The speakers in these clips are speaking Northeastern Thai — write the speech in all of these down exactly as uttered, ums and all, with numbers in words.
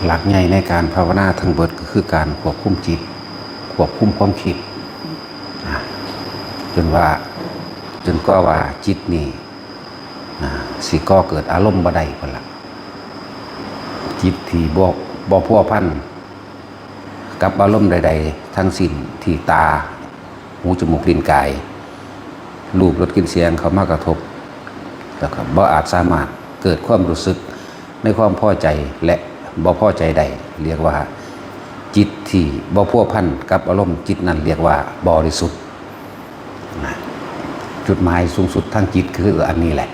หลักใหญ่ในการภาวนาทั้งเบิดก็คือการควบคุมจิต ควบคุมความคิดนะจนว่า จนกว่าว่าจิตนี่นะสิก่อเกิดอารมณ์บ่ได้พุ่นละ จิตที่บ่บ่พัวพันกับอารมณ์ใดๆทั้งสิ้นที่ตา หู จมูก ลิ้น กาย รูป รส กลิ่น เสียงเข้ามากระทบ แล้วก็บ่อาจสามารถเกิดความรู้สึกในความพอใจและบ่พอใจได้ เรียกว่าจิตที่บ่พัวพันกับอารมณ์ จิตนั้นเรียกว่าบริสุทธิ์นะจุดหมายสูงสุดทางจิตคืออันนี้แหละ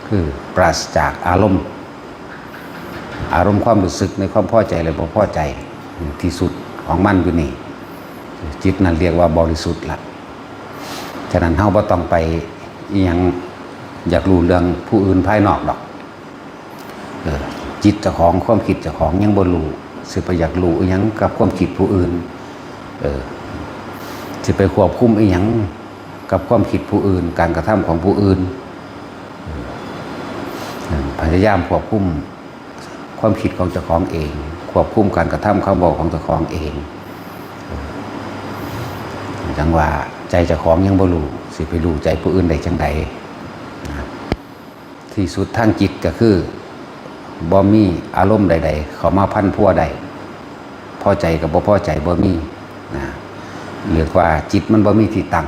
คือปราศจากอารมณ์ อารมณ์ความรู้สึกในความพอใจและบ่พอใจที่สุดของมันอยู่นี่ จิตนั้นเรียกว่าบริสุทธิ์ละ ฉะนั้นเฮาบ่ต้องไปอิหยังอยากรู้เรื่องผู้อื่นภายนอกดอก เออ จิตเจ้าของความคิดเจ้าของยังบ่รู้ สิไปอยากรู้อิหยังกับความคิดผู้อื่น เออ สิไปควบคุมอิหยังกับความคิดผู้อื่น การกระทำของผู้อื่น เออ พยายามควบคุมความคิดของเจ้าของเอง ควบคุมการกระทำคำเว้าของเจ้าของเอง จั่งว่าใจเจ้าของยังบ่รู้ สิไปรู้ใจผู้อื่นได้จั่งใดนะ ที่สุดทางจิตก็คือบ่มีอารมณ์ใดๆเข้ามาพันพัวได้ พอใจกับบ่พอใจบ่มีนะ เรียกว่าจิตมันบ่มีที่ตั้ง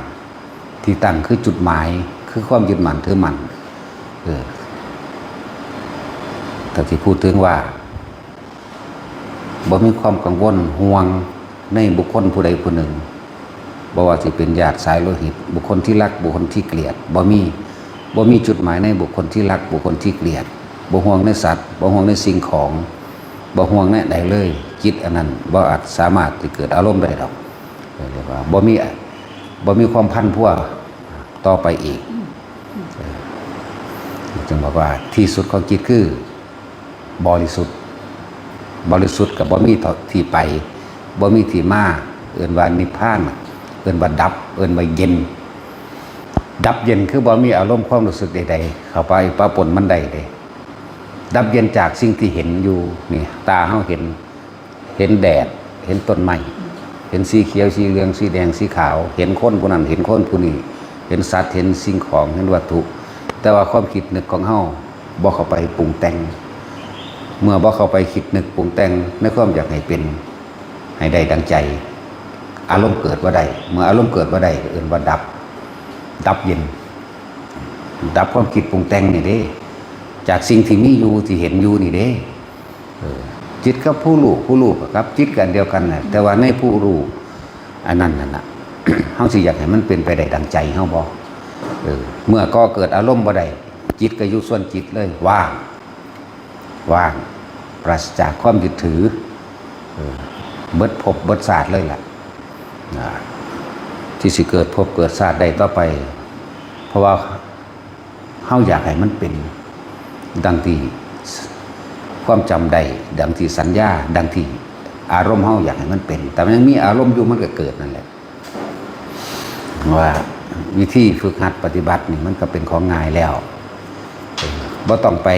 ที่ตั้งคือจุดหมาย คือความยึดมั่นถือมั่น เออ ถ้าสิพูดถึงว่า บ่มีความกังวลห่วงในบุคคลผู้ใดผู้หนึ่ง บ่ว่าสิเป็นญาติสายโลหิต บุคคลที่รัก บุคคลที่เกลียด บ่มี บ่มีจุดหมายในบุคคลที่รัก บุคคลที่เกลียด บ่ห่วงในสัตว์ บ่ห่วงในสิ่งของ บ่ห่วงในใดเลย จิตอันนั้นบ่อาจสามารถที่เกิดอารมณ์ได้ดอก เรียกว่าบ่มี บ่มีความพันพัวต่อไปอีก เออ จึงบอกว่าที่สุดของจิตคือบริสุทธิ์ บริสุทธิ์กับบ่มีที่ไป บ่มีที่มา เอิ้นว่านิพพาน เอิ้นว่าดับ เอิ้นว่าเย็น ดับเย็นคือบ่มีอารมณ์ความรู้สึกใดๆเข้าไปปะปนมันได้เด้ ดับเย็นจากสิ่งที่เห็นอยู่นี่ ตาเฮาเห็น เห็นแดด เห็นต้นไม้ เห็นสีเขียว สีเหลือง สีแดง สีขาว เห็นคนผู้นั้น เห็นคนผู้นี้ เห็นสัตว์ เห็นสิ่งของ เห็นวัตถุ แต่ว่าความคิดนึกของเฮาบ่เข้าไปปรุงแต่ง เมื่อบ่เข้าไปคิดนึกปรุงแต่งในความอยากให้เป็น ให้ได้ดังใจ อารมณ์เกิดบ่ได้ เมื่ออารมณ์เกิดบ่ได้ก็เอิ้นว่าดับ ดับเย็น ดับความคิดปรุงแต่งนี่เด้ จากสิ่งที่มีอยู่ ที่เห็นอยู่นี่เด้ เออ จิตกับผู้รู้ ผู้รู้กับจิตกันเดียวกันน่ะ แต่ว่าในผู้รู้อันนั้นนั่นน่ะ เฮาสิอยากให้มันเป็นไปได้ดังใจเฮาบ่ เออ เมื่อก่อเกิดอารมณ์บ่ได้ จิตก็อยู่ส่วนจิตเลย ว่าง ว่าง ปราศจากความยึดถือ เออ เบิดภพเบิดชาติเลยล่ะ อ่า ที่สิเกิดภพเกิดชาติได้ต่อไป เพราะว่า เฮาอยากให้มันเป็นดังที่ความจำได้ ดังที่สัญญา ดังที่อารมณ์เฮาอยากให้มันเป็น แต่มันยังมีอารมณ์อยู่มันก็เกิดนั่นแหละ ว่าวิธีฝึกหัดปฏิบัตินี่มันก็เป็นของง่ายแล้ว บ่ต้องไป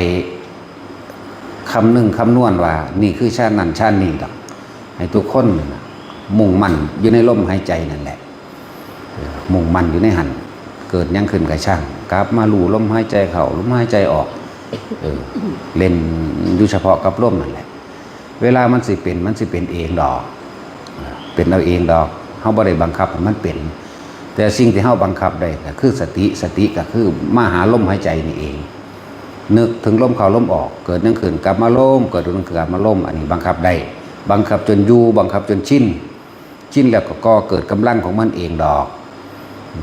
คำนึงคำนวณว่านี่คือฌานนั่นฌานนี่ดอก ให้ทุกคนน่ะมุ่งมั่นอยู่ในลมหายใจนั่นแหละ เออ มุ่งมั่นอยู่ในหั่น เกิดหยังขึ้นก็ช่าง กลับมารู้ลมหายใจเข้า ลมหายใจออก เออ เล่นอยู่เฉพาะกับลมนั่นแหละ เวลามันสิเป็น มันสิเป็นเองดอก เออ เป็นเอาเองดอก เฮาบ่ได้บังคับให้มันเป็น แต่สิ่งที่เฮาบังคับได้ก็คือสติ สติก็คือมาหาลมหายใจนี่เอง นึกถึงลมเข้าลมออก เกิดหยังขึ้นกลับมาลม เกิดหยังขึ้นกลับมาลม อันนี้บังคับได้ บังคับจนอยู่ บังคับจนชิน ชินแล้วก็ก่อเกิดกำลังของมันเองดอก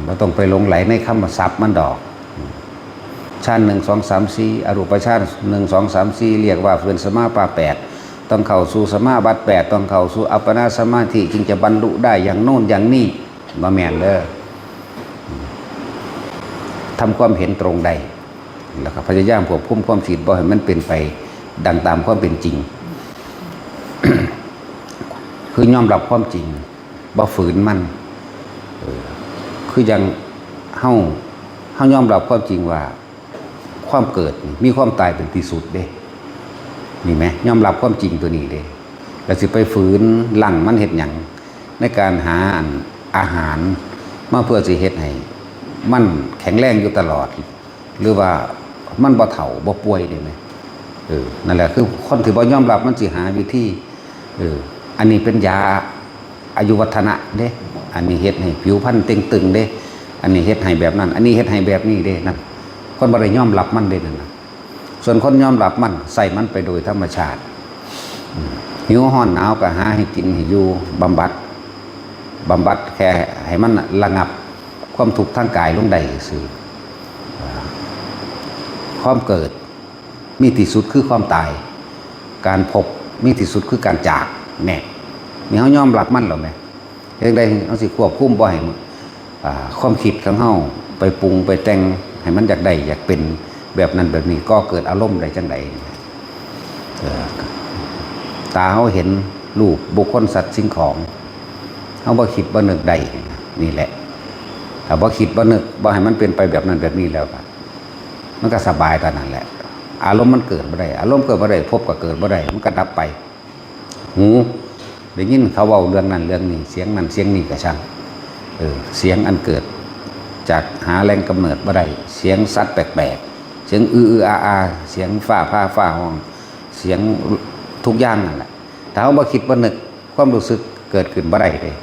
บ่ต้องไปหลงใหลในคำศัพท์มันดอก ฌานหนึ่ง สอง สาม สี่ อรูปฌานหนึ่ง สอง สาม สี่ เรียกว่าเป็นสมาปาแปด ต้องเข้าสู่สมาบัติแปด ต้องเข้าสู่อัปปนาสมาธิ จึงจะบรรลุได้อย่างโน้นอย่างนี้ บ่แม่นเด้อ ทำความเห็นตรงได้ แล้วก็พยายามควบคุมความคิดบ่ให้มันเป็นไปดังตามความเป็นจริง คือยอมรับความจริง บ่ฝืนมัน เออ คือยังเฮา เฮายอมรับความจริงว่า ความเกิดนี่มีความตายเป็นที่สุดเด้ นี่ไหม ยอมรับความจริงตัวนี้เด้ แล้วสิไปฝืนรั้งมันเฮ็ดหยัง ในการหาอันอาหารมาเพื่อสิเฮ็ดให้มันแข็งแรงอยู่ตลอด หรือว่ามันบ่เฒ่าบ่ป่วยนี่ไหม เออ นั่นแหละคือคนที่บ่ยอมรับมันสิหาวิธี เออ อันนี้เป็นยาอายุวัฒนะเด้ อันนี้เฮ็ดให้ผิวพรรณเต่งตึงเด้ อันนี้เฮ็ดให้แบบนั้น อันนี้เฮ็ดให้แบบนี้เด้นั่น คนบ่ได้ยอมรับมันเด้นั่นนะ ส่วนคนยอมรับมันใส่มันไปโดยธรรมชาติ อืม หิวฮ้อนหนาวก็หาให้กินให้อยู่ บำบัด บำบัดแค่ให้มันระงับความทุกข์ทางกายลงได้ซื่อ ความเกิดมีที่สุดคือความตาย การพบมีที่สุดคือการจาก แน่ นี่เฮายอมรับมันแล้วแหม จั่งใดเฮาสิควบคุมบ่ให้มัน อ่า ความคิดของเฮาไปปรุงไปแต่งให้มันอยากได้อยากเป็นแบบนั้นแบบนี้ ก่อเกิดอารมณ์ได้จั่งใด เอ่อ ตาเฮาเห็นรูปบุคคลสัตว์สิ่งของ เฮาบ่คิดบ่นึกได้ นี่แหละ ถ้าบ่คิดบ่นึกบ่ให้มันเป็นไปแบบนั้นแบบนี้แล้วก็ มันก็สบายเท่านั้นแหละ อารมณ์มันเกิดบ่ได้ อารมณ์เกิดบ่ได้ ภพก็เกิดบ่ได้ มันก็ดับไป หูได้ยินเขาเว้าเรื่องนั้นเรื่องนี้ เสียงนั้นเสียงนี้ก็ช่าง เออ เสียงอันเกิดจากหาแหล่งกำเนิดบ่ได้ เสียงสัตว์แปลกๆ เสียงอืออืออาอา เสียงฟ้าผ่าฟ้าฮ้อง เสียงทุกอย่างนั่นแหละ ถ้าเฮาบ่คิดบ่นึก ความรู้สึกเกิดขึ้นบ่ได้เด้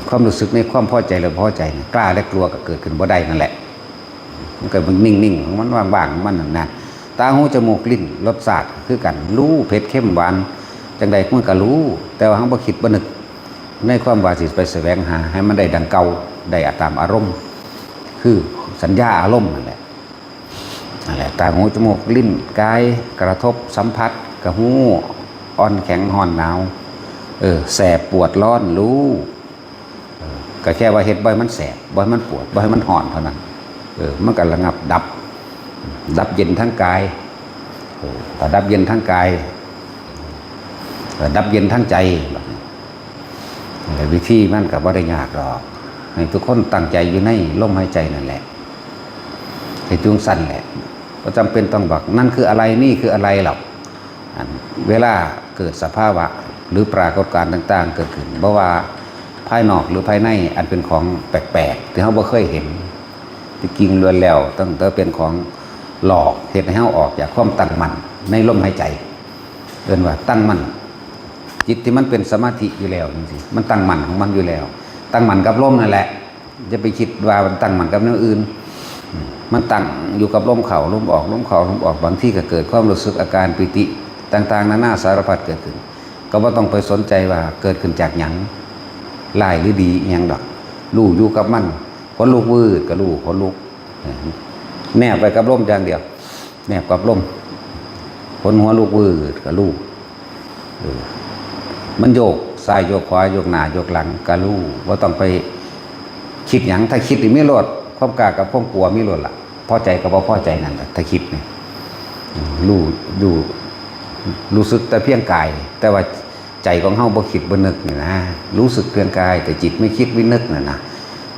ความรู้สึกในความพอใจและบ่พอใจนี่ กล้าและกลัวก็เกิดขึ้นบ่ได้นั่นแหละ มันก็นิ่งๆ ของมันว่างๆ ของมันนั่นนะ ตาหูจมูกลิ้นรสชาติคือกัน รู้เผ็ดเค็มหวาน จั่งใดมันก็รู้ แต่ว่าเฮาบ่คิดบ่นึก ในความว่าสิไปแสวงหาให้มันได้ดังเก่า ได้ตามอารมณ์ คือสัญญาอารมณ์นั่นแหละ นั่นแหละ ตาหูจมูกลิ้นกายกระทบสัมผัส ก็ฮู้ อ่อนแข็งฮ้อนหนาว เออ แสบปวดร้อนรู้ เออ ก็แค่ว่าเฮ็ดบ่ให้มันแสบ บ่ให้มันปวด บ่ให้มันฮ้อนเท่านั้น เออ มันก็ระงับดับ ดับเย็นทั้งกาย เออ ถ้าดับเย็นทั้งกาย เออ ดับเย็นทั้งใจ แต่วิธีมันก็บ่ได้ยากดอก ให้ทุกคนตั้งใจอยู่ในลมหายใจนั่นแหละ ให้จุงสั้นแหละ บ่จำเป็นต้องบอก นั่นคืออะไร นี่คืออะไรหรอก อัน เวลาเกิดสภาวะ หรือปรากฏการณ์ต่างๆ เกิดขึ้น บ่ว่าภายนอกหรือภายใน อันเป็นของแปลกๆ ที่เฮาบ่เคยเห็น ที่จริงล้วนแล้ว ตั้งแต่เป็นของหลอก เฮ็ดให้เฮาออกจากความตั้งมั่นในลมหายใจ เอิ้นว่าตั้งมั่น จิตที่มันเป็นสมาธิอยู่แล้วจั่งซี้ มันตั้งมั่นของมันอยู่แล้ว ตั้งมั่นกับลมนั่นแหละ อย่าไปคิดว่ามันตั้งมั่นกับแนวอื่น อืม มันตั้งอยู่กับลมเข้าลมออก ลมเข้าลมออก บางทีก็เกิดความรู้สึกอาการปีติต่างๆ นานาสารพัดเกิดขึ้น ก็บ่ต้องไปสนใจว่าเกิดขึ้นจากหยัง ร้ายหรือดีอิหยังดอก รู้อยู่กับมัน ขนลุกวืดก็รู้ ขนลุก แนบไปกับลมอย่างเดียว แนบกับลม ขนหัวลุกวืดก็รู้ เออ มันโยกซ้ายโยกขวา โยกหน้าโยกหลังก็รู้ บ่ต้องไปคิดหยัง ถ้าคิดนี่มีโลด ความกล้ากับความกลัวมีโลดล่ะ พอใจกับบ่พอใจนั่นล่ะ ถ้าคิดนี่ อืม รู้ รู้ รู้สึกแต่เพียงกาย แต่ว่าใจของเฮาบ่คิดบ่นึกนี่นะ รู้สึกเพียงกาย แต่จิตไม่คิดไม่นึกนั่นนะ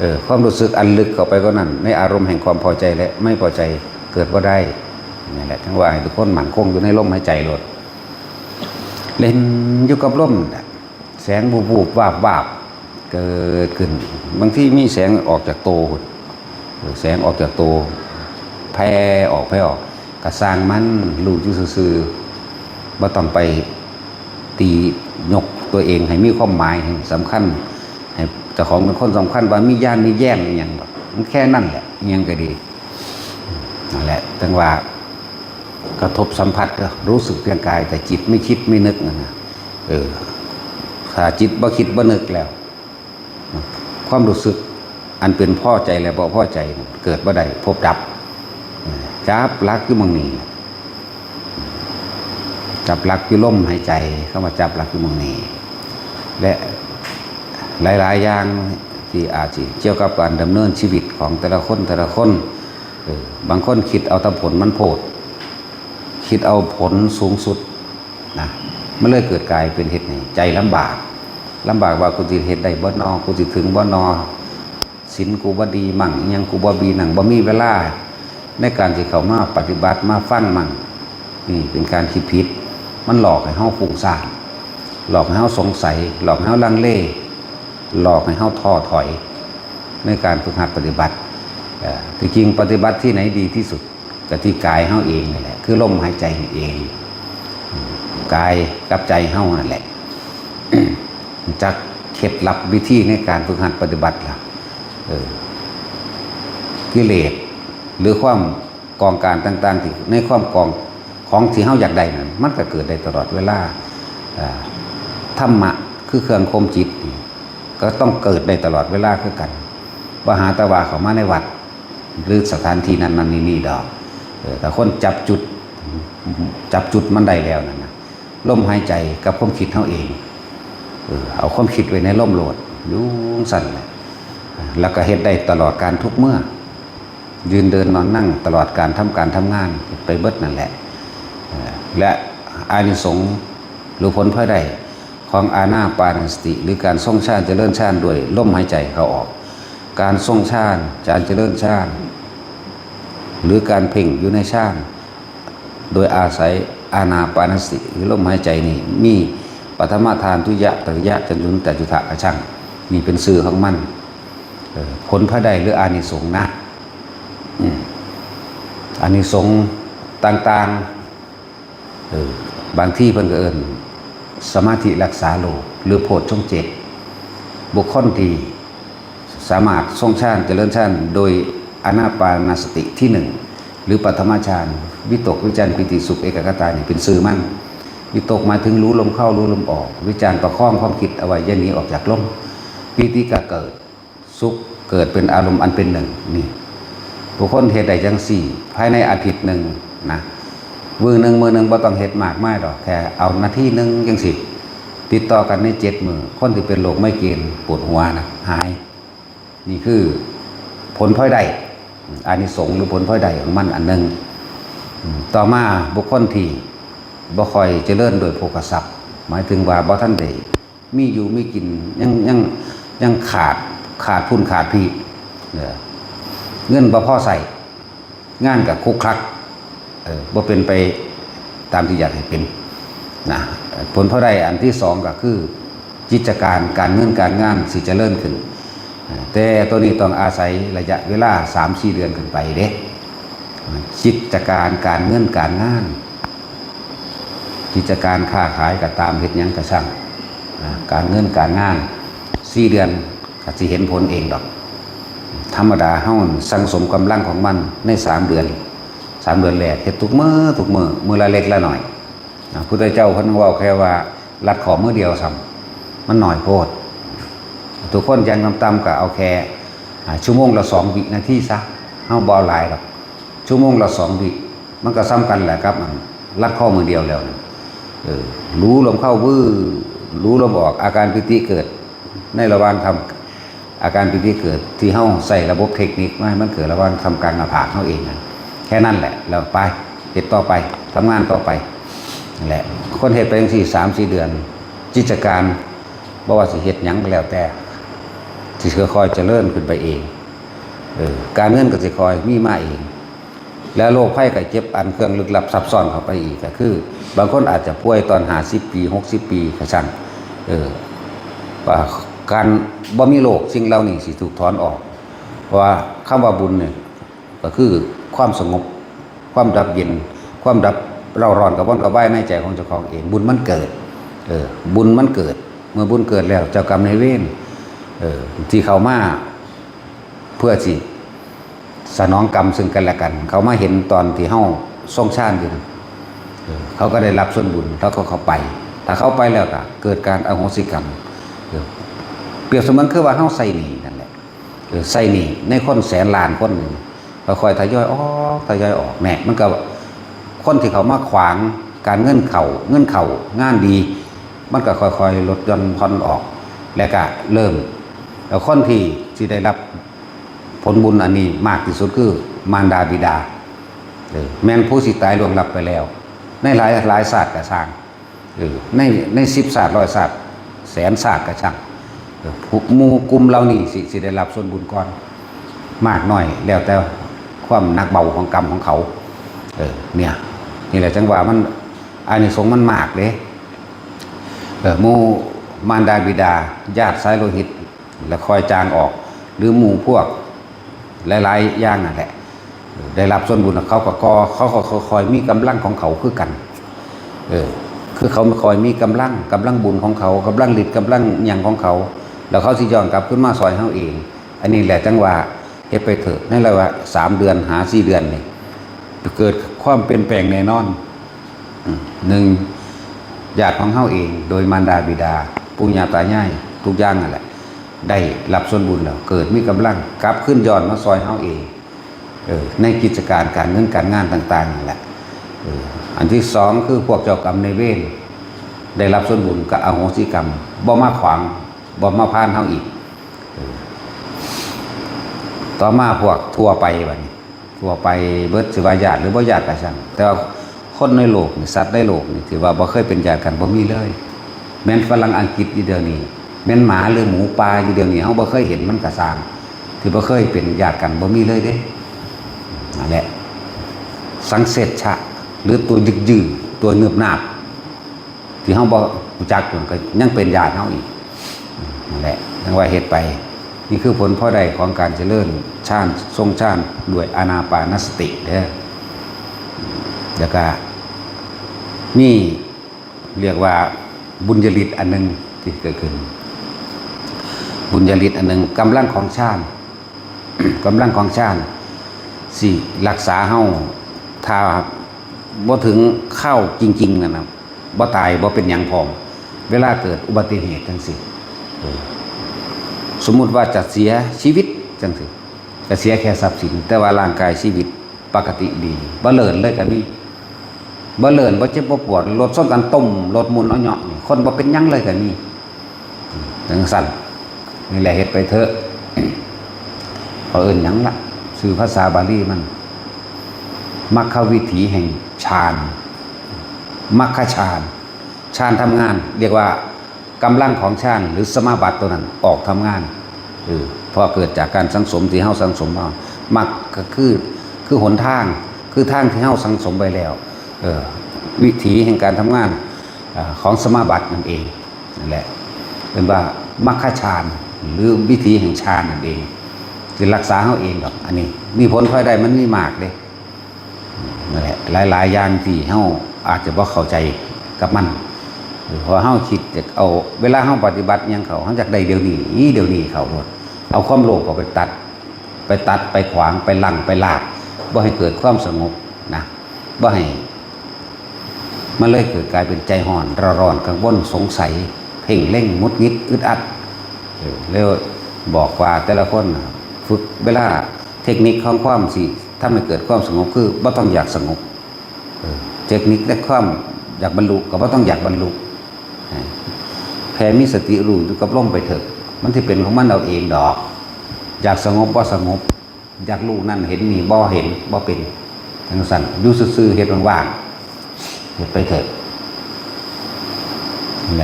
เออ ความรู้สึกอันลึกเข้าไปกว่านั้น ในอารมณ์แห่งความพอใจและไม่พอใจเกิดบ่ได้ นั่นแหละ จั่งว่าให้ทุกคนมั่นคงอยู่ในลมหายใจโลด เล่นอยู่กับลมน่ะ แสงวาบๆ วาบๆ เกิดขึ้น บางทีมีแสงออกจากโตพุ้น แสงออกจากโต แผ่ออก แผ่ออก ก็ซ่างมัน รู้อยู่ซื่อๆ บ่ต้องไปตียกตัวเองให้มีความหมาย ให้สำคัญ ให้เจ้าของเป็นคนสำคัญ ว่ามีญาณมีแย้มอิหยังดอก มันแค่นั้นแหละ อิหยังก็ดี นั่นแหละ จั่งว่า กระทบสัมผัสก็รู้สึกเพียงกาย แต่จิตไม่คิดไม่นึกนั่นนะ เออ ถ้าจิตบ่คิดบ่นึกแล้ว ความรู้สึกอันเป็นพอใจและบ่พอใจเกิดบ่ได้ ภพดับ จับหลักอยู่หม่องนี้ จับหลักอยู่ลมหายใจ คำว่าจับหลักอยู่หม่องนี้ และหลายๆ อย่างที่อาจสิเกี่ยวกับการดำเนินชีวิตของแต่ละคน แต่ละคน เออ บางคนคิดเอาแต่ผลมันโพด คิดเอาผลสูงสุดนะ มันเลยเกิดกลายเป็นเหตุให้ใจลำบาก ลำบากว่ากูสิเฮ็ดได้บ่นอ กูสิถึงบ่นอ ศีลกูบ่ดีมั่ง อิหยังกูบ่ดีนั่ง บ่มีเวลาในการสิเข้ามาปฏิบัติ มาฟังมั่ง นี่เป็นการคิดผิด มันหลอกให้เฮาฟุ้งซ่าน หลอกให้เฮาสงสัย หลอกให้เฮาลังเล หลอกให้เฮาท้อถอย ในการฝึกหัดปฏิบัติ เอ่อ ที่จริงปฏิบัติที่ไหนดีที่สุด ก็ที่กายเฮาเองนี่แหละ คือลมหายใจเอง กายกับใจเฮานั่นแหละ จักเคล็ดลับวิธีในการฝึกหัดปฏิบัติล่ะ เออ กิเลส หรือความกองการต่างๆ ที่ในความกองของที่เฮาอยากได้นั้น มันก็เกิดได้ตลอดเวลา เอ่อ ธรรมะคือเครื่องข่มจิตนี่ ก็ต้องเกิดได้ตลอดเวลาคือกัน บ่หาแต่ว่าเข้ามาในวัด หรือสถานที่นั้นๆ นี่ๆ ดอก เออ ถ้าคนจับจุด จับจุดมันได้แล้วนั่นนะ ลมหายใจกับความคิดเฮาเอง เออ เอาความคิดไว้ในลมโลด อยู่จั่งซั่นแหละ แล้วก็เฮ็ดได้ตลอดการทุกเมื่อ ยืนเดินนอนนั่ง ตลอดการทำการทำงาน ไปเบิดนั่นแหละ เออ และอานิสงส์หรือผลพลอยได้ของอานาปานสติ หรือการทรงฌานเจริญฌานด้วยลมหายใจเข้าออก การทรงฌาน การเจริญฌาน หรือการเพ่งอยู่ในฌาน โดยอาศัยอานาปานสติ หรือลมหายใจนี่ มีปฐมฌาน ทุติยะ ตติยะ จตุตถะ จตุตถะ กะฉัง นี่เป็นชื่อของมัน เออ ผลพลอยได้หรืออานิสงส์นะ อืม อานิสงส์ต่างๆ เออ บางทีเพิ่นก็เอิ้นสมาธิรักษาโลก หรือโพชฌงค์เจ็ด บุคคลที่สามารถทรงฌานเจริญฌานโดยอานาปานสติที่หนึ่ง หรือปฐมฌาน วิตก วิจาร ปีติ สุข เอกคตานี่เป็นชื่อมัน วิตกหมายถึงรู้ลมเข้ารู้ลมออก วิจารประคองความคิดเอาไว้อย่าหนีออกจากลม ปีติก็เกิด สุขเกิดเป็นอารมณ์อันเป็นหนึ่ง นี่ บุคคลเฮ็ดได้จั่งซี้ ภายในอาทิตย์หนึ่งนะ มื้อหนึ่ง มื้อหนึ่งบ่ต้องเฮ็ดมากมายดอก แค่เอานาทีหนึ่งจั่งซี้ ติดต่อกันในเจ็ดมื้อ คนที่เป็นโรคไมเกรนปวดหัวนะ หาย นี่คือผลพลอยได้ อานิสงส์หรือผลพลอยได้ของมันอันหนึ่ง อืม ต่อมาบุคคลที่บ่ค่อยเจริญโดยโภคทรัพย์ หมายถึงว่าบ่ทันได้ มีอยู่มีกิน ยัง ยัง ยังขาด ขาดพุ้นขาดพี้ เออ เงินบ่พอใช้ งานก็คลุกคลัก เออ บ่เป็นไปตามที่อยากให้เป็น นะ ผลพลอยได้อันที่สองก็คือ กิจการ การเงินการงานสิเจริญขึ้น เออ แต่ตัวนี้ต้องอาศัยระยะเวลาสามสี่เดือนขึ้นไปเด้ กิจการ การเงินการงาน กิจการค้าขายก็ตาม เฮ็ดหยังก็ช่าง นะ การเงินการงาน สี่เดือนก็สิเห็นผลเองดอก ธรรมดาเฮาสั่งสมกำลังของมันในสามเดือน สามเดือนแรกเฮ็ดทุกมื้อ ทุกมื้อ มื้อละเล็กละน้อย นะ พุทธเจ้าเพิ่นเว้าแค่ว่ารัดข้อมื้อเดียวซ้ำ มันน้อยโพด ทุกคนอย่างต่ำๆก็เอาแค่ อ่า ชั่วโมงละสองวินาทีซะ เฮาบ่เอาหลายดอก ชั่วโมงละสองวิ มันก็ส่ำกันแหละครับ อันรัดข้อมื้อเดียวแล้วนะ เออ รู้ลมเข้า วื้อ รู้ลมออก อาการปีติเกิดในระหว่างทำ อาการปีติเกิดที่เฮาใช้ระบบเทคนิคมาให้มันเกิดระหว่างทำกลางหน้าผากเฮาเองนะ แค่นั้นแหละ แล้วไป เฮ็ดต่อไป ทำงานต่อไป นั่นแหละ คนเฮ็ดไปจั่งซี้สามสี่เดือน กิจการ บ่ว่าสิเฮ็ดหยังก็แล้วแต่ สิค่อยๆเจริญขึ้นไปเอง เออ การเงินก็สิค่อยมีมาเอง แล้วโรคภัยไข้เจ็บอันเครื่องลึกลับซับซ้อนเข้าไปอีกก็คือ บางคนอาจจะป่วยตอนห้าสิบปี หกสิบปี ก็ช่าง เออ ว่าการบ่มีโรคสิ่งเหล่านี้สิถูกถอนออก เพราะว่าคำว่าบุญเนี่ย ก็คือความสงบ ความดับเย็น ความดับเร่าร้อนกระวนกระวายในใจของเจ้าของเอง บุญมันเกิด เออ บุญมันเกิด เมื่อบุญเกิดแล้ว เจ้ากรรมนายเวร เออ ที่เข้ามาเพื่อสิสนองกรรมซึ่งกันและกัน เขามาเห็นตอนที่เฮาทรงฌานอยู่นะ เออ เขาก็ได้รับส่วนบุญ แล้วก็เข้าไป ถ้าเข้าไปแล้วก็เกิดการอโหสิกรรม เออ เปรียบเสมือนคือว่าเฮาใช้หนี้นั่นแหละ เออ ใช้หนี้ในคนแสนล้านคนหนึ่ง ค่อยๆทยอยออก ทยอยออก แน่ มันก็ คนที่เขามาขวางการเงินเข้า เงินเข้า งานดี มันก็ค่อยๆลดหย่อนผ่อนออก และก็เริ่ม แล้วคนที่สิได้รับผลบุญอันนี้มากที่สุดคือมารดาบิดา เออ แม่นผู้สิตายล่วงลับไปแล้ว ในหลาย หลายชาติก็ช่าง เออ ใน ในสิบชาติ ร้อยชาติ แสนชาติก็ช่าง เออ ผู้ หมู่กลุ่มเหล่านี้สิ สิได้รับส่วนบุญก่อน มากน้อย แล้วแต่ความหนักเบาของกรรมของเขา เออ เนี่ย นี่แหละจั่งว่ามัน อานิสงส์มันมากเด้ เออ หมู่มารดาบิดา ญาติสายโลหิต และคอยจางออก หรือหมู่พวกหลายๆอย่างนั่นแหละ เออ ได้รับส่วนบุญ เขาก็ ก็ เขาก็คอยมีกำลังของเขาคือกัน เออ คือเขาคอยมีกำลัง กำลังบุญของเขา กำลังฤทธิ์ กำลังหยังของเขา แล้วเขาสิย้อนกลับคืนมาซอยเฮาเอง อันนี้แหละจั่งว่าเฮ็ดไปเถอะ ในระยะสามเดือนหาสี่เดือนนี่ เกิดความเปลี่ยนแปลงแน่นอน อืม หนึ่ง ญาติของเฮาเอง โดยมารดาบิดา ปู่ย่าตายาย ทุกอย่างนั่นแหละ ได้รับส่วนบุญแล้ว เกิดมีกำลัง กลับคืนย้อนมาซอยเฮาเอง เออ ในกิจการการเงินการงานต่างๆนั่นแหละ เออ อันที่สองคือพวกเจ้ากรรมนายเวร ได้รับส่วนบุญก็อโหสิกรรม บ่มาขวาง บ่มาพานเฮาอีก เออ ต่อมาพวกทั่วไปบัดนี้ ทั่วไปเบิด สิว่าญาติหรือบ่ญาติก็ช่าง แต่ว่าคนในโลกนี่ สัตว์ในโลกนี่ ที่ว่าบ่เคยเป็นญาติกัน บ่มีเลย แม่นฝรั่งอังกฤษอยู่เดี๋ยวนี้ แม่นหมาหรือหมูป่าอยู่เดี๋ยวนี้ เฮาบ่เคยเห็นมันก็ช่าง ที่บ่เคยเป็นญาติกัน บ่มีเลยเด้ นั่นแหละ สังเสชชะ หรือตัวยึกยือ ตัวเนิบนาบ ที่เฮาบ่รู้จักอยู่ก็ยังเป็นญาติเฮาอีก นั่นแหละ จั่งว่าเฮ็ดไป นี่คือผลพลอยได้ของการเจริญฌาน ทรงฌานด้วยอานาปานสติเด้อ แล้วก็มี เรียกว่าบุญญาฤทธิ์อันหนึ่งที่เกิดขึ้น บุญญาฤทธิ์อันหนึ่ง กำลังของฌาน กำลังของฌานสิรักษาเฮา ถ้าบ่ถึงคราวจริงๆนั่นน่ะ บ่ตาย บ่เป็นหยังพร้อม เวลาเกิดอุบัติเหตุจั่งซี้ เออ สมมุติว่าจะเสียชีวิตจั่งซี้ ก็เสียแค่ทรัพย์สิน แต่ว่าร่างกายชีวิตปกติดี บ่เลินเลยก็มี บ่เลิน บ่เจ็บบ่ปวด รถชนกันตุ้ม รถหมุนเอาเหยาะนี่ คนบ่เป็นหยังเลยก็มี จั่งซั่น นี่แหละ เฮ็ดไปเถอะ เขาเอิ้นหยังล่ะ ชื่อภาษาบาลีมัน มรรควิถีแห่งฌาน มรรคฌาน ฌานทำงาน เรียกว่ากำลังของฌาน หรือสมาบัติตัวนั้นออกทำงาน เออ เพราะเกิดจากการสังสมที่เฮาสังสมมา มรรคก็คือ คือหนทาง คือทางที่เฮาสังสมไว้แล้ว เออ วิถีแห่งการทำงาน อ่า ของสมาบัตินั่นเอง นั่นแหละ เป็นว่ามรรคฌาน หรือวิถีแห่งฌานนั่นเอง สิรักษาเฮาเองดอก อันนี้ มีผลพลอยได้มันมีมากเด้ นั่นแหละ หลายๆอย่างที่เฮาอาจจะบ่เข้าใจกับมัน เพราะเฮาคิดจะเอา เวลาเฮาปฏิบัติหยังเข้า เฮาอยากได้เดี๋ยวนี้ เดี๋ยวนี้เข้าโลด เอาความโลภเข้าไปตัด ไปตัด ไปขวาง ไปลัง ไปลาก บ่ให้เกิดความสงบนะ บ่ให้ มันเลยเกิดกลายเป็นใจฮ้อน เร่าร้อน กังวล สงสัย เพ่งเล็ง หงุดหงิด อึดอัด เออ แล้วบอกว่าแต่ละคนน่ะ ฝึกเวลา เทคนิคของความสิทำให้เกิดความสงบคือบ่ต้องอยากสงบ เออ เทคนิคในความอยากบรรลุก็บ่ต้องอยากบรรลุ ให้แผ่มีสติรู้อยู่กับลมไปเถอะ มันสิเป็นของมันเอาเองดอก อยากสงบบ่สงบ อยากรู้นั่นเห็นนี่บ่เห็นบ่เป็น จั่งซั่น อยู่ซื่อๆ เฮ็ดว่างๆ เฮ็ดไปเถอะ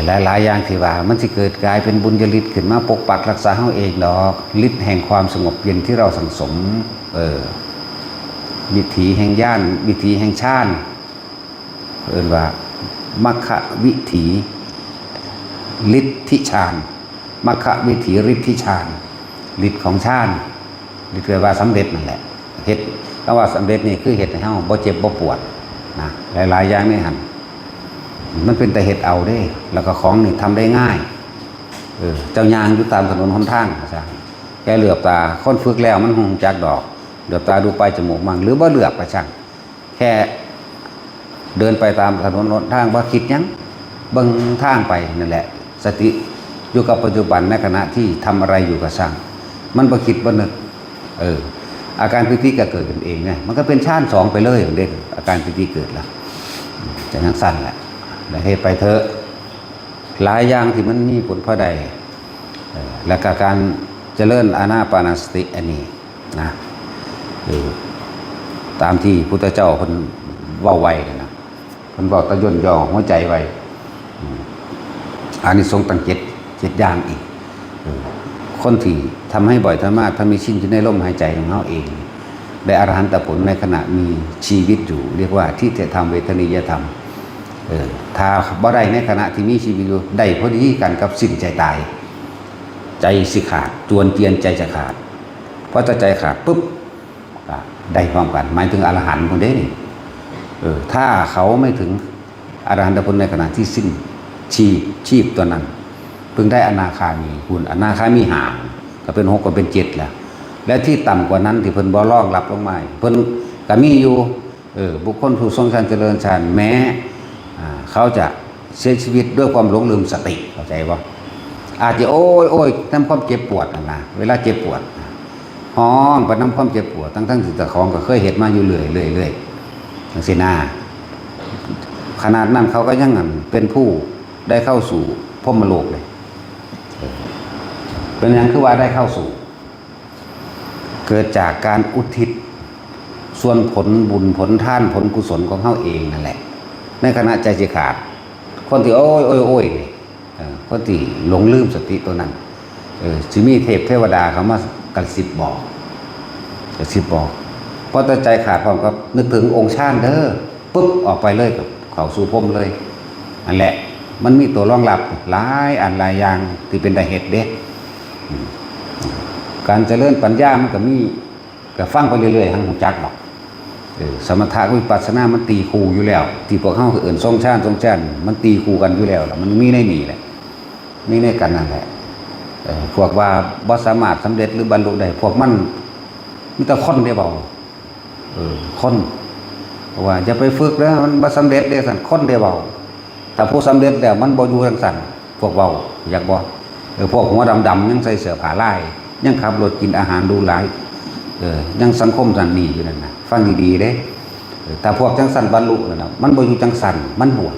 หลายๆอย่างที่ว่ามันสิเกิดกลายเป็นบุญญาฤทธิ์ขึ้นมาปกปักรักษาเฮาเองดอก ฤทธิ์แห่งความสงบเย็นที่เราสั่งสม เออ วิถีแห่งญาณ วิถีแห่งฌาน เอิ้นว่ามรรควิถี ฤทธิฌาน มรรควิถีฤทธิฌาน ฤทธิ์ของฌาน ฤทธิ์แปลว่าสำเร็จนั่นแหละ เฮ็ด คำว่าสำเร็จนี่คือเฮ็ดให้เฮาบ่เจ็บบ่ปวดนะ หลายๆอย่างในหั่น มันเป็นแต่เฮ็ดเอาเด้ แล้วก็ของนี่ทำได้ง่าย เออ เจ้าย่างอยู่ตามถนนหนทางว่าซั่น แค่เหลือบตา คนฝึกแล้วมันฮู้จักดอก เหลือบตาดูปลายจมูกมั่ง หรือบ่เหลือบก็ช่าง แค่เดินไปตามถนนหนทาง บ่คิดหยัง เบิ่งทางไปนั่นแหละ สติอยู่กับปัจจุบันในขณะที่ทำอะไรอยู่ก็ช่าง มันบ่คิดบ่นึก เออ อาการปีติก็เกิดขึ้นเองไง มันก็เป็นฌานสองไปเลยเด้ อาการปีติเกิดละ จะจั่งซั่นแหละ แล้วเฮ็ดไปเถอะ หลายอย่างที่มันมีผลพลอยได้ เออ แล้วก็การเจริญอานาปานสติอันนี้นะ เออ ตามที่พุทธเจ้าเพิ่นเว้าไว้นั่นนะ เพิ่นเว้าแต่ย่นย่อหัวใจไว้ อืม อานิสงส์ตั้งเจ็ด เจ็ดอย่างอีก เออ คนที่ทำให้บ่อย ทำมาก ทำให้ชินอยู่ในลมหายใจของเฮาเอง ได้อรหันตผลในขณะมีชีวิตอยู่ เรียกว่าทิฏฐธรรม เวทนียธรรม เออ ถ้าบ่ได้ในขณะที่มีชีวิตอยู่ ได้พอดีกันกับสิ้นใจตาย ใจสิขาด จวนเจียนใจจะขาด พอใจขาดปุ๊บ อ่ะ ได้พร้อมกัน หมายถึงอรหันต์คนเด้นี่ เออ ถ้าเขาไม่ถึงอรหันตผลในขณะที่สิ้นชีพ ชีพตัวนั้น เพิ่งได้อนาคามี คุณ อนาคามีห้า ก็เป็นหก ก็เป็นเจ็ดแล้ว และที่ต่ำกว่านั้นที่เพิ่นบ่รองรับลงมา เพิ่นก็มีอยู่ เออ บุคคลผู้ทรงฌานเจริญฌาน แม้ อ่า เขาจะเสียชีวิตด้วยความหลงลืมสติ เข้าใจบ่ อาจจะโอ้ยโอ้ยนำความเจ็บปวดนั่นนะ เวลาเจ็บปวด ฮ้องไปนำความเจ็บปวด ทั้งๆที่เจ้าของก็เคยเฮ็ดมาอยู่เรื่อยๆๆ จังซี้นะ ขนาดนั้นเขาก็ยังอันเป็นผู้ได้เข้าสู่พรหมโลกเลย เออ เป็นหยังคือว่าได้เข้าสู่ เกิดจากการอุทิศส่วนผลบุญผลทานผลกุศลของเฮาเองนั่นแหละ ในขณะใจสิขาด คนที่โอ้ยโอ้ยโอ้ยนี่ เออ คนที่หลงลืมสติตัวนั้น เออ สิมีเทพเทวดาเขามากระซิบบอก กระซิบบอก พอแต่ใจขาดพร้อมกับนึกถึงองค์ฌานเด้อ ปุ๊บ ออกไปเลย เข้าสู่พรหมเลย นั่นแหละ มันมีตัวรองรับหลายอันหลายอย่างที่เป็นตาเฮ็ดเด้ อืม การเจริญปัญญามันก็มี ก็ฟังไปเรื่อยๆ หังรู้จักดอก เออ สมถะกับวิปัสสนามันตีคู่อยู่แล้ว ที่พวกเฮาเอิ้นทรงฌาน ทรงฌาน มันตีคู่กันอยู่แล้วล่ะ มันมีในนี่แหละ มีในกันนั่นแหละ เออ พวกว่าบ่สามารถสำเร็จหรือบรรลุได้ พวกมันมีแต่คนเด้เว้า เออ คน เพราะว่าอย่าไปฝึกเด้อ มันบ่สำเร็จเด้ซั่น คนเด้เว้า ถ้าผู้สำเร็จแล้วมันบ่อยู่จังซั่น พวกเว้า อยากบ่ เออ พวกหัวดำๆ ยังใส่เสื้อผ้าลาย ยังขับรถกินอาหารหรูหรา เออ ยังสังคมนั่นนี่อยู่นั่นน่ะ ฟังดีๆ เด้ เออ ถ้าพวกจังซั่นบรรลุนั่นน่ะ มันบ่อยู่จังซั่น มันบวช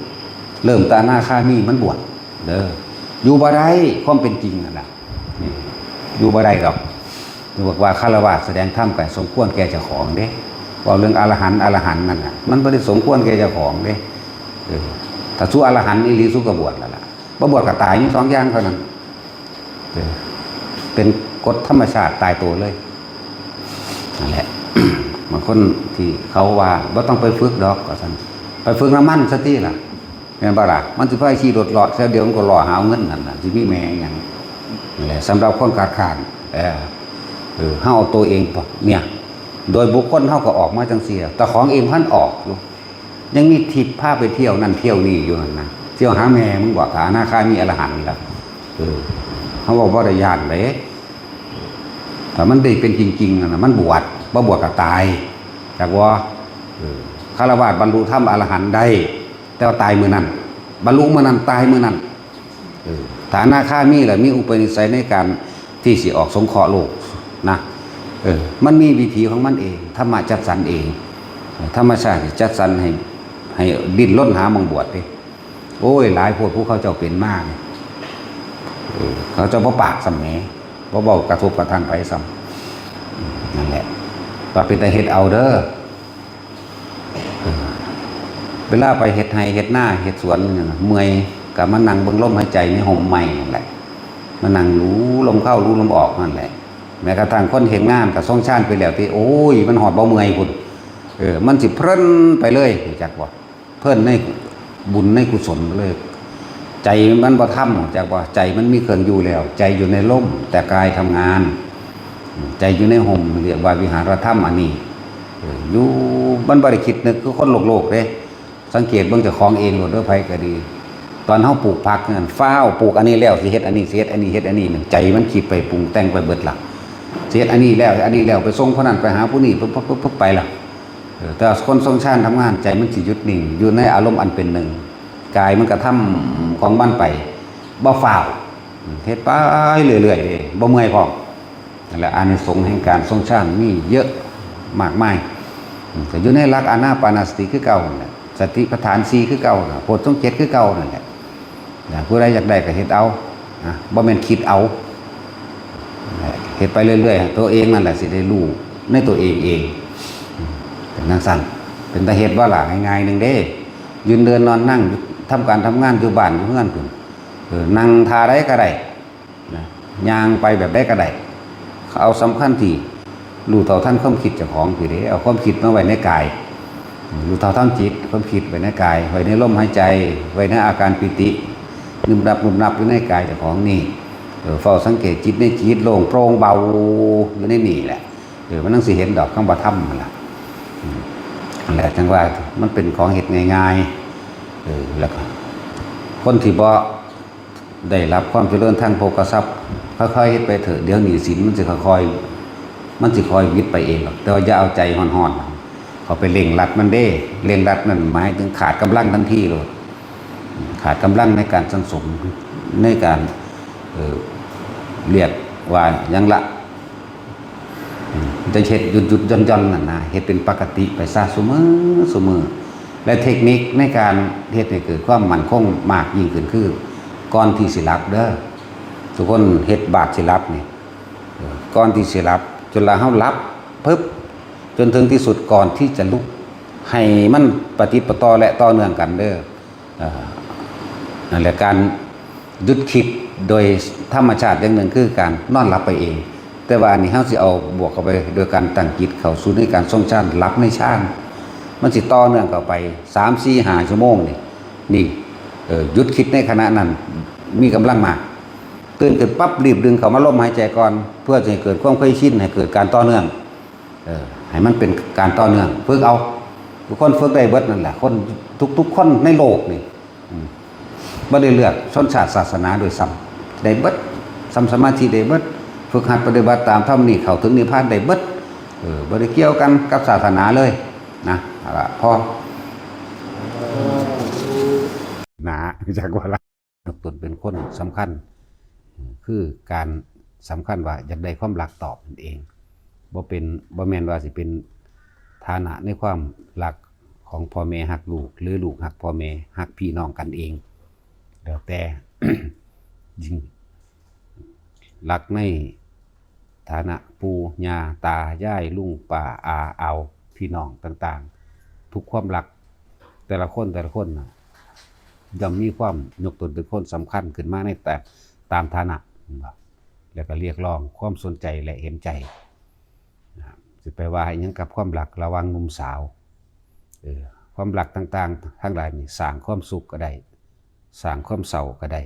เริ่มแต่อนาคามีมันบวช เด้อ อยู่บ่ได้ ความเป็นจริงนั่นน่ะ นี่ อยู่บ่ได้ดอก บอกว่าฆราวาสแสดงธรรมก็สมควรแก่เจ้าของเด้ เว้าเรื่องอรหันต์ อรหันต์นั่นน่ะ มันบ่ได้สมควรแก่เจ้าของเด้ เออ ถ้าสู้อรหันต์อีหลีสู้ก็บวชแล้วล่ะ บ่บวชก็ตาย มีสองอย่างเท่านั้น เออ เป็นกฎธรรมชาติตายตัวเลย นั่นแหละ บางคนที่เขาว่าบ่ต้องไปฝึกดอก ว่าซั่น ไปฝึกนำมันซะติล่ะ แม่นบ่ล่ะ มันสิพาขี่รถเลาะ แค่เดียวมันก็เลาะหาเงินนั่นน่ะ สิมีแม่หยัง นั่นแหละ สำหรับคนขาดค้าน เออ เออ เฮาเอาตัวเองเนี่ย โดยบุคคลเฮาก็ออกมาจังซี่ แต่ของเองพันออกอยู่ ยังมีทิพย์พาไปเที่ยวนั่นเที่ยวนี่อยู่หั่นนะ เที่ยวหาแม่มึงบ่ ถ้าอนาคามีอรหันต์นี่ล่ะ เออ เฮาเว้าบ่ได้ย้านเด้ ถ้ามันได้เป็นจริงๆนั่นน่ะ มันบวช บ่บวชก็ตาย จักบ่ เออ ฆราวาสบรรลุธรรมอรหันต์ได้ แต่ว่าตายมื้อนั้น บรรลุมื้อนั้น ตายมื้อนั้น เออ ถ้าอนาคามีล่ะ มีอุปนิสัยในการที่สิออกสงเคราะห์โลกนะ เออ มันมีวิถีของมันเอง ธรรมะจัดสรรเอง ธรรมชาติจัดสรรให้ ให้ดิ้นรนหาหม่องบวชเด้ โอ้ย หลายโพดผู้เขาเจ้าเป็นมาเนี่ย เออ เขาเจ้าบ่ปากซ้ำแหม บ่เว้ากระทบกระทั่งไผซ้ำ นั่นแหละ ว่าเป็นตาเฮ็ดเอาเด้อ เวลาไปเฮ็ดไร่เฮ็ดนาเฮ็ดสวนนี่นะ เมื่อยก็มานั่งเบิ่งลมหายใจในฮ่มไม้นั่นแหละ มานั่งรู้ลมเข้ารู้ลมออกนั่นแหละ แม้กระทั่งคนเฮ็ดงานก็ทรงฌานไปแล้วติ โอ้ย มันฮอดบ่เมื่อยพุ้น เออ มันสิเพลินไปเลย รู้จักบ่ เพลินในบุญในกุศลเลย ใจมันบ่ทำ รู้จักบ่ ใจมันมีเครื่องอยู่แล้ว ใจอยู่ในลม แต่กายทำงาน ใจอยู่ในฮ่ม เรียกว่าวิหารธรรมอันนี้ เออ อยู่ มันบ่ได้คิดนึกคือคนโลกๆเด้ สังเกตเบิ่งเจ้าของเองโลดเด้อ ไผก็ดี ตอนเฮาปลูกผักนั่น ฟ้าวปลูกอันนี้แล้วสิเฮ็ดอันนี้ สิเฮ็ดอันนี้ เฮ็ดอันนี้นั่น ใจมันคิดไปปรุงแต่งไปเบิดละ สิเฮ็ดอันนี้แล้ว อันนี้แล้ว ไปส่งผู้นั้น ไปหาผู้นี้ ปึ๊บๆๆๆ ไปละ เออ แต่คนทรงฌานทำงาน ใจมันสิหยุดนิ่ง อยู่ในอารมณ์อันเป็นหนึ่ง กายมันกระทำของมันไป บ่ฟ้าว เฮ็ดไปเรื่อยๆเด้ บ่เมื่อยพร้อม นั่นแหละ อานิสงส์แห่งการทรงฌานมีเยอะมากมาย อืม ก็อยู่ในหลักอานาปานสติคือเก่านั่นแหละ สติปัฏฐานสี่คือเก่าน่ะ โพชฌงค์เจ็ดคือเก่านั่นแหละ นะ ผู้ใดอยากได้ก็เฮ็ดเอา นะ บ่แม่นคิดเอา เฮ็ดไปเรื่อยๆ ตัวเองนั่นแหละสิได้รู้ในตัวเองเอง อืม เป็นจั่งซั้น เป็นตาเฮ็ดบ่ล่ะ ง่ายๆหนึ่งเด้ ยืนเดินนอนนั่ง ทำการทำงานอยู่บ้านอยู่เฮือนพุ้น เออ นั่งท่าใดก็ได้ นะ ย่างไปแบบใดก็ได้ เอาสำคัญที่รู้เท่าทันความคิดเจ้าของพี้เด้ เอาความคิดมาไว้ในกาย รู้เท่าทันจิต ความคิดไว้ในกาย ไว้ในลมหายใจ ไว้ในอาการปีติ นึบนับนึบนับอยู่ในกายเจ้าของนี่ เออ เฝ้าสังเกตจิตในจิต โล่งโปร่งเบาอยู่ในนี่แหละ เออ มันจั่งสิเห็นดอกคำว่าธรรมนั่นล่ะ อืม นั่นแหละ จั่งว่ามันเป็นของเฮ็ดง่ายๆ เออ แล้วก็ คนที่บ่ได้รับความเจริญทางโภคทรัพย์ ค่อยๆเฮ็ดไปเถอะ เดี๋ยวหนี้สินมันสิค่อยๆ มันสิค่อยหวิดไปเองหรอก แต่ว่าอย่าเอาใจฮ้อนๆ เข้าไปเร่งรัดมันเด้ เร่งรัดนั่นหมายถึงขาดกำลังทันทีเลย ขาดกำลังในการสั่งสม ในการ เอ่อ เรียกว่าหยังละ อืม จะเฮ็ดหยุดๆหย่อนๆนั่นนะ เฮ็ดเป็นปกติไปซะซุมื้อซุมื้อ และเทคนิคในการเฮ็ดให้เกิดความมั่นคงมากยิ่งขึ้นคือ ก่อนที่สิหลับเด้อ ทุกคนเฮ็ดบาดสิหลับนี่ เออ ก่อนที่สิหลับ จนละเฮาหลับปึ๊บ จนถึงที่สุดก่อนที่จะลุก ให้มันปะติดปะต่อและต่อเนื่องกันเด้อ เอ่อ นั่นแหละ การหยุดคิดโดยธรรมชาติอย่างหนึ่งคือการนอนหลับไปเอง แต่ว่าอันนี้เฮาสิเอาบวกเข้าไปโดยการตั้งจิตเข้าสู่ในการทรงฌาน หลับในฌาน มันสิต่อเนื่องเข้าไปสาม สี่ ห้า ชั่วโมงนี่ นี่ เอ่อ หยุดคิดในขณะนั้น มีกำลังมาก ตื่นขึ้นปั๊บรีบดึงเข้ามาลมหายใจก่อน เพื่อจะให้เกิดความเคยชิน ให้เกิดการต่อเนื่อง เออ ให้มันเป็นการต่อเนื่อง ฝึกเอา ทุกคนฝึกได้เบิดนั่นแหละ คนทุกๆคนในโลกนี่ อืม บ่ได้เลือกชนชาติศาสนาด้วยซ้ำ ได้เบิด ทำสมาธิได้เบิด ฝึกหัดปฏิบัติตามธรรมนี่เข้าถึงนิพพานได้เบิด เออ บ่ได้เกี่ยวกันกับศาสนาเลยนะ เอาละ พอ หนา จักว่าละ ยกตนเป็นคนสำคัญ คือการสำคัญว่าอยากได้ความรักตอบนั่นเอง บ่เป็น บ่แม่นว่าสิเป็นฐานะในความรักของพ่อแม่ฮักลูก หรือลูกฮักพ่อแม่ ฮักพี่น้องกันเอง แล้วแต่ ยิ่งรักในฐานะปู่ย่าตายายลุงป้าอาอาวพี่น้องต่างๆ ทุกความรักแต่ละคนแต่ละคนน่ะ ย่อมมีความยกตนเป็นคนสำคัญขึ้นมาในแต่ ตามฐานะ เห็นบ่ แล้วก็เรียกร้องความสนใจและเห็นใจ นะครับ สิไปว่าอิหยังกับความรักระหว่างหนุ่มสาว เออ ความรักต่างๆ ทั้งหลายนี่สร้างความสุขก็ได้ สร้างความเศร้าก็ได้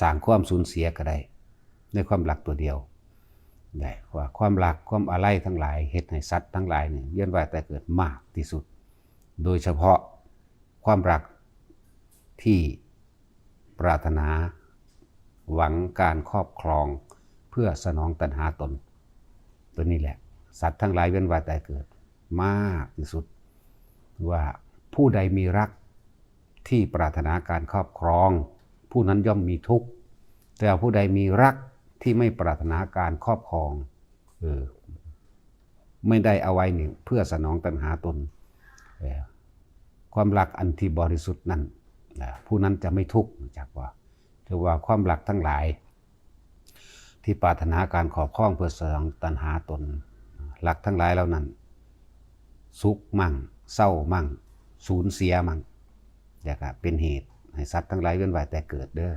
สร้างความสูญเสียก็ได้ ในความรักตัวเดียว ได้ว่าความรักความอาลัยทั้งหลายเฮ็ดให้สัตว์ทั้งหลายนี่เวียนว่ายตายเกิดมากที่สุด โดยเฉพาะความรักที่ปรารถนาหวังการครอบครองเพื่อสนองตัณหาตน ตัวนี้แหละ สัตว์ทั้งหลายเวียนว่ายตายเกิดมากที่สุด ว่าผู้ใดมีรักที่ปรารถนาการครอบครอง ผู้นั้นย่อมมีทุกข์ แต่ผู้ใดมีรักที่ไม่ปรารถนาการครอบครอง เออ ไม่ได้เอาไว้นี่เพื่อสนองตัณหาตน เออ ความรักอันที่บริสุทธิ์นั่น นะ ผู้นั้นจะไม่ทุกข์ จักว่า ถือว่าความรักทั้งหลาย ที่ปรารถนาการครอบครองเพื่อสนองตัณหาตน รักทั้งหลายเหล่านั้น สุขมั่ง เศร้ามั่ง สูญเสียมั่ง แล้วก็เป็นเหตุให้สัตว์ทั้งหลายเวียนว่ายตายเกิดเด้อ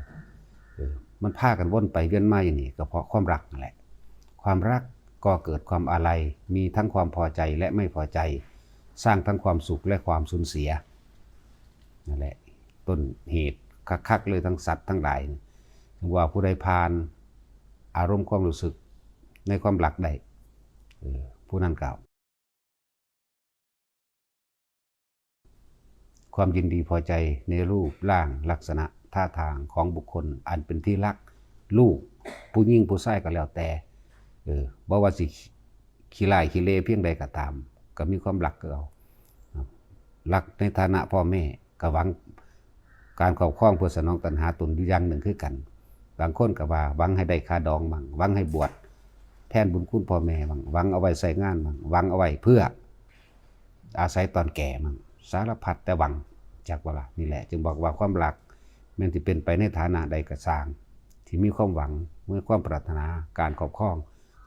เออ มันพากันวนไปเวียนมาอย่างนี้ก็เพราะความรักนั่นแหละ ความรักก็เกิดความอาลัย มีทั้งความพอใจและไม่พอใจ สร้างทั้งความสุขและความสูญเสีย นั่นแหละ ต้นเหตุคักๆเลยทั้งสัตว์ทั้งหลาย ถึงว่าผู้ใดผ่านอารมณ์ความรู้สึกในความรักได้ เออ ผู้นั้นก็ ความยินดีพอใจในรูปร่างลักษณะท่าทางของบุคคลอันเป็นที่รัก ลูก ผู้หญิงผู้ชายก็แล้วแต่ เออ บ่ว่าสิขี้ร้ายขี้เลเพียงใดก็ตาม ก็มีความรักคือเอา รักในฐานะพ่อแม่ ก็หวังการครอบครองเพื่อสนองตัณหาตนอยู่อย่างหนึ่งคือกัน บางคนก็ว่าหวังให้ได้ค่าดองมั่ง หวังให้บวชแทนบุญคุณพ่อแม่มั่ง หวังเอาไว้ใช้งานมั่ง หวังเอาไว้เพื่ออาศัยตอนแก่มั่ง สารพัดแต่หวัง จักว่าล่ะ นี่แหละ จึงบอกว่าความรักแม้นสิเป็นไปในฐานะใดก็ซ่าง ที่มีความหวัง มีความปรารถนาการครอบครอง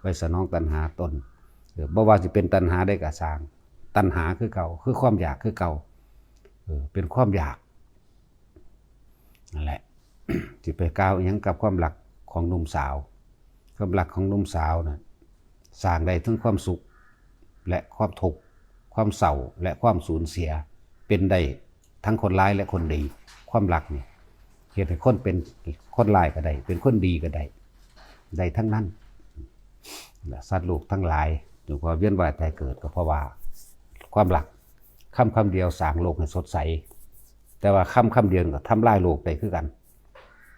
ไว้สนองตัณหาตน เออ บ่ว่าสิเป็นตัณหาใดก็ซ่าง ตัณหาคือเก่า คือความอยากคือเก่า เออ เป็นความอยาก นั่นแหละ สิไปกล่าวอิหยังกับความรักของหนุ่มสาว ความรักของหนุ่มสาวน่ะ สร้างได้ทั้งความสุข และความทุกข์ ค ความเศร้าและความสูญเสีย เป็นได้ทั้งคนร้ายและคนดี ความรักนี่เฮ็ดให้คนเป็นคนร้ายก็ได้ เป็นคนดีก็ได้ ได้ทั้งนั้น และสัตว์โลกทั้งหลายอยู่ก็เวียนว่ายตายเกิดก็เพราะว่าความรัก คำคำเดียวสร้างโลกให้สดใส แต่ว่าคำคำเดียวก็ทำลายโลกได้คือกัน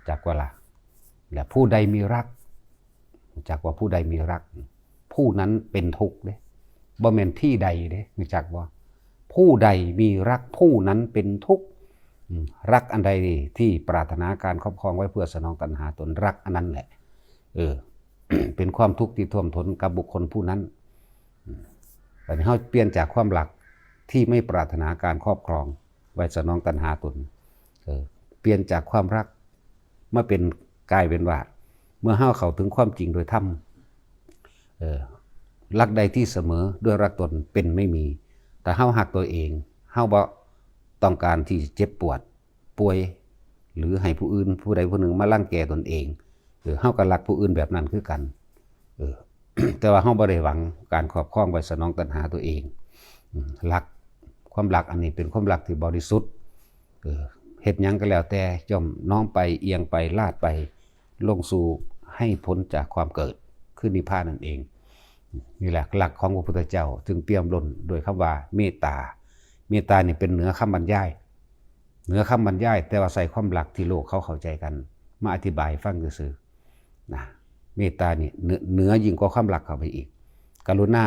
จักว่าล่ะ และผู้ใดมีรัก จักว่าผู้ใดมีรัก ผู้นั้นเป็นทุกข์เด้ บ่แม่นที่ใดเด้ รู้จักบ่ ผู้ใดมีรักผู้นั้นเป็นทุกข์ อืม รักอันใดที่ปรารถนาการครอบครองไว้เพื่อสนองตัณหาตน รักอันนั้นแหละ เออ เป็นความทุกข์ที่ท่วมท้นกับบุคคลผู้นั้น อืม บัดนี้เฮาเปลี่ยนจากความรักที่ไม่ปรารถนาการครอบครองไว้สนองตัณหาตน เออ เปลี่ยนจากความรักมาเป็น กลายเป็นว่า เมื่อเฮาเข้าถึงความจริงโดยธรรม เออ รักใดที่เสมอด้วยรักตนเป็นไม่มี ถ้าเฮาฮักตัวเอง เฮาบ่ต้องการที่จะเจ็บปวด ป่วย หรือให้ผู้อื่นผู้ใดผู้หนึ่งมารังแกตนเอง เออ เฮาก็รักผู้อื่นแบบนั้นคือกัน เออ แต่ว่าเฮาบ่ได้หวังการครอบครองไว้สนองตัณหาตัวเอง อืม รัก ความรักอันนี้เป็นความรักที่บริสุทธิ์ เออ เฮ็ดหยังก็แล้วแต่ย่อมน้อมไป เอียงไป ลาดไป ลงสู่ให้พ้นจากความเกิด คือนิพพานนั่นเอง นี่แหละหลักของพระพุทธเจ้าจึงเปี่ยมล้นโดยคำว่าเมตตา เมตตานี่เป็นเหนือคำบรรยาย เหนือคำบรรยาย แต่ว่าใส่ความรักที่โลกเขาเข้าใจกัน มาอธิบายให้ฟังซื่อๆ นะ เมตตานี่เหนือ เหนือยิ่งกว่าความรักเข้าไปอีก กรุณา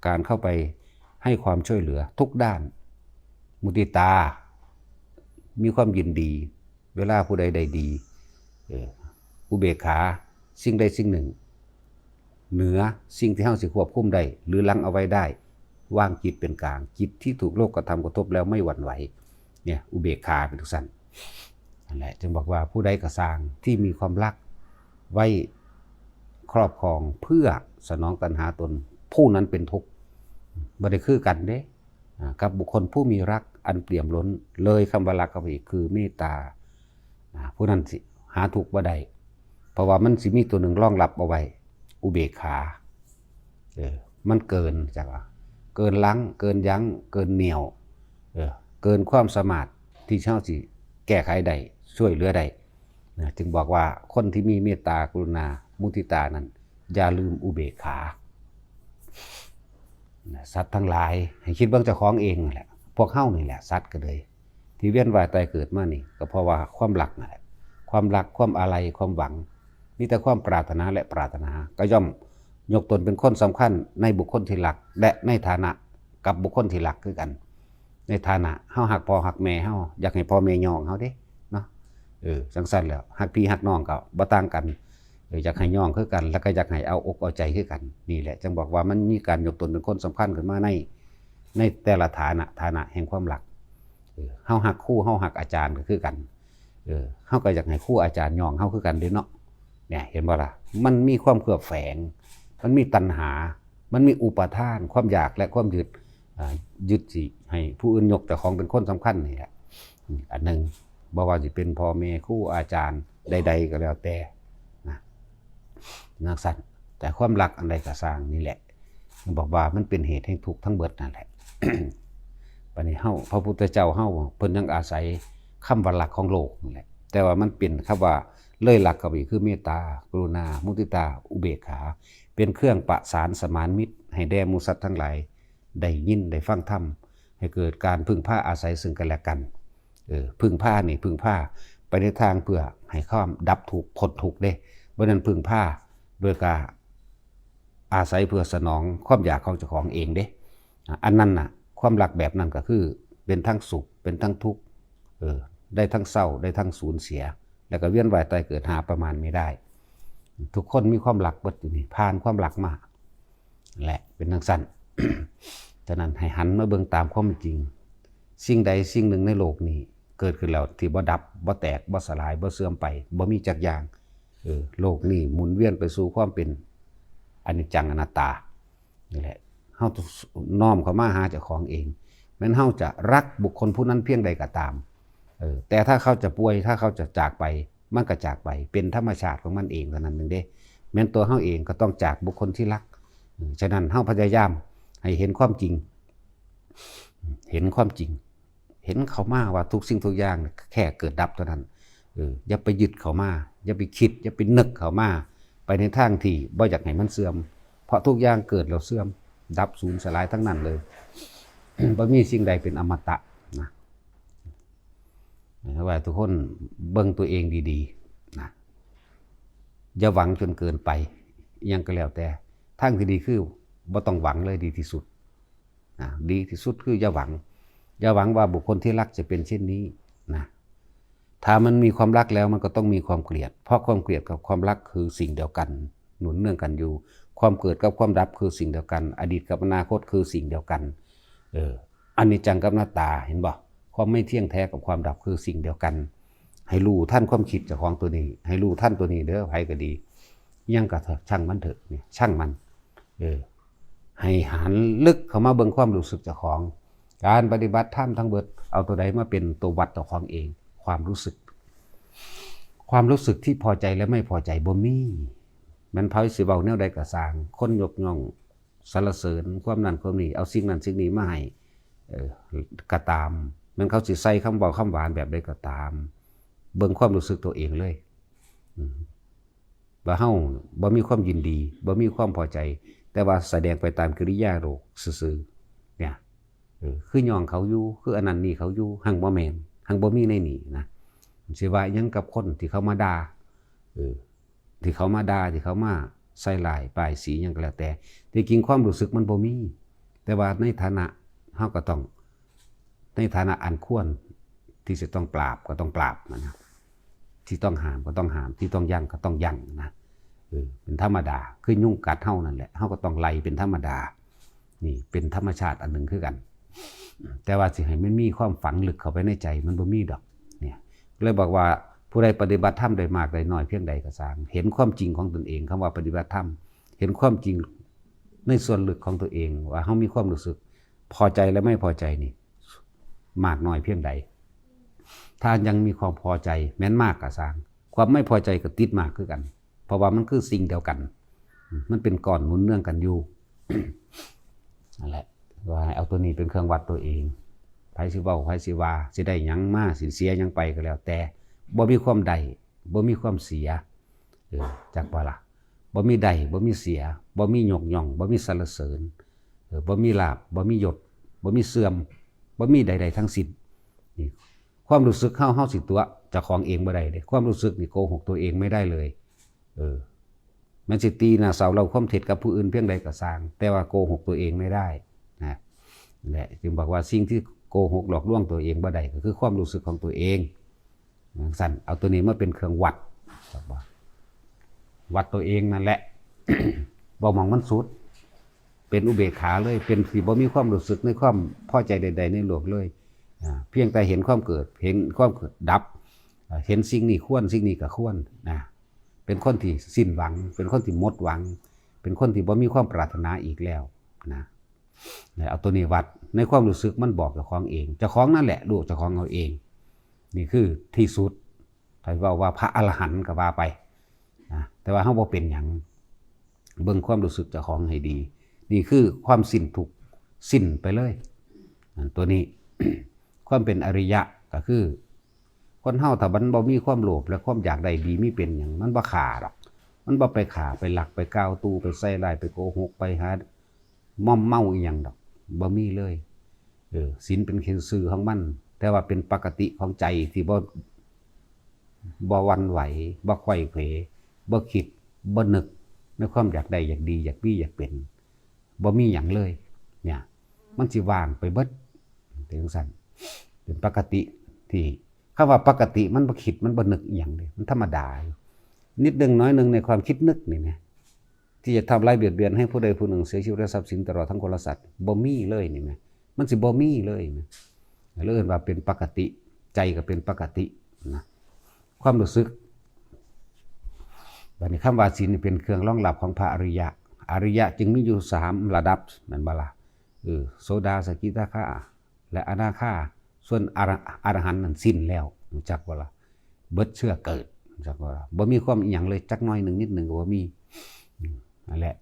การเข้าไปให้ความช่วยเหลือทุกด้าน มุทิตา มีความยินดี เวลาผู้ใดได้ดี เออ อุเบกขา สิ่งใดสิ่งหนึ่ง เหนือสิ่งที่เฮาสิควบคุมได้ หรือรั้งเอาไว้ได้ วางจิตเป็นกลาง จิตที่ถูกโลกกระทำกระทบแล้วไม่หวั่นไหว เนี่ย อุเบกขาเป็นจั่งซั้น นั่นแหละ จึงบอกว่าผู้ใดก็ซ่างที่มีความรักไว้ครอบครองเพื่อสนองตัณหาตน ผู้นั้นเป็นทุกข์ บ่ได้คือกันเด้ อ่า กับบุคคลผู้มีรักอันเปี่ยมล้น เลยคำว่ารักเข้าไปอีก คือเมตตา นะ ผู้นั้นสิหาทุกข์บ่ได้ เพราะว่ามันสิมีตัวหนึ่งรองรับเอาไว้ อุเบกขา เออ มันเกิน จักว่า เกินลัง เกินยั้ง เกินเหนี่ยว เออ เกินความสามารถที่เฮาสิแก้ไขได้ ช่วยเหลือได้ นะ จึงบอกว่าคนที่มีเมตตากรุณา มุทิตานั้น อย่าลืมอุเบกขา นะ สัตว์ทั้งหลาย ให้คิดเบิ่งเจ้าของเองนั่นแหละ พวกเฮานี่แหละ สัตว์ก็เลย ที่เวียนว่ายตายเกิดมานี่ ก็เพราะว่าความรักนั่นแหละ ความรัก ความอาลัย ความหวัง มีแต่ความปรารถนาและปรารถนา ก็ย่อมยกตนเป็นคนสำคัญในบุคคลที่รัก และในฐานะกับบุคคลที่รักคือกัน ในฐานะเฮาฮักพ่อฮักแม่เฮา อยากให้พ่อแม่ย่องเฮาเด้ เนาะ เออ จั่งซั้นแหล้ว ฮักพี่ฮักน้องก็บ่ต่างกัน เออ อยากให้ย่องคือกัน แล้วก็อยากให้เอาอกเอาใจคือกัน นี่แหละ จึงบอกว่ามันมีการยกตนเป็นคนสำคัญขึ้นมาใน ในแต่ละฐานะ ฐานะแห่งความรัก เออ เฮาฮักครู เฮาฮักอาจารย์ก็คือกัน เออ เฮาก็อยากให้ครูอาจารย์ย่องเฮาคือกันเด้เนาะ เนี่ย เห็นบ่ล่ะ มันมีความเคลือบแฝง มันมีตัณหา มันมีอุปาทาน ความอยากและความยึด อ่า ยึดสิให้ผู้อื่นยกเจ้าของเป็นคนสำคัญนี่แหละ อืม อันหนึ่ง บ่ว่าสิเป็นพ่อแม่ ครูอาจารย์ใดๆก็แล้วแต่ นะ จั่งซั้น แต่ความรักอันใดก็ซ่างนี่แหละ บอกว่ามันเป็นเหตุแห่งทุกข์ทั้งเบิดนั่นแหละ บัดนี้เฮา พระพุทธเจ้าเฮา เพิ่นยังอาศัยคำว่ารักของโลกนั่นแหละ แต่ว่ามันเป็นคำว่าเลยรักเข้าไปอีก คือเมตตา กรุณา มุทิตา อุเบกขา เป็นเครื่องประสานสมานมิตร ให้แด่หมู่สัตว์ทั้งหลาย ได้ยินได้ฟังธรรม ให้เกิดการพึ่งพาอาศัยซึ่งกันและกัน เออ พึ่งพานี่ พึ่งพาไปในทางเพื่อให้ความดับทุกข์ พ้นทุกข์เด้ บ่แม่นพึ่งพาโดยการอาศัยเพื่อสนองความอยากของเจ้าของเองเด้ อ่ะ อันนั้นน่ะ ความรักแบบนั้นก็คือเป็นทั้งสุข เป็นทั้งทุกข์ เออ ได้ทั้งเศร้า ได้ทั้งสูญเสีย แล้วก็เวียนว่ายตายเกิดหาประมาณไม่ได้ ทุกคนมีความรักเบิดอยู่นี่ ผ่านความรักมา และเป็นจั่งซั้น ฉะนั้นให้หันมาเบิ่งตามความเป็นจริง สิ่งใดสิ่งหนึ่งในโลกนี้เกิดขึ้นแล้วที่บ่ดับ บ่แตก บ่สลาย บ่เสื่อมไป บ่มีจักอย่าง เออ โลกนี้หมุนเวียนไปสู่ความเป็นอนิจจังอนัตตา นี่แหละ เฮาต้องน้อมเข้ามาหาเจ้าของเอง แม้นเฮาจะรักบุคคลผู้นั้นเพียงใดก็ตาม เออ แต่ถ้าเขาจะป่วย ถ้าเขาจะจากไป มันก็จากไป เป็นธรรมชาติของมันเองเท่านั้นหนึ่งเด้ แม้นตัวเฮาเองก็ต้องจากบุคคลที่รัก อืม ฉะนั้นเฮาพยายามให้เห็นความจริง เห็นความจริง เห็นเข้ามาว่าทุกสิ่งทุกอย่างแค่เกิดดับเท่านั้น เออ อย่าไปยึดเข้ามา อย่าไปคิด อย่าไปนึกเข้ามา ไปในทางที่บ่อยากให้มันเสื่อม เพราะทุกอย่างเกิดแล้วเสื่อม ดับสูญสลายทั้งนั้นเลย บ่มีสิ่งใดเป็นอมตะนะ ว่าทุกคนเบิ่งตัวเองดีๆนะ อย่าหวังจนเกินไป อิหยังก็แล้วแต่ ทางที่ดีคือบ่ต้องหวังเลยดีที่สุดนะ ดีที่สุดคืออย่าหวัง อย่าหวังว่าบุคคลที่รักจะเป็นเช่นนี้นะ ถ้ามันมีความรักแล้วมันก็ต้องมีความเกลียด เพราะความเกลียดกับความรักคือสิ่งเดียวกัน หนุนเนื่องกันอยู่ ความเกิดกับความดับคือสิ่งเดียวกัน อดีตกับอนาคตคือสิ่งเดียวกัน เออ อนิจจังกับอนัตตา เห็นบ่ ความไม่เที่ยงแท้กับความดับคือสิ่งเดียวกัน ให้รู้ทันความคิดเจ้าของตัวนี้ ให้รู้ทันตัวนี้เด้อ ไผก็ดี ยังก็เถอะ ช่างมันเถอะเนี่ย ช่างมัน เออ ให้หันลึกเข้ามาเบิ่งความรู้สึกเจ้าของ การปฏิบัติธรรมทั้งเบิด เอาตัวใดมาเป็นตัววัดเจ้าของเอง ความรู้สึก ความรู้สึกที่พอใจและไม่พอใจบ่มี แม่นไผสิเว้าแนวใดก็ซ่าง คนยกย่องสรรเสริญความนั้นความนี้ เอาสิ่งนั้นสิ่งนี้มาให้ เออ ก็ตาม แม่นเขาสิใส่คำเว้าคำหวานแบบใดก็ตาม เบิ่งความรู้สึกตัวเองเลย อืม ว่าเฮาบ่มีความยินดี บ่มีความพอใจ แต่ว่าแสดงไปตามกิริยาโลกซื่อๆ เนี่ย เออ คือย่องเขาอยู่ คืออันนั้นนี่เขาอยู่ หั่งบ่แม่น หั่งบ่มีในนี่นะ สิว่าหยังกับคนที่เขามาด่า เออ ที่เขามาด่า ที่เขามาใส่ร้ายป้ายสีหยังก็แล้วแต่ ที่จริงความรู้สึกมันบ่มี แต่ว่าในฐานะเฮาก็ต้อง ในฐานะอันควรที่จะต้องปราบก็ต้องปราบมันนะ ที่ต้องห้ามก็ต้องห้าม ที่ต้องยั้งก็ต้องยั้งนะ เออ เป็นธรรมดา คือยุงกัดเฮานั่นแหละ เฮาก็ต้องไล่เป็นธรรมดา นี่เป็นธรรมชาติอันหนึ่งคือกัน แต่ว่าสิให้มันมีความฝังลึกเข้าไปในใจมันบ่มีดอก เนี่ย เลยบอกว่าผู้ใดปฏิบัติธรรมได้มากได้น้อยเพียงใดก็ซ่าง เห็นความจริงของตนเอง คำว่าปฏิบัติธรรม เห็นความจริงในส่วนลึกของตัวเอง ว่าเฮามีความรู้สึกพอใจและไม่พอใจนี่ มากน้อยเพียงใด ถ้ายังมีความพอใจแม้นมากก็ซ่าง ความไม่พอใจก็ติดมากคือกัน เพราะว่ามันคือสิ่งเดียวกัน มันเป็นก้อนหนุนเนื่องกันอยู่ นั่นแหละ ว่าให้เอาตัวนี้เป็นเครื่องวัดตัวเอง ไผสิเว้า ไผสิว่า สิได้หยังมา สิเสียหยังไปก็แล้วแต่ บ่มีความได้ บ่มีความเสีย เออ จักบ่ล่ะ บ่มีได้ บ่มีเสีย บ่มียกย่อง บ่มีสรรเสริญ เออ บ่มีลาภ บ่มียศ บ่มีเสื่อม บ่มีใดๆทั้งสิ้น นี่ ความรู้สึกเฮา เฮาสิตั๋วเจ้าของเองบ่ได้เด้ ความรู้สึกนี่โกหกตัวเองไม่ได้เลย เออ มันสิตีหน้าเสาเล่าความเท็จกับผู้อื่นเพียงใดก็ซ่าง แต่ว่าโกหกตัวเองไม่ได้นะ และจึงบอกว่าสิ่งที่โกหกหลอกลวงตัวเองบ่ได้ก็คือความรู้สึกของตัวเอง จั่งซั้น เอาตัวนี้มาเป็นเครื่องวัด วัดตัวเองนั่นแหละ บ่หม่องมันสุด เป็นอุเบกขาเลย เป็นที่บ่มีความรู้สึกในความพอใจใดๆในโลกเลย อ่า เพียงแต่เห็นความเกิด เห็นความเกิดดับ อ่า เห็นสิ่งนี้ควร สิ่งนี้ก็ควรนะ เป็นคนที่สิ้นหวัง เป็นคนที่หมดหวัง เป็นคนที่บ่มีความปรารถนาอีกแล้วนะ เนี่ย เอาตัวนี้วัด ในความรู้สึกมันบอกเจ้าของเอง เจ้าของนั่นแหละรู้เจ้าของเอาเอง นี่คือที่สุด ถ้าเว้าว่าพระอรหันต์ก็ว่าไปนะ แต่ว่าเฮาบ่เป็นหยัง เบิ่งความรู้สึกเจ้าของให้ดี นี่คือความสิ้นทุกข์ สิ้นไปเลย อันตัวนี้ ความเป็นอริยะก็คือ คนเฮาถ้ามันบ่มีความโลภและความอยากได้ดีมีเป็นหยัง มันบ่ฆ่าดอก มันบ่ไปฆ่า ไปลัก ไปกล่าวตู่ ไปใส่ร้าย ไปโกหก ไปหาม่อมเมาอีหยังดอก บ่มีเลย เออ ศีลเป็นเครื่องซื่อของมัน แต่ว่าเป็นปกติของใจที่บ่ บ่หวั่นไหว บ่ไขว่เขว บ่คิด บ่นึก ในความอยากได้ อยากดี อยากมี อยากเป็น บ่มีหยังเลย เนี่ย มันสิว่างไปเบิด เป็นจั่งซั้น เป็นปกติที่ คำว่าปกติมันบ่คิด มันบ่นึกอิหยังเด้ มันธรรมดาอยู่ นิดหนึ่งน้อยหนึ่งในความคิดนึกนี่นะ ที่จะทำร้ายเบียดเบียนให้ผู้ใดผู้หนึ่งเสียชีวิตและทรัพย์สินตลอดทั้งคนและสัตว์ บ่มีเลยนี่นะ มันสิบ่มีเลยนะ เลยเอิ้นว่าเป็นปกติ ใจก็เป็นปกตินะ ความรู้สึก บัดนี้คำว่าศีลนี่เป็นเครื่องรองรับของพระอริยะ อริยะจึงมีอยู่สามระดับ แม่นบ่ล่ะ เออ โสดา สกิทาคา และอนาคา ส่วนอร-, อรหันต์นั่นสิ้นแล้ว รู้จักบ่ล่ะ เบิดเชื้อเกิด รู้จักบ่ล่ะ บ่มีความอิหยังเลย จักหน่อยหนึ่งนิดหนึ่งก็บ่มี อืม นั่นแหละ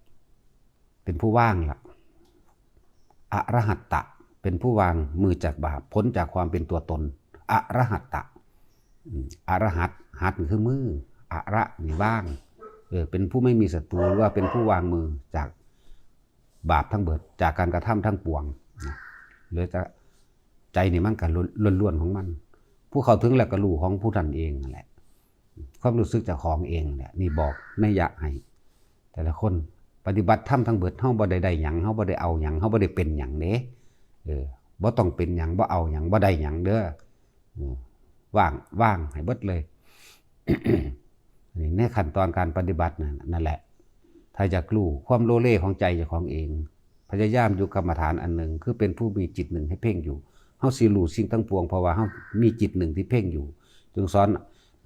เป็นผู้ว่างล่ะ อรหัตตะ เป็นผู้วางมือจากบาป พ้นจากความเป็นตัวตน อรหัตตะ อืม อรหัต หัตคือมือ อระนี่วาง เออ เป็นผู้ไม่มีศัตรู หรือว่าเป็นผู้วางมือจากบาปทั้งเบิด จากการกระทำทั้งปวงนะ เหลือแต่ใจนี่มันก็ล้วนๆของมัน ผู้เข้าถึงแล้วก็รู้ของผู้นั้นเองนั่นแหละ ความรู้สึกเจ้าของเองเนี่ย นี่บอกนัยยะให้ แต่ละคน ปฏิบัติธรรมทั้งเบิด เฮาบ่ได้ได้หยัง เฮาบ่ได้เอาหยัง เฮาบ่ได้เป็นหยังเด้ เออ บ่ต้องเป็นหยัง บ่เอาหยัง บ่ได้หยังเด้อ เออ ว่าง ว่างให้เบิดเลย นี่ในขั้นตอนการปฏิบัตินั่น นั่นแหละ ถ้าอยากรู้ความโลเลของใจเจ้าของเอง พยายามอยู่กรรมฐานอันหนึ่ง คือเป็นผู้มีจิตหนึ่งให้เพ่งอยู่ เฮาสิรู้สิ่งทั้งปวง เพราะว่าเฮามีจิตหนึ่งที่เพ่งอยู่ จึงสอน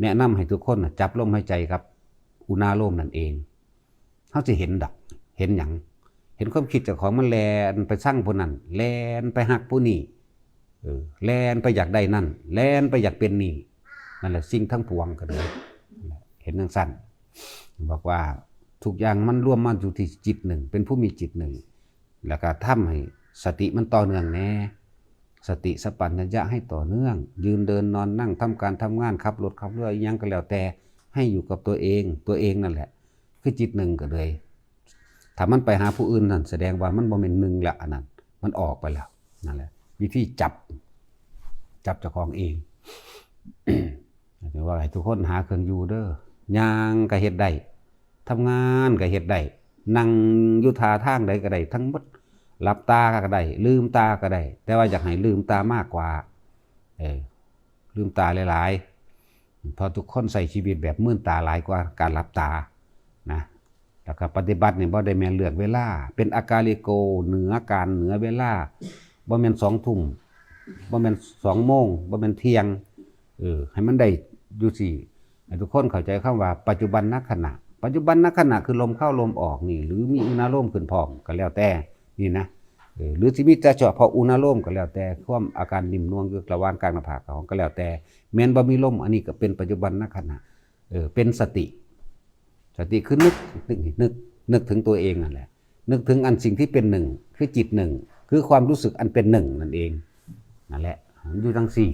แนะนำให้ทุกคนน่ะจับลมหายใจกับอุณาโลมนั่นเอง เฮาสิเห็นดอก เห็นหยัง เห็นความคิดเจ้าของมันแล่นไปสั่งผู้นั้น แล่นไปฮักผู้นี้ เออ แล่นไปอยากได้นั่น แล่นไปอยากเป็นนี่ นั่นแหละสิ่งทั้งปวงก็เลย เห็นจั่งซั่น บอกว่าทุกอย่างมันรวมมาอยู่ที่จิตหนึ่ง เป็นผู้มีจิตหนึ่ง แล้วก็ทำให้สติมันต่อเนื่องแน่ สติสัมปชัญญะให้ต่อเนื่อง ยืนเดินนอนนั่ง ทำการทำงาน ขับรถขับเรือ อิหยังก็แล้วแต่ ให้อยู่กับตัวเอง ตัวเองนั่นแหละ คือจิตหนึ่งก็เลย ถ้ามันไปหาผู้อื่นนั่น แสดงว่ามันบ่แม่นหนึ่งละ อันนั้น มันออกไปแล้ว นั่นแหละ วิธีจับ จับเจ้าของเอง ถึงว่าให้ทุกคนหาเครื่องอยู่เด้อ ย่างก็เฮ็ดได้ ทำงานก็เฮ็ดได้ นั่งอยู่ท่าทางใดก็ได้ทั้งหมด หลับตาก็ได้ ลืมตาก็ได้ แต่ว่าอยากให้ลืมตามากกว่า เออ ลืมตาหลายๆ เพราะทุกคนใช้ชีวิตแบบมืนตาหลายกว่าการหลับตา นะ แล้วก็ปฏิบัตินี่บ่ได้แม่นเลือกเวลา เป็นอากาลิโก เหนือการเหนือเวลา บ่แม่นสองทุ่ม บ่แม่นสองโมง บ่แม่นเที่ยง เออ ให้มันได้อยู่สิ ให้ทุกคนเข้าใจคำว่าปัจจุบันนขณะ ปัจจุบันนขณะคือลมเข้าลมออกนี่ หรือมีอุณาโลมขึ้นพร้อมก็แล้วแต่ นี่นะ เออ หรือสิมีแต่เฉพาะอุณาโลมก็แล้วแต่ ความอาการนิ่มนวลอยู่ระหว่างกลางหน้าผากกับห้องก็แล้วแต่ แม้นบ่มีลม อันนี้ก็เป็นปัจจุบันนขณะ เออ เป็นสติ สติคือนึก นึก นึก นึกถึงตัวเองนั่นแหละ นึกถึงอันสิ่งที่เป็นหนึ่ง คือจิตหนึ่ง คือความรู้สึกอันเป็นหนึ่งนั่นเอง นั่นแหละ มันอยู่จั่งซี้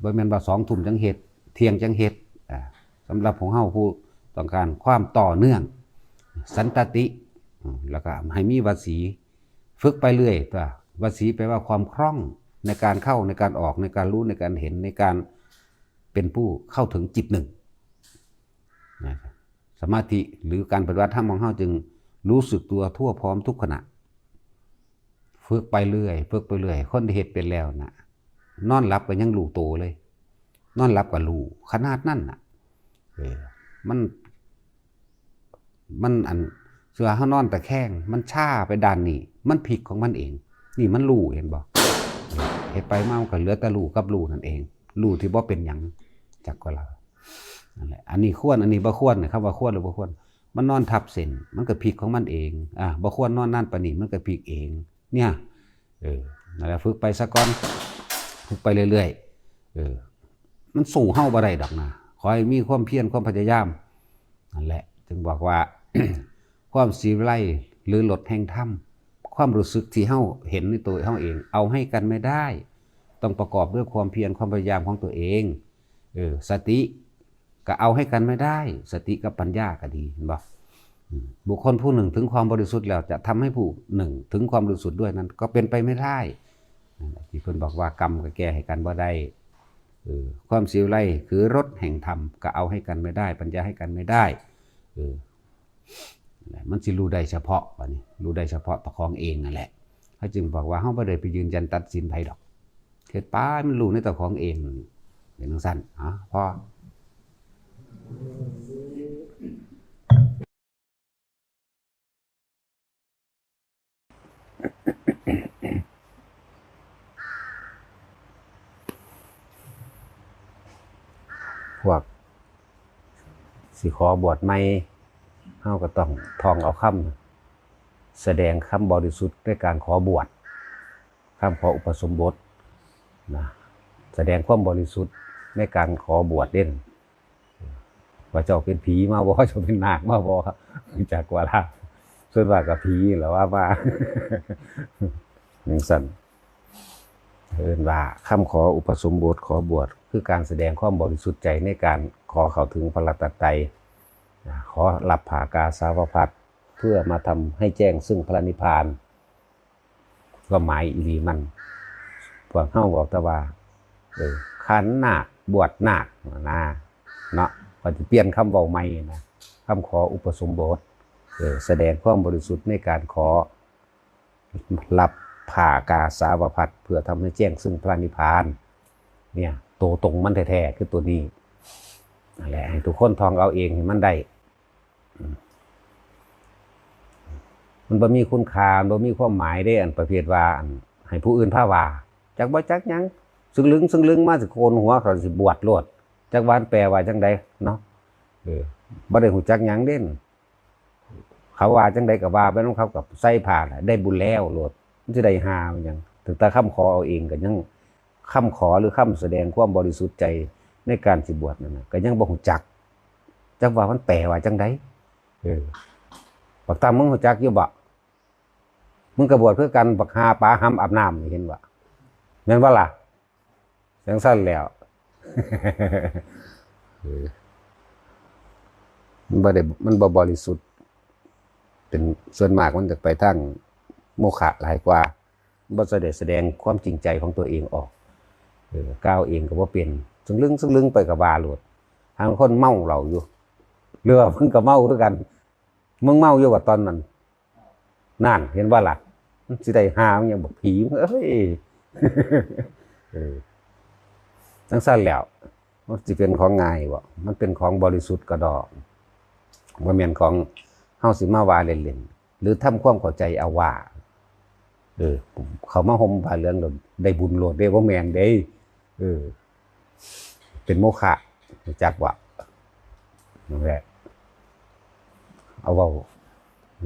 บ่แม่นว่าสองทุ่มจั่งเฮ็ด เที่ยงจั่งเฮ็ด อ่า สำหรับของเฮาผู้ต้องการความต่อเนื่อง สันตติ อืม แล้วก็ให้มีวสี ฝึกไปเรื่อย ตัว วสีแปลว่าความคล่องในการเข้า ในการออก ในการรู้ ในการเห็น ในการเป็นผู้เข้าถึงจิตหนึ่ง นะ สมาธิหรือการปฏิบัติธรรมของเฮาจึงรู้สึกตัวทั่วพร้อมทุกขณะ ฝึกไปเรื่อย ฝึกไปเรื่อย คนที่เฮ็ดเป็นแล้วน่ะ นอนหลับก็ยังรู้ตัวเลย นอนหลับก็รู้ ขนาดนั้นน่ะ เออ มัน มันอัน เวลาเฮานอนตะแคง มันชาไปด้านนี้ มันพลิกของมันเอง นี่มันรู้ เห็นบ่ เฮ็ดไปมามันก็เหลือแต่รู้กับรู้นั่นเอง รู้ที่บ่เป็นหยัง จักก็แล้ว นั่นแหละ อันนี้ควร อันนี้บ่ควร คำว่าควรหรือบ่ควร มันนอนทับเส้น มันก็พลิกของมันเอง อ่า บ่ควรนอนนานปานนี้ มันก็พลิกเอง เนี่ย เออ นั่นแหละ ฝึกไปซะก่อน ฝึกไปเรื่อยๆ เออ มันสู้เฮาบ่ได้ดอกนะ ขอให้มีความเพียร ความพยายาม นั่นแหละ จึงบอกว่า ความสิวิไล หรือรสแห่งธรรม ความรู้สึกที่เฮาเห็นในตัวเฮาเอง เอาให้กันไม่ได้ ต้องประกอบด้วยความเพียร ความพยายามของตัวเอง เออ สติ ก็เอาให้กันไม่ได้ สติกับปัญญาก็ดี เห็นบ่ อืม บุคคลผู้หนึ่งถึงความบริสุทธิ์แล้วจะทำให้ผู้หนึ่งถึงความบริสุทธิ์ด้วยนั้น ก็เป็นไปไม่ได้ นั่นแหละที่เพิ่นบอกว่ากรรมก็แก้ให้กันบ่ได้ เออ ความสิวิไลคือรสแห่งธรรม ก็เอาให้กันไม่ได้ ปัญญาให้กันไม่ได้ เออ นั่นแหละ มันสิรู้ได้เฉพาะ บัดนี้ รู้ได้เฉพาะตัวของเองนั่นแหละ เขาจึงบอกว่าเฮาบ่ได้ไปยืนยันตัดสินไผดอก เฮ็ดไป มันรู้ในตัวของเอง เป็นจั่งซั่น อ่ะ พอ พวกสิขอบวชใหม่ เฮาก็ต้องท่องเอาคำ แสดงคำบริสุทธิ์ในการขอบวช คำขออุปสมบทนะ แสดงความบริสุทธิ์ในการขอบวชเด่น ว่าเจ้าเป็นผีมาบ่ เจ้าเป็นนาคมาบ่ จักว่าล่ะ ส่วนมากก็ผีแหละว่ามา จั่งซั่น เอิ้นว่าคำขออุปสมบทขอบวช คือการแสดงความบริสุทธิ์ใจในการขอเข้าถึงพระรัตนตรัย ขอรับผ้ากาสาวพัสตร์ เพื่อมาทำให้แจ้งซึ่งพระนิพพาน ความหมายอีหลีมัน พวกเฮาบอกแต่ว่า เออ ขันนาค บวชนาค นะ เนาะ ก็สิเปลี่ยนคำเว้าใหม่นะ คำขออุปสมบท เออ แสดงความบริสุทธิ์ในการขอรับผ้ากาสาวพัสตร์ เพื่อทำให้แจ้งซึ่งพระนิพพาน เนี่ย ตัวตรงมันแท้ๆ คือตัวนี้ นั่นแหละ ให้ทุกคนท่องเอาเองให้มันได้ อืม มันบ่มีคุณค่า มันบ่มีความหมายเด้ อันประเภทว่า อัน ให้ผู้อื่นพาว่า จักบ่จักหยัง ซึ่งลึงซึ่งลึงมาสิโกนหัวเขาสิบวชโลด จักว่ามันแปลว่าจังใดเนาะ เออ บ่ได้ฮู้จักหยังเด้ เขาว่าจังใดก็ว่าไปนำเขา ก็ใส่ผ้าล่ะ ได้บุญแล้วโลด มันสิได้หามันหยัง ตั้งแต่คำขอเอาเองก็ยัง คำขอหรือคำแสดงความบริสุทธิ์ใจในการสิบวชนั่นน่ะ ก็ยังบ่ฮู้จัก จักว่ามันแปลว่าจังใด เออ บักตั้ม มึงฮู้จักอยู่บ่ มึงก็บวชคือกัน บักห่าป๋าหำอาบน้ำนี่ เห็นบ่ แม่นบ่ล่ะ จังซั่นแล้ว เออ มันบ่ได้ มันบ่บริสุทธิ์ เป็น ส่วนมากมันจะไปทางโมฆะหลายกว่า บ่ได้แสดงความจริงใจของตัวเองออก เออ กล่าวเองก็บ่เป็น ซึ่งลึงซึ่งลึงไปก็ว่าโลด หางคนเมาเหล้าอยู่ หรือว่ามึงก็เมาคือกัน มึงเมาอยู่ว่าตอนนั้น นั่น เห็นบ่ล่ะ มันสิได้หามันหยัง บักผีมึงเอ้ย เออ จังซั่นแล้ว มันสิเป็นของง่ายบ่ มันเป็นของบริสุทธิ์กระดอก บ่แม่นของเฮาสิมาว่าเล่นๆ หรือทำความเข้าใจเอาว่า เออ เขามาห่มผ้าเหลืองแล้วได้บุญโลดเด้ บ่แม่นเด้ เออ เป็นโมฆะ รู้จักบ่ นั่นแหละ เอาเว้า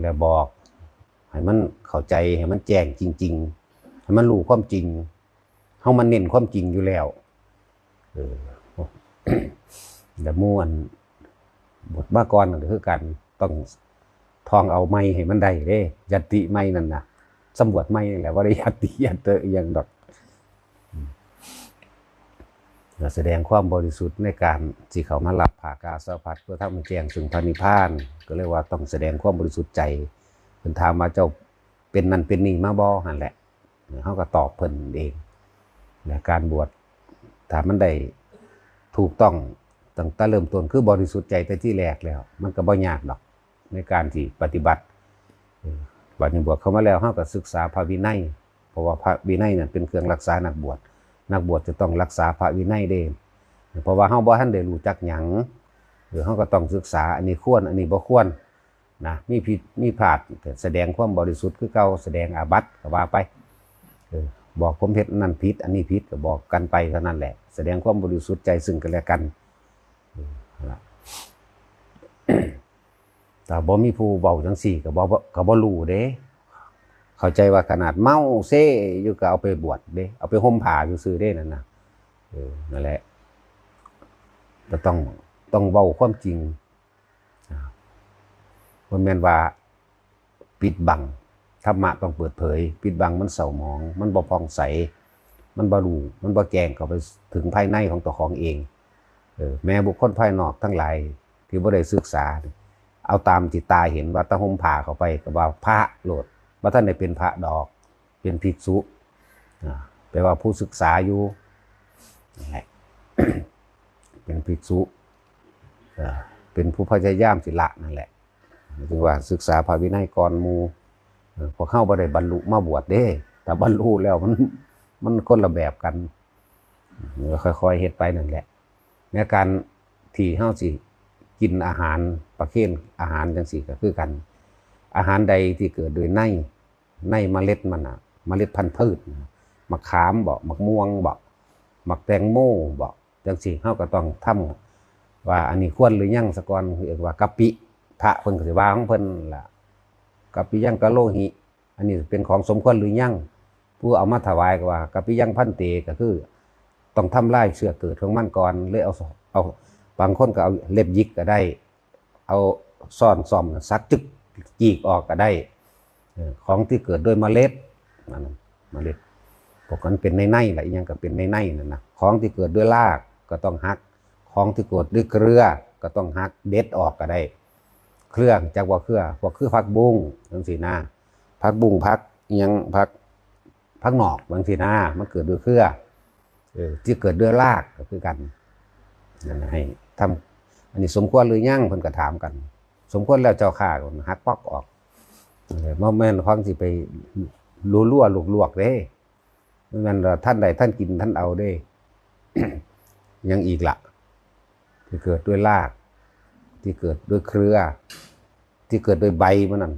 แล้วบอก ให้มันเข้าใจ ให้มันแจ้งจริงๆ ให้มันรู้ความจริง เฮามันเน้นความจริงอยู่แล้ว เออ แล้วหมู่อันบวชมาก่อนนั่นก็คือกัน ต้องท่องเอาใหม่ให้มันได้เด้ ยัตติใหม่นั่นน่ะ สำรวจใหม่นั่นแหละ บ่ได้ยัตติยัตเตอะอิหยังดอก อืม ก็แสดงความบริสุทธิ์ในการสิเข้ามารับผ้ากาสาวพัสตร์ เพื่อทำให้แจ้งซึ่งพระนิพพาน ก็เรียกว่าต้องแสดงความบริสุทธิ์ใจ เพิ่นถามว่า เจ้าเป็นนั่นเป็นนี่มาบ่ หั่นแหละ เฮาก็ตอบเพิ่นเอง และการบวช ถ้ามันได้ถูกต้องตั้งแต่เริ่มต้น คือบริสุทธิ์ใจแต่ที่แรกแล้ว มันก็บ่ยากดอก ในการที่ปฏิบัติ เออ บัดนี้บวชเข้ามาแล้ว เฮาก็ศึกษาพระวินัย เพราะว่าพระวินัยนั่นเป็นเครื่องรักษานักบวช นักบวชจะต้องรักษาพระวินัยเด้ เพราะว่าเฮาบ่ทันได้รู้จักหยัง เออ เฮาก็ต้องศึกษา อันนี้ควร อันนี้บ่ควร นะ มีผิดมีพลาด ก็แสดงความบริสุทธิ์คือเก่า แสดงอาบัติก็ว่าไป เออ บอกผมเฮ็ดอันนั้นผิด อันนี้ผิด ก็บอกกันไปเท่านั้นแหละ แสดงความบริสุทธิ์ใจซึ่งกันและกัน เออ นั่นล่ะ ถ้าบ่มีผู้เว้าจังซี่ ก็บ่ ก็บ่รู้เด้ เข้าใจว่าขนาดเมาเซอยู่ก็เอาไปบวชเด้ เอาไปห่มผ้าซื่อๆเด้นั่นน่ะ เออ นั่นแหละ ก็ต้อง ต้องเว้าความจริง อ่า บ่แม่นว่าปิดบัง ธรรมะต้องเปิดเผย ปิดบังมันเศร้าหมอง มันบ่ผ่องใส มันบ่รู้ มันบ่แจ้งเข้าไปถึงภายในของตัวของเอง เออ แม้บุคคลภายนอกทั้งหลายที่บ่ได้ศึกษา เอาตามที่ตาเห็นว่าตาห่มผ้าเข้าไปก็ว่าพระโลด บ่ทันได้เป็นพระดอก เป็นภิกษุ อ่า แปลว่าผู้ศึกษาอยู่ นั่นแหละ เป็นภิกษุ เอ่อ เป็นผู้พยายามสิละนั่นแหละ ถึงว่าศึกษาพระวินัยก่อนหมู่ เอ่อ พวกเฮาบ่ได้บรรลุมาบวชเด้ ถ้าบรรลุแล้วมัน มันคนละแบบกัน เออ ค่อยๆเฮ็ดไปนั่นแหละ ในการที่เฮาสิกินอาหาร ประเคนอาหารจังซี่ก็คือกัน อาหารใดที่เกิดโดยใน ในเมล็ดมันน่ะ เมล็ดพันธุ์พืชน่ะ มะขามบ่ มะม่วงบ่ มะแตงโมบ่ จังซี่ เฮาก็ต้องทำว่าอันนี้ควรหรือยังซะก่อน เรียกว่ากะปิ พระเพิ่นก็สิว่าของเพิ่นล่ะ กะปิยังกะโลหิ อันนี้เป็นของสมควรหรือยัง ผู้เอามาถวายก็ว่ากะปิยังภันเต ก็คือ ต้องทำลายเชื้อเกิดของมันก่อน เลยเอา เอา บางคนก็เอาเล็บหยิกก็ได้ เอาซ้อนซ่อมสักจึก จีกออกก็ได้ เออ ของที่เกิดโดยเมล็ด นั่นน่ะ เมล็ด พวกมันเป็นในในๆล่ะ อีหยังก็เป็นในในๆนั่นนะ ของที่เกิดด้วยรากก็ต้องหัก ของที่เกิดด้วยเครือก็ต้องหัก เด็ดออกก็ได้ เครือ จักว่าเครือ พวกคือผักบุ้งจังซี่นะ ผักบุ้ง ผักอิหยัง ผัก ผักหนอกจังซี่นะ มันเกิดด้วยเครือ เออ ที่เกิดด้วยรากก็คือกัน นั่นให้ทำ อันนี้สมควรหรือยัง เพิ่นก็ถามกัน สมควรแล้วเจ้าข้า หักปอกออก เออ บ่แม่นของสิไปลัวๆลวกๆเด้ มันว่าท่านใดท่านกินท่านเอาเด้ ยังอีกละ ที่เกิดด้วยราก ที่เกิดด้วยเครือ ที่เกิดด้วยใบมันนั่น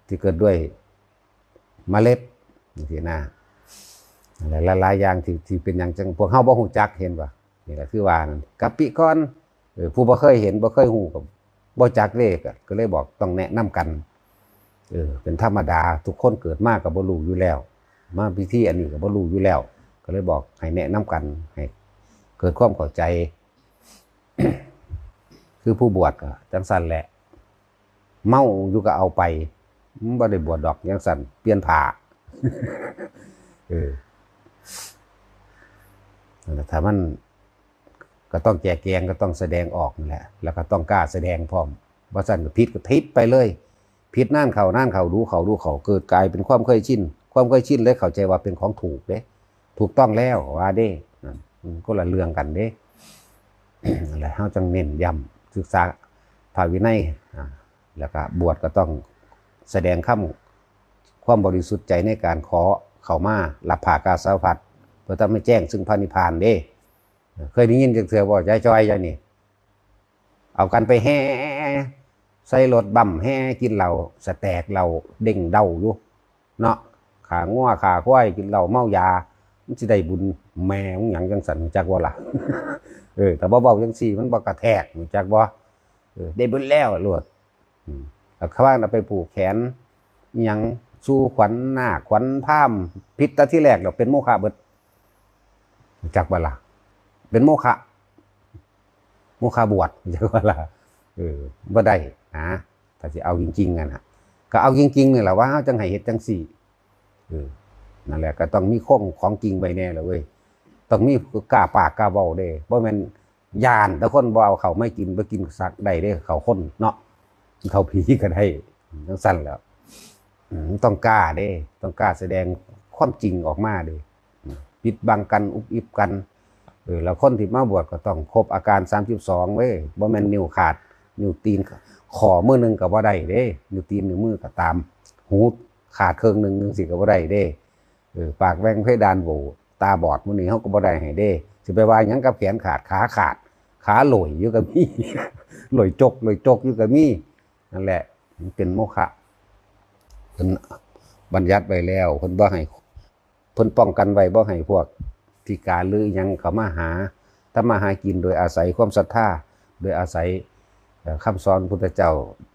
ที่เกิดด้วยเมล็ด จังซี้นะ หลายๆอย่างที่ ที่เป็นหยังจังพวกเฮาบ่ฮู้จัก เห็นบ่ นี่ก็คือว่านั่น กะปิก่อน เออ ผู้บ่เคยเห็นบ่เคยฮู้ก็บ่จักเด้ ก็ ก็เลยบอกต้องแนะนำกัน เออ เป็นธรรมดา ทุกคนเกิดมาก็บ่รู้อยู่แล้ว มาพิธีอันนี้ก็บ่รู้อยู่แล้ว ก็เลยบอกให้แนะนำกัน ให้เกิดความเข้าใจ คือผู้บวชก็จังซั่นแหละ เมาอยู่ก็เอาไป มันบ่ได้บวชดอกจังซั่น เปลี่ยนผ้า เออ นั่นแหละ ถ้ามัน ก็ต้องแก้แค้น ก็ต้องแสดงออกนั่นแหละ แล้วก็ต้องกล้าแสดงพร้อม บ่ซั้นก็ผิดก็ผิดไปเลย ผิดนานเข้า นานเข้า ดูเข้า ดูเข้า เกิดกลายเป็นความเคยชิน ความเคยชินเลยเข้าใจว่าเป็นของถูกเด้ ถูกต้องแล้วว่าเด้ นั่น อืม คนละเรื่องกันเด้ นั่นแหละ เฮาจังเน้นย้ำศึกษาพระวินัย อ่า แล้วก็บวชก็ต้องแสดงคำ ความบริสุทธิ์ใจในการขอเข้ามารับผ้ากาสาวพัสตร์ เพื่อทำให้แจ้งซึ่งพระนิพพานเด้ เคยได้ยินจักเทื่อบ่ ยายจอย ยายนี่ เอากันไปแห่ ใส่รถบัมแห่กินเหล้า สแต็กเหล้าเด้งเด้าอยู่ เนาะ ขางัวขาควายกินเหล้าเมายา มันสิได้บุญแม่มึงหยังจังซั่น รู้จักบ่ล่ะ เออ แต่บ่เว้าจังซี่ มันบ่กระแทก รู้จักบ่ เออ ได้บุญแล้วโลด อืม แล้วเขาว่าเอาไปผูกแขน อิหยัง สู่ขวัญนาคขวัญพราหมณ์ ผิดแต่ทีแรกแล้ว เป็นโมฆะเบิด รู้จักบ่ล่ะ เป็นโมฆะ โมฆะบวช รู้จักบ่ล่ะ เออ บ่ได้นะ ถ้าสิเอาจริงๆอะนะ ก็เอาจริงๆนี่แหละ ว่าเฮาจังให้เฮ็ดจังซี่ เออ นั่นแหละ ก็ต้องมีของ ของจริงไว้แน่ล่ะเว้ย ต้องมีกล้าปากกล้าเว้าเด้ บ่แม่นย้านแต่คนบ่เอาเข้ามากิน บ่กินสักได้เด้ เข้าคนเนาะ เข้าผีก็ได้ จังซั่นแหล้ว อืม ต้องกล้าเด้ ต้องกล้าแสดงความจริงออกมาเด้ ปิดบังกัน อุบอิบกัน เออ แล้วคนที่มาบวชก็ต้องครบอาการสามสิบสองเว้ย บ่แม่นนิ้วขาด นิ้วตีน ข้อมือหนึ่งก็บ่ได้เด้ นิ้วตีน นิ้วมือก็ตาม หูขาดครึ่งหนึ่งจังซี้ก็บ่ได้เด้ เออ ปากแหว่งเพดานโหว่ ตาบอด หมู่นี้เฮาก็บ่ได้ให้เด้ สิไปว่าหยังกับแขนขาด ขาขาด ขาหล่ยอยู่ก็มี หล่ยจก หล่ยจกอยู่ก็มี นั่นแหละ มันเป็นโมฆะ เพิ่นบัญญัติไว้แล้ว เพิ่นบ่ให้ เพิ่นป้องกันไว้บ่ให้พวกพิการหรืออิหยังเข้ามาหา ทำมาหากินโดยอาศัยความศรัทธา โดยอาศัย เอ่อ คำสอนพุทธเจ้า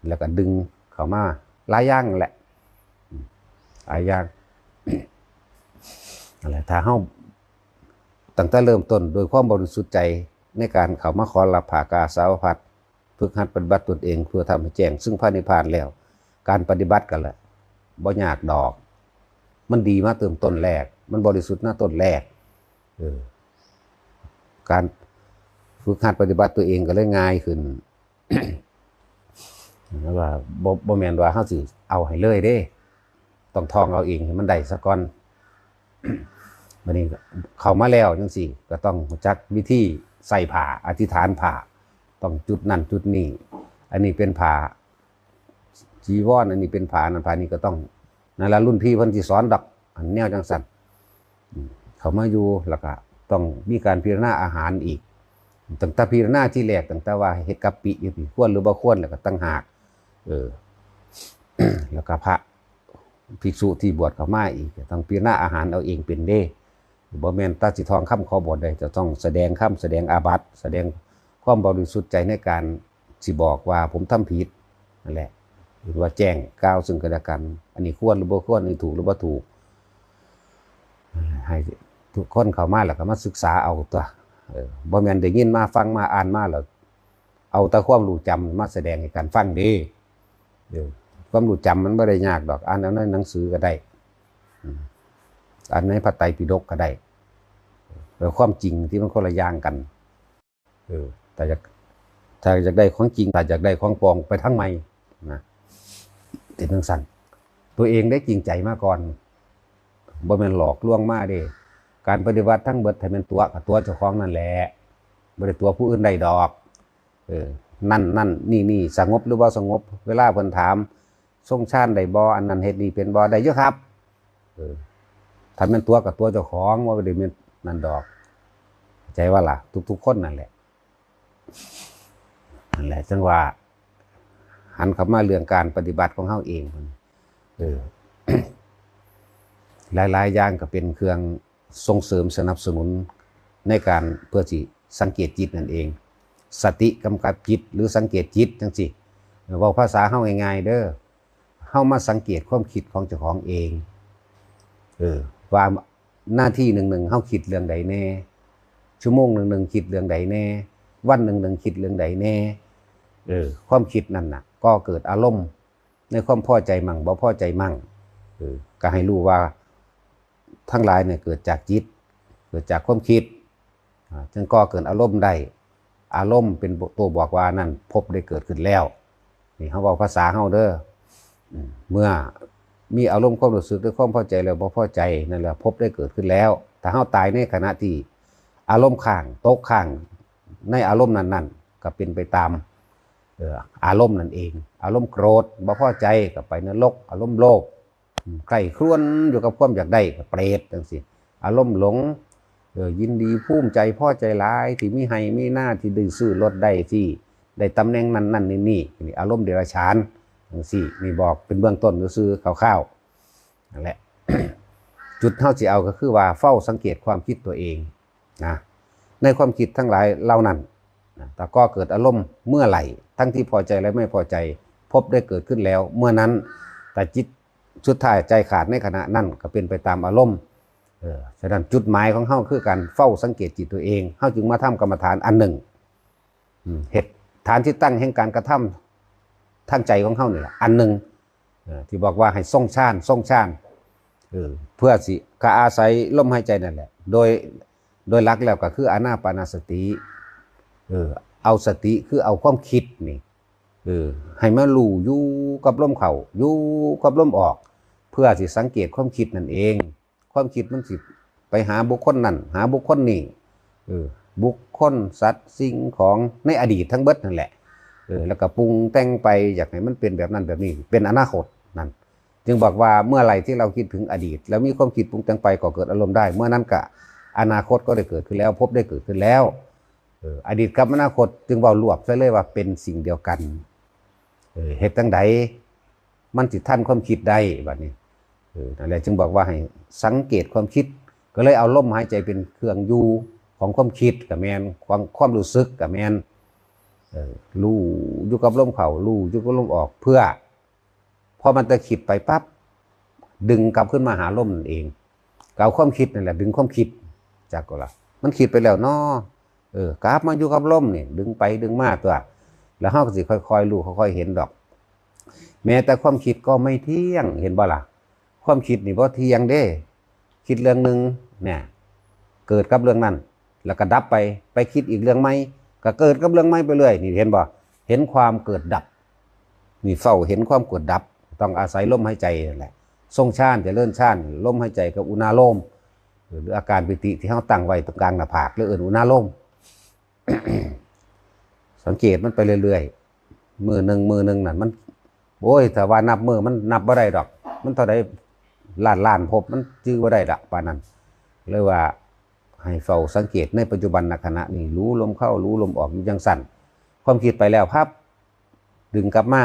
แล้วก็ดึงเข้ามาหลายอย่างแหละ อืม หลายอย่าง นั่นแหละ ถ้าเฮาตั้งแต่เริ่มต้นโดยความบริสุทธิ์ใจในการเข้ามาขอรับผ้ากาสาวพัสตร์ ฝึกหัดปฏิบัติตนเองเพื่อทำให้แจ้งซึ่งพระนิพพานแล้ว การปฏิบัติก็แหละ บ่ยากดอก มันดีมาเติมต้นแรก มันบริสุทธิ์มาต้นแรก เออ การฝึกหัดปฏิบัติตัวเองก็เลยง่ายขึ้น แล้วว่าบ่ บ่แม่นว่าเฮาสิเอาให้เลยเด้ ต้องท่องเอาเองให้มันได้ซะก่อน บัดนี้เข้ามาแล้วจังซี่ ก็ต้องรู้จักวิธีใส่ผ้า อธิษฐานผ้า ต้องจุดนั่นจุดนี้ อันนี้เป็นผ้าจีวร อันนี้เป็นผ้านั่นผ้านี้ ก็ต้อง นั่นล่ะ รุ่นพี่เพิ่นสิสอนดอก อันแนวจังซั่น อืม เข้ามาอยู่ แล้วก็ต้องมีการพิจารณาอาหารอีก ตั้งแต่พิจารณาที่แรก ตั้งแต่ว่าเฮ็ดกะปิอยู่นี่ ควรหรือบ่ควร แล้วก็ต่างหาก เออ แล้วก็พระภิกษุที่บวชเข้ามาอีก ก็ต้องพิจารณาอาหารเอาเองเป็นเด้ บ่แม่นแต่สิท่องคำขอบวชได้ จะต้องแสดงคำ แสดงอาบัติ แสดงความบริสุทธิ์ใจในการสิบอกว่าผมทำผิด นั่นแหละ หรือว่าแจ้งกล่าวซึ่งกันและกัน อันนี้ควรหรือบ่ควร อันนี้ถูกหรือบ่ถูก ให้ทุกคนเข้ามาแล้วก็มาศึกษาเอาตั๊ว เออ บ่แม่นได้ยินมา ฟังมา อ่านมาแล้ว เอาแต่ความรู้จำมาแสดงให้กันฟังเด้ เออ ความรู้จำมันบ่ได้ยากดอก อ่านเอาในหนังสือก็ได้ อืม อันในพระไตรปิฎกก็ได้ แล้วความจริงที่มันคนละอย่างกัน เออ ถ้าอยาก ถ้าอยากได้ของจริง ถ้าอยากได้ของปลอมไปทางใหม่นะ เป็นจังซั่น ตัวเองได้จริงใจมาก่อน บ่แม่นหลอกลวงมาเด้ การปฏิบัติทั้งเบิดให้แม่นตัวกับตัวเจ้าของนั่นแหละ บ่ได้ตัวผู้อื่นได้ดอก เออ นั่นนั่นนี่นี่ สงบหรือบ่สงบ เวลาเพิ่นถาม ทรงฌานได้บ่ อันนั้นเฮ็ดนี่เป็นบ่ ได้อยู่ครับ เออ ถ้าแม่นตัวกับตัวเจ้าของ ว่าบ่ได้แม่นนั่นดอก เข้าใจว่าล่ะ ทุกๆคนนั่นแหละ นั่นแหละ จังว่า หันเข้ามาเรื่องการปฏิบัติของเฮาเอง เออ หลายๆอย่างก็เป็นเครื่องส่งเสริมสนับสนุนในการเพื่อสิสังเกตจิตนั่นเอง สติกำกับจิตหรือสังเกตจิตจังซี่ เว้าภาษาเฮาง่ายๆเด้อ เฮามาสังเกตความคิดของเจ้าของเอง เออ ว่านาทีหนึ่งๆเฮาคิดเรื่องใดแน่ ชั่วโมงหนึ่งๆคิดเรื่องใดแน่ วันหนึ่งๆคิดเรื่องใดแน่ เออ ความคิดนั่นน่ะ ก่อเกิดอารมณ์ ในความพอใจมั่ง บ่พอใจมั่ง เออ ก็ให้รู้ว่า ทั้งหลายเนี่ยเกิดจากจิต เกิดจากความคิด อ่า จึงก่อเกิดอารมณ์ได้ อารมณ์เป็นตัวบอกว่านั่นภพได้เกิดขึ้นแล้ว นี่เฮาเว้าภาษาเฮาเด้อ อืม เมื่อมีอารมณ์ความรู้สึกด้วยความพอใจแล้วบ่พอใจ นั่นแหละภพได้เกิดขึ้นแล้ว ถ้าเฮาตายในขณะที่อารมณ์ค้าง ตกค้างในอารมณ์นั้นๆ ก็เป็นไปตาม เอ่อ อารมณ์นั่นเอง อารมณ์โกรธ บ่พอใจก็ไปนรก อารมณ์โลภ อืม ใคร่ครวญอยู่กับความอยากได้ก็เปรตจังซี่ อารมณ์หลง เออ ยินดีภูมิใจพอใจหลายที่มีไฮ่มีนา ที่ได้ซื้อรถได้ ที่ได้ตำแหน่งนั่นนั่นนี่นี่ นี่อารมณ์เดรัจฉานจังซี่ นี่บอกเป็นเบื้องต้นซื่อๆคร่าวๆ นั่นแหละ จุดเฮาสิเอาก็คือว่าเฝ้าสังเกตความคิดตัวเองนะ ในความคิดทั้งหลายเหล่านั้นนะ ถ้าก่อเกิดอารมณ์เมื่อไหร่ ทั้งที่พอใจและไม่พอใจ ภพได้เกิดขึ้นแล้ว เมื่อนั้น แต่จิตสุดท้ายใจขาดในขณะนั้นก็เป็นไปตามอารมณ์ เออ ฉะนั้นจุดหมายของเฮาคือการเฝ้าสังเกตจิตตัวเอง เฮาจึงมาทำกรรมฐานอันหนึ่ง อืม เหตุ ฐานที่ตั้งแห่งการกระทำทางใจของเฮานี่แหละ อันหนึ่ง เออ ที่บอกว่าให้ทรงฌาน ทรงฌาน เออ เพื่อสิ ก็อาศัยลมหายใจนั่นแหละ โดย โดยหลักแล้วก็คืออานาปานสติ เออ เอาสติคือเอาความคิดนี่ เออ ให้มารู้อยู่กับลมเข้า อยู่กับลมออก เพื่อสิสังเกตความคิดนั่นเอง ความคิดมันสิไปหาบุคคลนั่น หาบุคคลนี่ เออ บุคคล สัตว์ สิ่งของในอดีตทั้งเบิดนั่นแหละ เออ แล้วก็ปรุงแต่งไป อยากให้มันเป็นแบบนั้นแบบนี้ เป็นอนาคตนั่น จึงบอกว่าเมื่อไหร่ที่เราคิดถึงอดีต แล้วมีความคิดปรุงแต่งไป ก็เกิดอารมณ์ได้ เมื่อนั้นก็อนาคตก็ได้เกิดขึ้นแล้ว ภพได้เกิดขึ้นแล้ว เออ อดีตกับอนาคตจึงเว้ารวบซะเลยว่าเป็นสิ่งเดียวกัน เออ เฮ็ดจั่งใดมันสิทันความคิดได้บัดนี้ เออ นั่นแหละจึงบอกว่าให้สังเกตความคิด ก็เลยเอาลมหายใจเป็นเครื่องอยู่ของความคิดก็แม่น ความ ความรู้สึกก็แม่น เออ รู้อยู่กับลมเข้า รู้อยู่กับลมออก เพื่อ พอมันจะคิดไปปั๊บ ดึงกลับขึ้นมาหาลมนั่นเอง ก็เอาความคิดนั่นแหละ ดึงความคิด จักก็ละ มันคิดไปแล้วเนาะ เออ กลับมาอยู่กับลมนี่ ดึงไปดึงมาตัว แล้วเฮาก็สิค่อยๆรู้ ค่อยๆเห็นดอก แม้แต่ความคิดก็ไม่เที่ยง เห็นบ่ล่ะ ความคิดนี่บ่เที่ยงเด้ คิดเรื่องหนึ่งเนี่ย เกิดกับเรื่องนั้น แล้วก็ดับไป ไปคิดอีกเรื่องใหม่ ก็เกิดกับเรื่องใหม่ไปเรื่อย นี่เห็นบ่ เห็นความเกิดดับ นี่เฝ้าเห็นความเกิดดับ ต้องอาศัยลมหายใจนั่นแหละ ทรงฌาน เจริญฌาน ลมหายใจกับอุณาโลม หรืออาการปีติที่เฮาตั้งไว้ตรงกลางหน้าผาก หรือเอิ้นอุณาโลม สังเกตมันไปเรื่อยๆ มื้อหนึ่ง มื้อหนึ่งนั่นมัน โอ้ย ถ้าว่านับมื้อมันนับบ่ได้ดอก มันเท่าใดล้านล้านภพ มันจื่อบ่ได้ดอก ปานนั้น เลยว่าให้เฝ้าสังเกตในปัจจุบันขณะนี้ รู้ลมเข้า รู้ลมออกอยู่จั่งซั่น ความคิดไปแล้วพับ ดึงกลับมา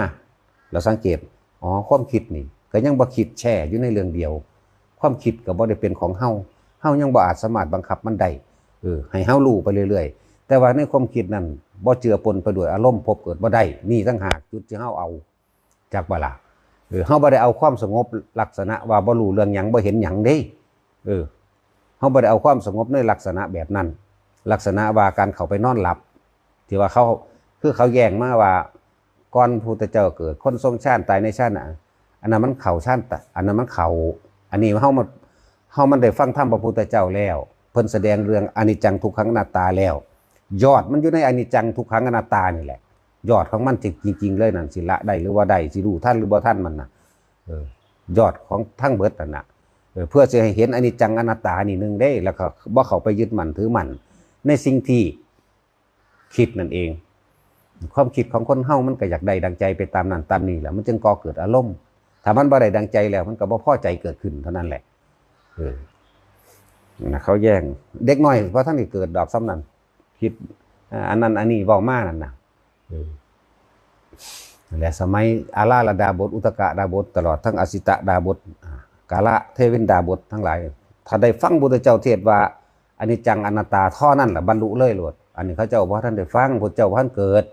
แล้วสังเกต อ๋อ ความคิดนี่ก็ยังบ่คิดแช่อยู่ในเรื่องเดียว ความคิดก็บ่ได้เป็นของเฮา เฮายังบ่อาจสามารถบังคับมันได้ เออ ให้เฮารู้ไปเรื่อยๆ แต่ว่าในความคิดนั้นบ่เจือปนไปด้วยอารมณ์ ภพเกิดบ่ได้ นี่ต่างหากจุดที่เฮาเอา จักบ่ล่ะ เออ เฮาบ่ได้เอาความสงบลักษณะว่าบ่รู้เรื่องหยัง บ่เห็นหยังเด้ เออ เฮาบ่ได้เอาความสงบในลักษณะแบบนั้น ลักษณะว่าการเข้าไปนอนหลับ ที่ว่าเขา คือเขาแย้งมาว่า ก่อนพุทธเจ้าเกิด คนทรงฌานตายในฌานน่ะ อันนั้นมันเข้าฌานตะ อันนั้นมันเข้า อันนี้เฮามา เฮามันได้ฟังธรรมพระพุทธเจ้าแล้ว เพิ่นแสดงเรื่องอนิจจังทุกขังอนัตตาแล้ว ยอดมันอยู่ในอนิจจังทุกขังอนัตตานี่แหละ ยอดของมันจริงๆเลยนั่น สิละได้หรือว่าได้ สิรู้ทันหรือบ่ทันมันน่ะ เออ ยอดของทั้งเบิดนั่นน่ะ เออ เพื่อสิให้เห็นอนิจจังอนัตตานี่หนึ่งเด้ แล้วก็บ่เข้าไปยึดมั่นถือมั่นในสิ่งที่คิดนั่นเอง ความคิดของคนเฮามันก็อยากได้ดังใจไปตามนั้นตามนี้แหละ มันจึงก่อเกิดอารมณ์ ถ้ามันบ่ได้ดังใจแล้ว มันก็บ่พอใจเกิดขึ้นเท่านั้นแหละ เออ นะ เขาแย่ง เด็กน้อยบ่ทันได้เกิดดอกส่ำนั้น คิด อ่า อันนั้นอันนี้เว้ามานั่นน่ะ เออ นั่นแหละ สมัยอาราลดาบท อุทกดาบท ตลอดทั้งอสิตดาบท อ่า กาละเทวินดาบททั้งหลาย ถ้าได้ฟังพุทธเจ้าเทศน์ว่าอนิจจังอนัตตาเท่านั้นล่ะ บรรลุเลยโลด อันนี้เขาเจ้าบ่ทันได้ฟัง พุทธเจ้าบ่ทันเกิด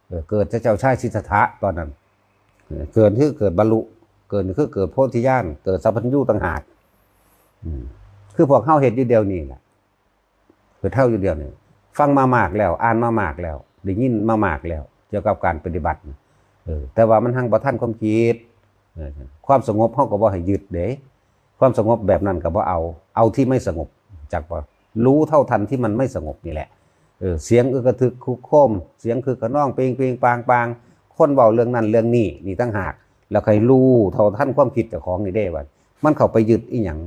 เออ เกิดแต่เจ้าชายสิทธัตถะตอนนั้น เออ เกิดคือเกิดบรรลุ เกิดคือเกิดโพธิญาณ เกิดสัพพัญญูต่างหาก อืม คือพวกเฮาเฮ็ดอยู่เดี๋ยวนี้ล่ะ คือเท่าอยู่เดียวนี่ ฟังมามากแล้ว อ่านมามากแล้ว ได้ยินมามากแล้ว เกี่ยวกับการปฏิบัติ เออ แต่ว่ามันหังบ่ทันความคิด เออ ความสงบเฮาก็บ่ให้ยึดเด้ ความสงบแบบนั้นก็บ่เอา เอาที่ไม่สงบ จักบ่ รู้เท่าทันที่มันไม่สงบนี่แหละ เออ เสียงอึกกระทึกครึกโครม เสียงคึกคะนอง เปงเปงปางปาง คนเว้าเรื่องนั้นเรื่องนี้ นี่ต่างหาก แล้วใครรู้เท่าทันความคิดเจ้าของนี่เด้ ว่ามันเข้าไปยึดอีหยัง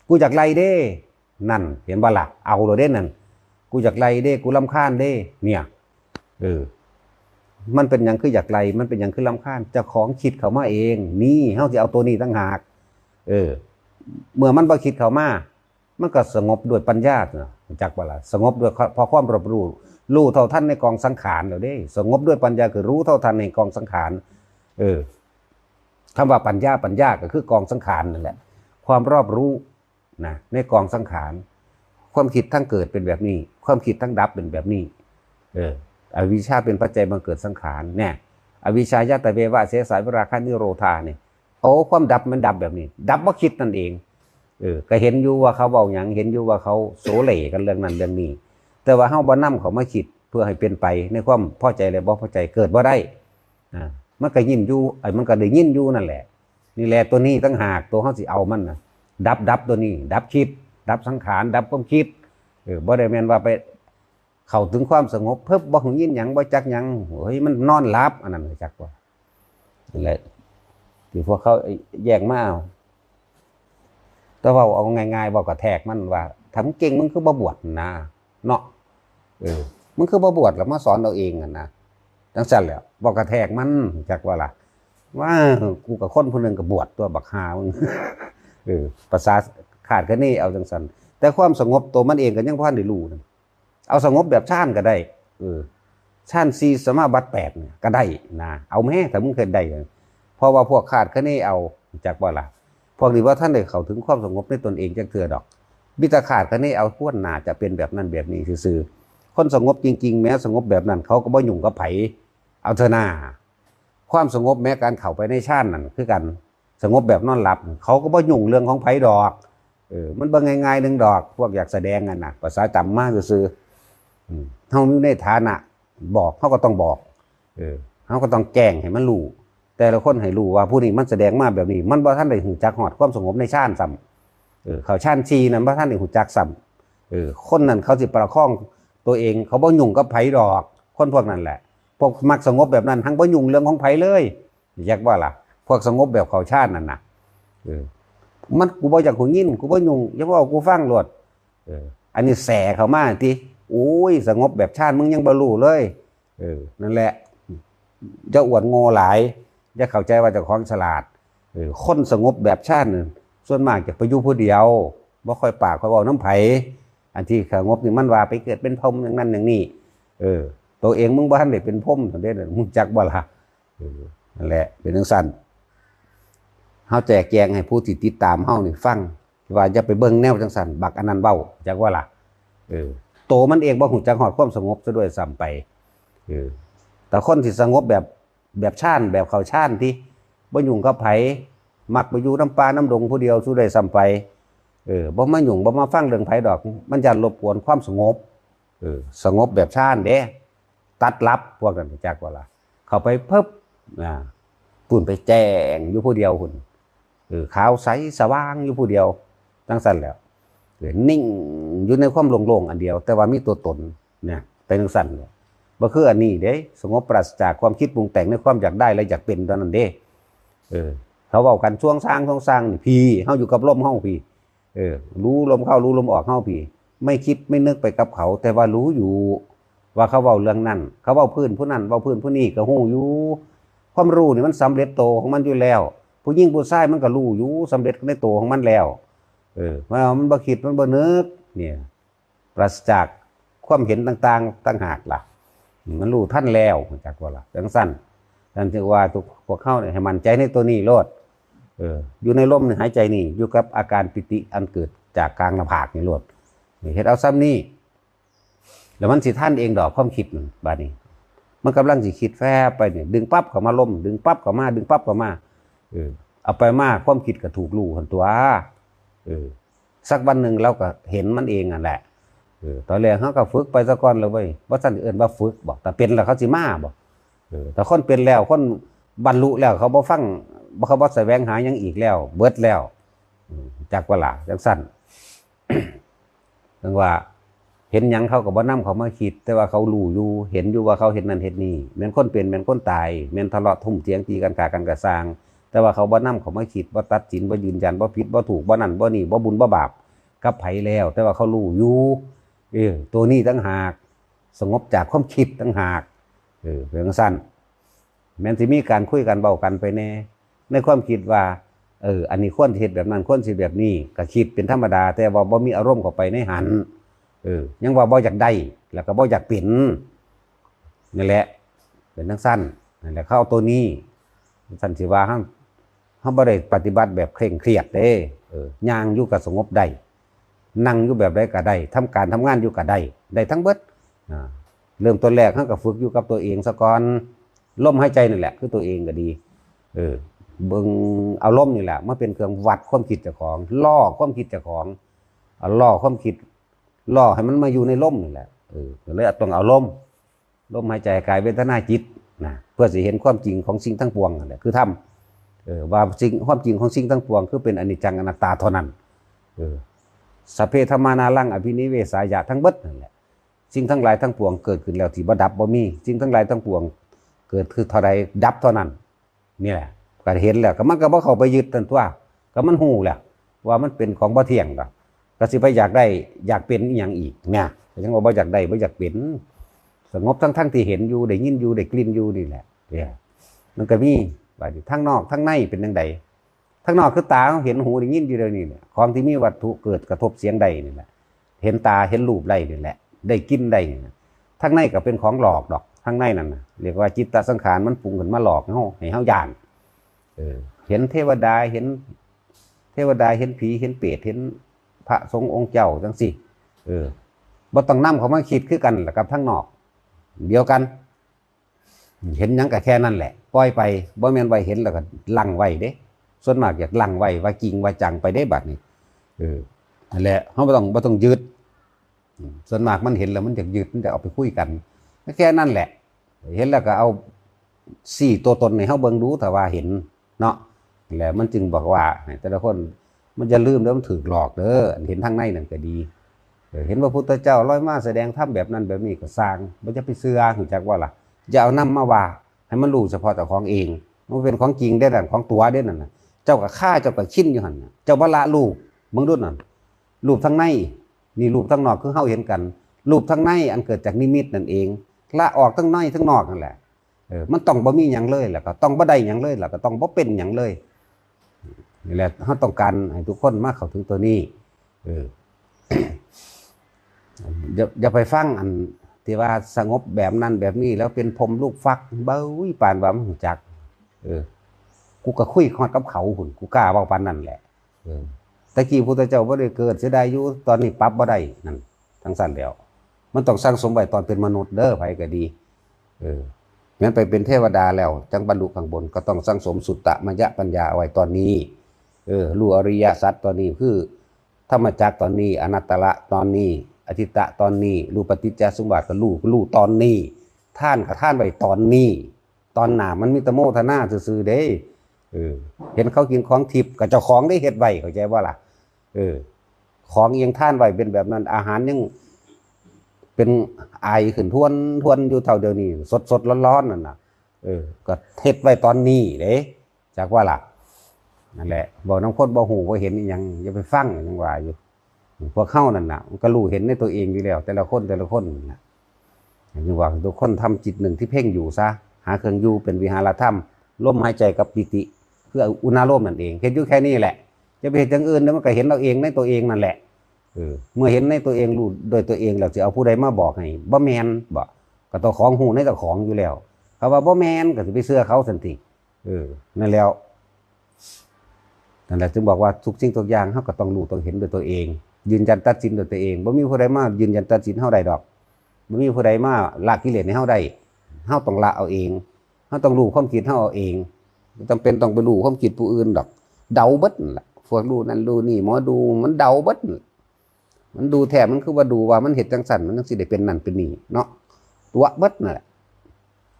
กูอยากไล่เด้ นั่น เห็นบ่ล่ะ เอาเลยเด้นั่น กูอยากไล่เด้ กูรำคาญเด้ เนี่ย เออ มันเป็นหยังคืออยากไล่ มันเป็นหยังคือรำคาญ เจ้าของคิดเข้ามาเอง นี่ เฮาสิเอาตัวนี้ต่างหาก เออ เมื่อมันบ่คิดเข้ามา มันก็สงบด้วยปัญญาเนาะ จักบ่ล่ะ สงบด้วยเพราะความรอบรู้ รู้เท่าทันในกองสังขารแล้วเด้ สงบด้วยปัญญาคือรู้เท่าทันในกองสังขาร เออ คำว่าปัญญา ปัญญาก็คือกองสังขารนั่นแหละ ความรอบรู้นะ ในกองสังขาร ความคิดทั้งเกิดเป็นแบบนี้ ความคิดทั้งดับเป็นแบบนี้ เออ อวิชชาเป็นปัจจัยบังเกิดสังขาร เนี่ย อวิชชายะตะเววะเสสาวิราคะนิโรธาเนี่ย โอ้ ความดับมันดับแบบนี้ ดับบ่คิดนั่นเอง เออ ก็เห็นอยู่ว่าเขาเว้าหยัง เห็นอยู่ว่าเขาโสเหล่กันเรื่องนั้นเรื่องนี้ แต่ว่าเฮาบ่นำเขามาคิดเพื่อให้เป็นไปในความพอใจและบ่พอใจ เกิดบ่ได้ อ่า มันก็ยินอยู่ ไอ้ มันก็ได้ยินอยู่นั่นแหละ นี่แหละ ตัวนี้ต่างหาก ตัวเฮาสิเอามันน่ะ ดับ ดับตัวนี้ ดับคิด ดับสังขาร ดับความคิด เออ บ่ได้แม่นว่าไปเข้าถึงความสงบ เพิบ บ่ฮู้ยินหยัง บ่จักหยัง เฮ้ย มันนอนหลับ อันนั้นจักว่า นั่นแหละ ที่พวกเขาแยกมาเอา แต่เว้าเอาง่ายๆ เว้ากระแทกมันว่า ถ้ามึงเก่ง มึงคือบ่บวชนะ เนาะ เออ มึงคือบ่บวช แล้วมาสอนเอาเองหั่นนะ จังซั่นแหละ เว้ากระแทกมัน จักว่าล่ะ ว่า กูกับคนผู้หนึ่งก็บวชตัวบักห่ามึง เออ ภาษาขาดแค่นี้ เอาจังซั่น แต่ความสงบตัวมันเองก็ยังบ่ทันได้รู้นะ เอาสงบแบบฌานก็ได้ เออ ฌานสี่ สมาบัติแปดเนี่ยก็ได้นะ เอาแม่ ถ้ามึงเคยได้ เพราะว่าพวกขาดคะเนเอา จักว่าล่ะ พวกนี้ว่าท่านได้เข้าถึงความสงบในตนเองจักเทื่อดอก มีแต่ขาดคะเนเอา ควรน่าจะเป็นแบบนั้นแบบนี้ซื่อๆ คนสงบจริงๆ แม้สงบแบบนั้น เขาก็บ่ยุ่งกับไผ เอาเถอะนา ความสงบแม้การเข้าไปในฌานนั่นคือกัน สงบแบบนอนหลับ เขาก็บ่ยุ่งเรื่องของไผดอก เออ มันบ่ง่ายๆ หนึ่งดอก พวกอยากแสดงกันนะ ภาษาจำมาซื่อๆ อืม เฮาอยู่ในฐานะบอก เฮาก็ต้องบอก เออ เฮาก็ต้องแจ้งให้มันรู้ แต่ละคนให้รู้ว่าผู้นี้มันแสดงมาแบบนี้ มันบ่ทันได้รู้จักฮอดความสงบในฌานซ้ำ เออ เข้าฌานสี่นั่นบ่ทันได้รู้จักซ้ำ เออ คนนั้นเขาสิประคองตัวเอง เขาบ่ยุ่งกับไผดอก คนพวกนั้นแหละ พวกมักสงบแบบนั้น หังบ่ยุ่งเรื่องของไผเลย จักว่าล่ะ พวกสงบแบบเข้าฌานนั่นน่ะ เออ มัน กูบ่อยากหูยิน กูบ่ยุ่ง อย่าเว้ากูฟังโลด เออ อันนี้แส่เข้ามาติ โอ้ย สงบแบบฌาน มึงยังบ่รู้เลย เออ นั่นแหละ อย่าอวดโง่หลาย อย่าเข้าใจว่าเจ้าของฉลาด เออ คนสงบแบบฌานน่ะ ส่วนมากจะไปอยู่ผู้เดียว บ่ค่อยปากค่อยเว้านำไผ อันที่สงบนี่มันว่าไปเกิดเป็นพรหมอย่างนั้นอย่างนี้ เออ ตัวเองมึงบ่ทันได้เป็นพรหมเด้อ มึงจักบ่ล่ะ เออ นั่นแหละ เป็นจังซั่น เฮาแจกแจงให้ผู้ที่ติดตามเฮานี่ฟัง ว่าอย่าไปเบิ่งแนวจังซั่น บักอันนั้นเว้า จักว่าล่ะ เออ โตมันเองบ่ฮู้จักฮอดความสงบซะด้วยซ้ำไป เออ แต่คนที่สงบแบบ แบบฌาน แบบเข้าฌานที่บ่ยุ่งกับไผ มักไปอยู่นำป่านำดงผู้เดียวซะด้วยซ้ำไป เออ บ่มายุ่ง บ่มาฟังเรื่องไผดอก มันย่านรบกวนความสงบ เออ สงบแบบฌานเด้ ตัดหลับ พวกนั้นจักว่าล่ะ เข้าไปปึ๊บ อ่า พุ่นไปแจ้งอยู่ผู้เดียวพุ่น เออ ขาวใสสว่างอยู่ผู้เดียว จังซั่นแหละ นิ่งอยู่ในความโล่งๆอันเดียว แต่ว่ามีตัวตนเนี่ยเป็นจั่งซั่นเนี่ย บ่คืออันนี้เด้ สงบปราศจากความคิดปรุงแต่งในความอยากได้และอยากเป็นเท่านั้นเด้ เออ เขาเว้ากันช่วงซางช่วงซางนี่พี้ เฮาอยู่กับลมเฮาพี้ เออ รู้ลมเข้ารู้ลมออกเฮาพี้ ไม่คิดไม่นึกไปกับเขา แต่ว่ารู้อยู่ ว่าเขาเว้าเรื่องนั้น เขาเว้าพื้นผู้นั้นเว้าพื้นผู้นี้ก็ฮู้อยู่ ความรู้นี่มันสำเร็จโตของมันอยู่แล้ว ผู้หญิงผู้ชายมันก็รู้อยู่ สำเร็จในโตของมันแล้ว เออ มันมันบ่คิดมันบ่นึก เนี่ย ปราศจากความเห็นต่างๆต่างหากล่ะ มันรู้ทันแล้ว จักว่าล่ะ จั่งซั่น นั่นถือว่าทุกพวกเขาเนี่ยให้มั่นใจในตัวนี้โลด เออ อยู่ในลมในหายใจนี่ อยู่กับอาการปีติอันเกิดจากกลางหน้าผากนี่โลด นี่เฮ็ดเอาซ้ำนี่ แล้วมันสิทันเองดอกความคิดนั่น บาดนี้ มันกำลังสิคิดแฟบไปเนี่ย ดึงปั๊บเข้ามาลม ดึงปั๊บเข้ามา ดึงปั๊บเข้ามา เออ เอาไปมาความคิดก็ถูกรู้หั่นตัว เออ สักวันหนึ่งเราก็เห็นมันเองนั่นแหละ เออ ตอนแรกเขาก็ฝึกไปซะก่อนเลยเว้ย ว่าซั่นเอิ้นว่าฝึกบ่ แต่เป็นแล้วเขาสิมาบ่ เออ แต่คนเป็นแล้ว คนบรรลุแล้ว เขาบ่ฟัง บ่ เขาบ่แสวงหาหยังอีกแล้ว เบิดแล้ว อืม จักว่าล่ะ จั่งซั่น จั่งว่า เห็นหยังเขาก็บ่นำเขามาคิด แต่ว่าเขารู้อยู่ เห็นอยู่ว่าเขาเฮ็ดนั่นเฮ็ดนี่ แม่นคนเป็น แม่นคนตาย แม่นทะเลาะทุ่มเถียงตีกันฆ่ากันก็ซ่าง แต่ว่าเขาบ่นำเขามาคิด บ่ตัดสิน บ่ยืนยัน บ่ผิด บ่ถูก บ่นั่น บ่นี่ บ่บุญ บ่บาป กับไผแล้ว แต่ว่าเขารู้อยู่ เออ ตัวนี้ต่างหาก สงบจากความคิดต่างหาก เออ เป็นจั่งซั่น แม่นสิมีการคุยกันเว้ากันไปแน่ ในความคิดว่า เออ อันนี้ควรสิเฮ็ดแบบนั้น ควรสิแบบนี้ ก็คิดเป็นธรรมดา แต่ว่าบ่มีอารมณ์เข้าไปในหั้น เออ ยังว่าบ่อยากได้ แล้วก็บ่อยากเป็น นั่นแหละ เป็นจั่งซั่น นั่นแหละ เขาเอาตัวนี้ ซั่นสิว่าเฮา เฮาบ่ได้ปฏิบัติแบบเคร่งเครียดเด้ เออ ย่างอยู่ก็สงบได้ นั่งอยู่แบบใดก็ได้ ทำการทำงานอยู่ก็ได้ ได้ทั้งเบิด อ่า เริ่มต้นแรกเฮาก็ฝึกอยู่กับตัวเองซะก่อน ลมหายใจนั่นแหละ คือตัวเองก็ดี เออ เบิ่งเอาลมนี่แหละ มาเป็นเครื่องวัดความคิดเจ้าของ ล่อความคิดเจ้าของ เอาล่อความคิด ล่อให้มันมาอยู่ในลมนี่แหละ เออ ก็เลยต้องเอาลม ลมหายใจ กาย เวทนา จิต นะ เพื่อสิเห็นความจริงของสิ่งทั้งปวงนั่นแหละ คือธรรม เออ ว่าสิ่ง ความจริงของสิ่งทั้งปวง คือเป็นอนิจจังอนัตตาเท่านั้น เออ สัพเพธัมมานาลังอภินิเวสายะ ทั้งเบิดนั่นแหละ สิ่งทั้งหลายทั้งปวงเกิดขึ้นแล้วที่บ่ดับบ่มี สิ่งทั้งหลายทั้งปวงเกิดคือเท่าใดดับเท่านั้น นี่แหละ ก็เห็นแล้ว ก็มันก็บ่เข้าไปยึดนั่นตัว ก็มันฮู้แล้ว ว่ามันเป็นของบ่เที่ยงดอก ก็สิไปอยากได้ อยากเป็นอีหยังอีกเนี่ย ก็ยังว่าบ่อยากได้ บ่อยากเป็น สงบทั้งๆที่เห็นอยู่ ได้ยินอยู่ ได้กลิ่นอยู่นี่แหละ เนี่ย มันก็มี บาดนี้ทางนอกทางในเป็นจั่งใด ทางนอกคือตาเฮาเห็น หูได้ยินอยู่เดี๋ยวนี้เนี่ย ของที่มีวัตถุเกิดกระทบเสียงได้นี่แหละ เห็นตาเห็นรูปได้นี่แหละ ได้กลิ่นได้นี่นะ ทางในก็เป็นของหลอกดอก ทางในนั่นน่ะ เรียกว่าจิตตสังขารมันปรุงขึ้นมาหลอกเฮา ให้เฮาย้าน เออ เห็นเทวดา เห็นเทวดา เห็นผี เห็นเปรต เห็นพระสงฆ์องค์เจ้าจั่งซี้ เออ บ่ต้องนำเขามาคิดคือกันล่ะกับทางนอก เดียวกัน เห็นหยังก็แค่นั้นแหละ ปล่อยไป บ่แม่นว่าเห็นแล้วก็ลังไว้เด้ ส่วนมากอยากลังไว้ ว่าจริงว่าจังไปเด้บัดนี้ เออ นั่นแหละ เฮาบ่ต้อง บ่ต้องยึด อืม ส่วนมากมันเห็นแล้วมันอยากยึด มันจะเอาไปคุยกัน ก็แค่นั้นแหละ เห็นแล้วก็เอา ซี้ตัวตนให้เฮาเบิ่งดู ถ้าว่าเห็นเนาะ แล้วมันจึงบอกว่า ให้แต่ละคน มันอย่าลืมเด้อ มันถูกหลอกเด้อ อันเห็นทางในนั่นก็ดี เออ เห็นพระพุทธเจ้าลอยมาแสดงธรรมแบบนั้นแบบนี้ก็ซ่าง บ่จะไปเชื่อ รู้จักบ่ล่ะ อย่าเอานำมาว่า ให้มันรู้เฉพาะเจ้าของเอง มันเป็นของจริงเด้นั่น ของตัวเด้นั่นน่ะ เจ้าก็คา เจ้าก็ชินอยู่หั่นน่ะ เจ้าบ่ละรูป เบิ่งดูนั่น รูปทางใน นี่รูปทางนอกคือเฮาเห็นกัน รูปทางในอันเกิดจากนิมิตนั่นเอง ละออกทั้งในทั้งนอกนั่นแหละ เออ มันต้องบ่มีหยังเลย แล้วก็ต้องบ่ได้หยังเลย แล้วก็ต้องบ่เป็นหยังเลย นี่แหละ เฮาต้องการให้ทุกคนมาเข้าถึงตัวนี้ เออ อย่า อย่าไปฟังอันที่ว่าสงบแบบนั้นแบบนี้ แล้วเป็นพรหมลูกฟัก เบ้ย ปานว่ามันรู้จัก เออ กูก็คุยฮอดกับเขาพุ้น กูกล้าเว้าปานนั้นแหละ เออ แต่กี้พุทธเจ้าบ่ได้เกิด เสียดายอยู่ ตอนนี้ปรับบ่ได้ นั่น จั่งซั่นแล้ว มันต้องสั่งสมไว้ตอนเป็นมนุษย์เด้อ ไผก็ดี เออ แม่นไปเป็นเทวดาแล้ว จั่งบรรลุข้างบน ก็ต้องสั่งสมสุตตะมยปัญญาเอาไว้ตอนนี้ เออ รู้อริยสัจตอนนี้ คือธรรมจักรตอนนี้ อนัตตละตอนนี้ อทิตตะตอนนี้ รู้ปฏิจจสมุปบาทก็รู้ รู้ตอนนี้ ทานก็ทานไว้ตอนนี้ ตอนหน้ามันมีแต่โมทนาซื่อๆเด้ เออ เห็นเขากินของทิพย์ก็เจ้าของได้เฮ็ดไว้ เข้าใจบ่ล่ะ เออ ของยังทานไว้เป็นแบบนั้น อาหารยังเป็นไอขึ้นทวนทวนอยู่เท่าเดียวนี้ สดสดร้อนร้อนๆนั่นน่ะ เออ ก็เฮ็ดไว้ตอนนี้เด้ จักว่าล่ะ นั่นแหละ บอกน้ำคนบ่ฮู้บ่เห็นอีหยัง อย่าไปฟัง ยังว่าอยู่ พวกเฮานั่นน่ะ มันก็รู้เห็นในตัวเองอยู่แล้ว แต่ละคนแต่ละคนน่ะ ยังว่าทุกคนทำจิตหนึ่งที่เพ่งอยู่ซะ หาเครื่องอยู่เป็นวิหารธรรม ลมหายใจกับปีติ คืออุณาโลมนั่นเอง เฮ็ดอยู่แค่นี้แหละ จะไปเฮ็ดอย่างอื่น เดี๋ยวมันก็เห็นเอาเองในตัวเองนั่นแหละ เออ เมื่อเห็นในตัวเอง รู้โดยตัวเองแล้ว สิเอาผู้ใดมาบอกให้ บ่แม่น บ่ ก็ต้องของฮู้ในเจ้าของอยู่แล้ว เขาว่าบ่แม่น ก็สิไปเชื่อเขาซั่นติ เออ นั่นแล้ว นั่นแหละจึงบอกว่าทุกสิ่งทุกอย่างเฮาก็ต้องรู้ต้องเห็นด้วยตัวเอง ยืนยันตัดสินด้วยตัวเอง บ่มีผู้ใดมายืนยันตัดสินเฮาได้ดอก บ่มีผู้ใดมาละกิเลสให้เฮาได้ เฮาต้องละเอาเอง เฮาต้องรู้ความคิดเฮาเอาเอง บ่จำเป็นต้องไปรู้ความคิดผู้อื่นดอก เดาเบิดนั่นล่ะ พวกรู้นั่นรู้นี่ หมอดูมันเดาเบิดนั่นล่ะ มันดูแท้ มันคือว่าดูว่ามันเฮ็ดจังซั่น มันจังสิได้เป็นนั่นเป็นนี่เนาะ ตั๋วเบิดนั่นแหละ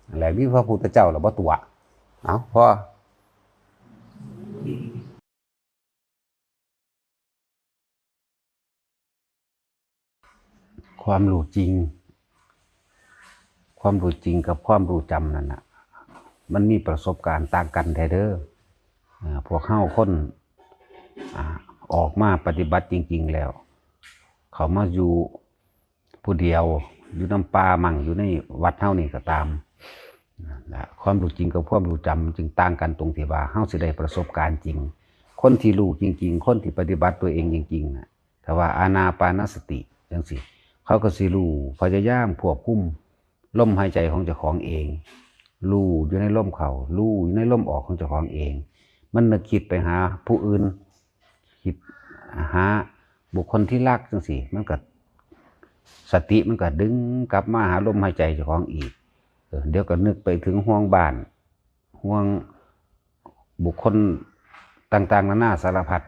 นั่นแหละ มีพระพุทธเจ้าแล้วบ่ตั๋ว เอ้า พอ ความรู้จริง ความรู้จริงกับความรู้จำนั่นน่ะ มันมีประสบการณ์ต่างกันแท้เด้อ อ่า พวกเฮาคน อ่า ออกมาปฏิบัติจริงๆแล้ว เขามาอยู่ผู้เดียว อยู่นำป่ามั่ง อยู่ในวัดเฮานี่ก็ตาม นะ ความรู้จริงกับความรู้จำจึงต่างกันตรงที่ว่าเฮาสิได้ประสบการณ์จริง คนที่รู้จริงๆ คนที่ปฏิบัติตัวเองจริงๆน่ะ ถ้าว่าอานาปานสติจังซี่ เขาก็สิรู้ พยายามควบคุมลมหายใจของเจ้าของเอง รู้อยู่ในลมเข้า รู้อยู่ในลมออกของเจ้าของเอง มันนึกคิดไปหาผู้อื่น คิดหาบุคคลที่รักจังซี่ มันก็ สติมันก็ดึงกลับมาหาลมหายใจเจ้าของอีก เออ เดี๋ยวก็นึกไปถึงห่วงบ้าน ห่วงบุคคลต่างๆ นานาสารพัด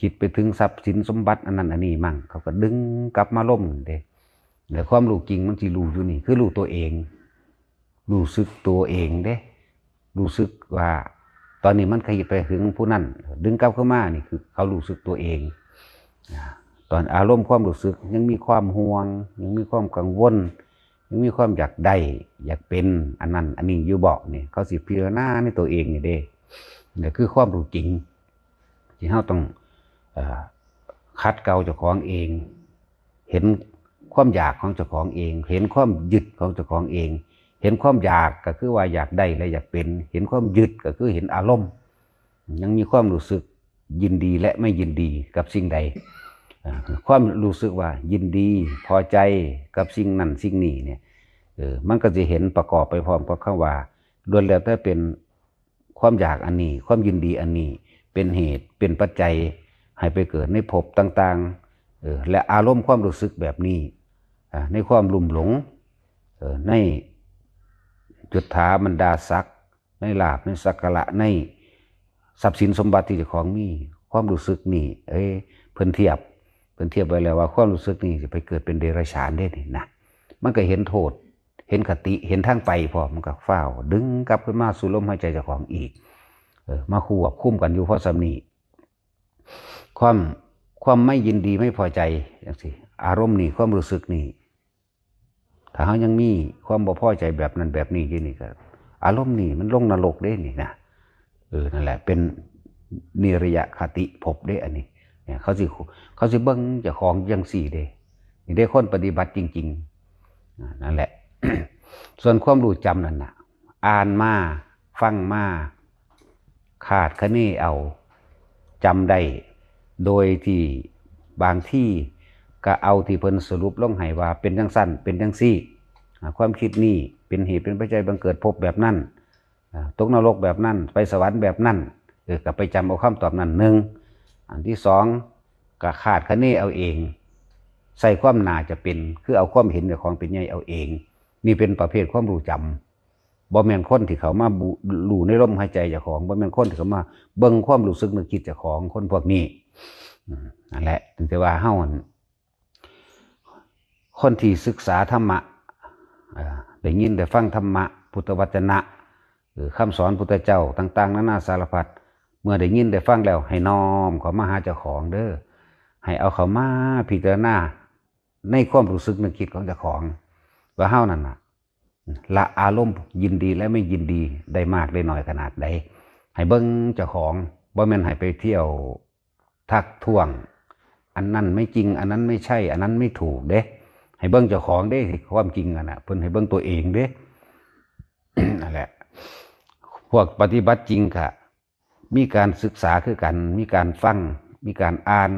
คิดไปถึงทรัพย์สินสมบัติอันนั้นอันนี้มั่ง เขาก็ดึงกลับมาลมเด้ แล้วความรู้จริงมันสิรู้อยู่นี่ คือรู้ตัวเอง รู้สึกตัวเองเด้ รู้สึกว่า ตอนนี้มันขยิบไปถึงผู้นั้น ดึงกลับเข้ามา นี่คือเขารู้สึกตัวเอง อ่า ตอนอารมณ์ความรู้สึกยังมีความห่วง ยังมีความกังวล ยังมีความอยากได้ อยากเป็น อันนั้นอันนี้อยู่บ่ นี่เขาสิพิจารณาในตัวเองนี่เด้ นี่คือความรู้จริง ที่เฮาต้อง เอ่อ ขัดเกลาเจ้าของเอง เห็นความอยากของเจ้าของเอง เห็นความยึดของเจ้าของเอง เห็นความอยากก็คือว่าอยากได้และอยากเป็น เห็นความยึดก็คือเห็นอารมณ์ ยังมีความรู้สึกยินดีและไม่ยินดีกับสิ่งใด อ่า ความรู้สึกว่ายินดีพอใจกับสิ่งนั้นสิ่งนี้เนี่ย เออ มันก็จะเห็นประกอบไปพร้อมกับคำว่า ล้วนแล้วแต่เป็นความอยากอันนี้ ความยินดีอันนี้ เป็นเหตุ เป็นปัจจัย ให้ไปเกิดในภพต่างๆ เออ และอารมณ์ความรู้สึกแบบนี้ อ่า ในความลุ่มหลง เออ ในจุฑาบรรดาศักดิ์ ในลาภ ในสักการะ ในทรัพย์สินสมบัติที่เจ้าของมี ความรู้สึกนี่ เอ้ย เพิ่นเทียบ เพิ่นเทียบไว้แล้วว่าความรู้สึกนี่สิไปเกิดเป็นเดรัจฉานเด้นี่นะ มันก็เห็นโทษ เห็นคติ เห็นทางไปพร้อม มันก็ฟ้าวดึงกลับขึ้นมาสู่ลมหายใจเจ้าของอีก เออ มาควบคุมกันอยู่พอส่ำนี้ ความ ความไม่ยินดีไม่พอใจจังซี่ อารมณ์นี่ ความรู้สึกนี่ ถ้าเฮายังมีความบ่พอใจแบบนั้นแบบนี้อยู่นี่ก็ อารมณ์นี่มันลงนรกเด้นี่นะ เออ นั่นแหละ เป็นนิรยคติภพเด้อันนี้ เนี่ย เขาสิ เขาสิเบิ่งเจ้าของจังซี่เด้ นี่เด้คนปฏิบัติจริงๆ อ่า นั่นแหละ ส่วนความรู้จำนั่นน่ะ อ่านมา ฟังมา คาดคะเนเอา จำได้ โดยที่บางทีก็เอาที่เพิ่นสรุปลงให้ว่าเป็นจังซั่น เป็นจังซี่ อ่า ความคิดนี้เป็นเหตุเป็นปัจจัยบังเกิดภพแบบนั้น อ่า ตกนรกแบบนั้น ไปสวรรค์แบบนั้น เออ ก็ไปจำเอาคำตอบนั้น หนึ่ง อันที่สอง ก็คาดคะเนเอาเอง ใส่ความน่าจะเป็น คือเอาความเห็นเจ้าของเป็นใหญ่เอาเอง นี่เป็นประเภทความรู้จำ บ่แม่นคนที่เขามาบุ รู้ในลมหายใจเจ้าของ บ่แม่นคนที่เขามาเบิ่งความรู้สึกนึกคิดเจ้าของ คนพวกนี้ อืม นั่นแหละ ถึงแต่ว่าเฮาหั่น คนที่ศึกษาธรรมะ เอ่อ ได้ยินได้ฟังธรรมะ พุทธวจนะ หรือคำสอนพุทธเจ้าต่างๆ นานาสารพัด เมื่อได้ยินได้ฟังแล้วให้น้อมเข้ามาหาเจ้าของเด้อ ให้เอาเข้ามาพิจารณาในความรู้สึกนึกคิดของเจ้าของ ว่าเฮานั่นน่ะ ละอารมณ์ยินดีและไม่ยินดีได้มากได้น้อยขนาดใด ให้เบิ่งเจ้าของ บ่แม่นให้ไปเที่ยวทักท้วง อันนั้นไม่จริง อันนั้นไม่ใช่ อันนั้นไม่ถูกเด้ ให้เบิ่งเจ้าของเด้ ความจริงอะนะ เพิ่นให้เบิ่งตัวเองเด้ นั่นแหละ พวกปฏิบัติจริงกะมีการศึกษาคือกัน มีการฟัง มีการอ่าน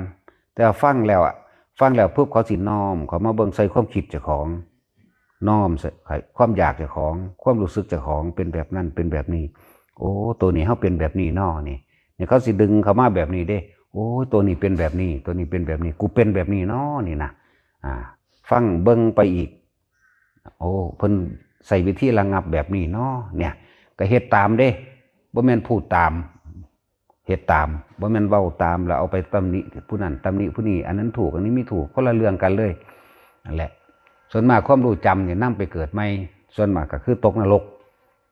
แต่ว่าฟังแล้วอะ ฟังแล้วปุ๊บเขาสิน้อมเข้ามาเบิ่งใส่ความคิดเจ้าของ น้อมใส่ความอยากเจ้าของ ความรู้สึกเจ้าของเป็นแบบนั้น เป็นแบบนี้ โอ้ ตัวนี้เฮาเป็นแบบนี้น้อนี่ นี่เขาสิดึงเข้ามาแบบนี้เด้ โอ้ ตัวนี้เป็นแบบนี้ ตัวนี้เป็นแบบนี้ กูเป็นแบบนี้น้อนี่นะ อ่า ฟังเบิ่งไปอีก โอ้ เพิ่นใช้วิธีระงับแบบนี้น้อ เนี่ย ก็เฮ็ดตามเด้ บ่แม่นพูดตาม เฮ็ดตาม บ่แม่นเว้าตามแล้วเอาไปตำหนิผู้นั้นตำหนิผู้นี้ อันนั้นถูก อันนี้ไม่ถูก คนละเรื่องกันเลย นั่นแหละ ส่วนมากความรู้จำเนี่ยนำไปเกิดใหม่ ส่วนมากก็คือตกนรก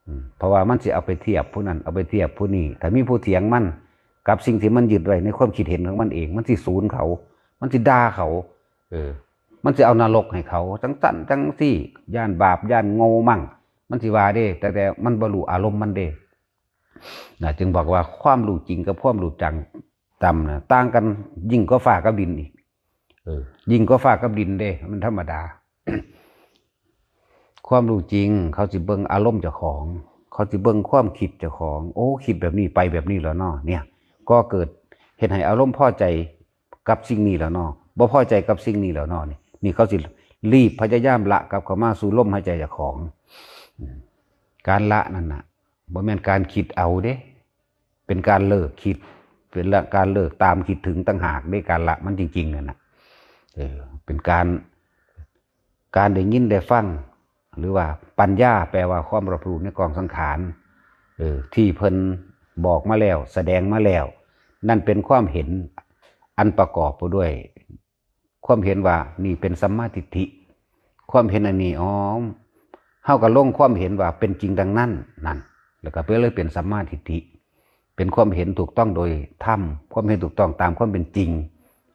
อืม เพราะว่ามันสิเอาไปเทียบผู้นั้น เอาไปเทียบผู้นี้ ถ้ามีผู้เถียงมัน กับสิ่งที่มันยึดไว้ในความคิดเห็นของมันเอง มันสิสูนเขา มันสิด่าเขา เออ มันสิเอานรกให้เขา จังซั่นจังซี่ ย้านบาป ย้านโง่มั่ง มันสิว่าเด้ แต่ แต่มันบ่รู้อารมณ์มันเด้ นะ จึงบอกว่าความรู้จริงกับความรู้จังจำนะ ต่างกันยิ่งกว่าฟ้ากับดินอีก เออ ยิ่งกว่าฟ้ากับดินเด้ มันธรรมดา ความรู้จริง เขาสิเบิ่งอารมณ์เจ้าของ เขาสิเบิ่งความคิดเจ้าของ โอ้ คิดแบบนี้ไปแบบนี้แล้วเนาะ เนี่ย ก็เกิดเฮ็ดให้อารมณ์พอใจกับสิ่งนี้แล้วเนาะ บ่พอใจกับสิ่งนี้แล้วเนาะ นี่ นี่เขาสิรีบพยายามละกลับเข้ามาสู่ลมหายใจเจ้าของ อืม การละนั่นน่ะ บ่แม่นการคิดเอาเด้ เป็นการเลิกคิด เป็นละ การเลิกตามคิดถึงต่างหากเด้ การละมันจริงๆนั่นน่ะ เออ เป็นการ การได้ยินได้ฟัง หรือว่าปัญญา แปลว่าความรอบรู้ในกองสังขาร เออ ที่เพิ่นบอกมาแล้ว แสดงมาแล้ว นั่นเป็นความเห็นอันประกอบไปด้วย ความเห็นว่านี่เป็นสัมมาทิฏฐิ ความเห็นอันนี้ อ๋อ เฮาก็ลงความเห็นว่าเป็นจริงดังนั้น นั่น แล้วก็เลยเป็นสัมมาทิฏฐิ เป็นความเห็นถูกต้องโดยธรรม ความเห็นถูกต้องตามความเป็นจริง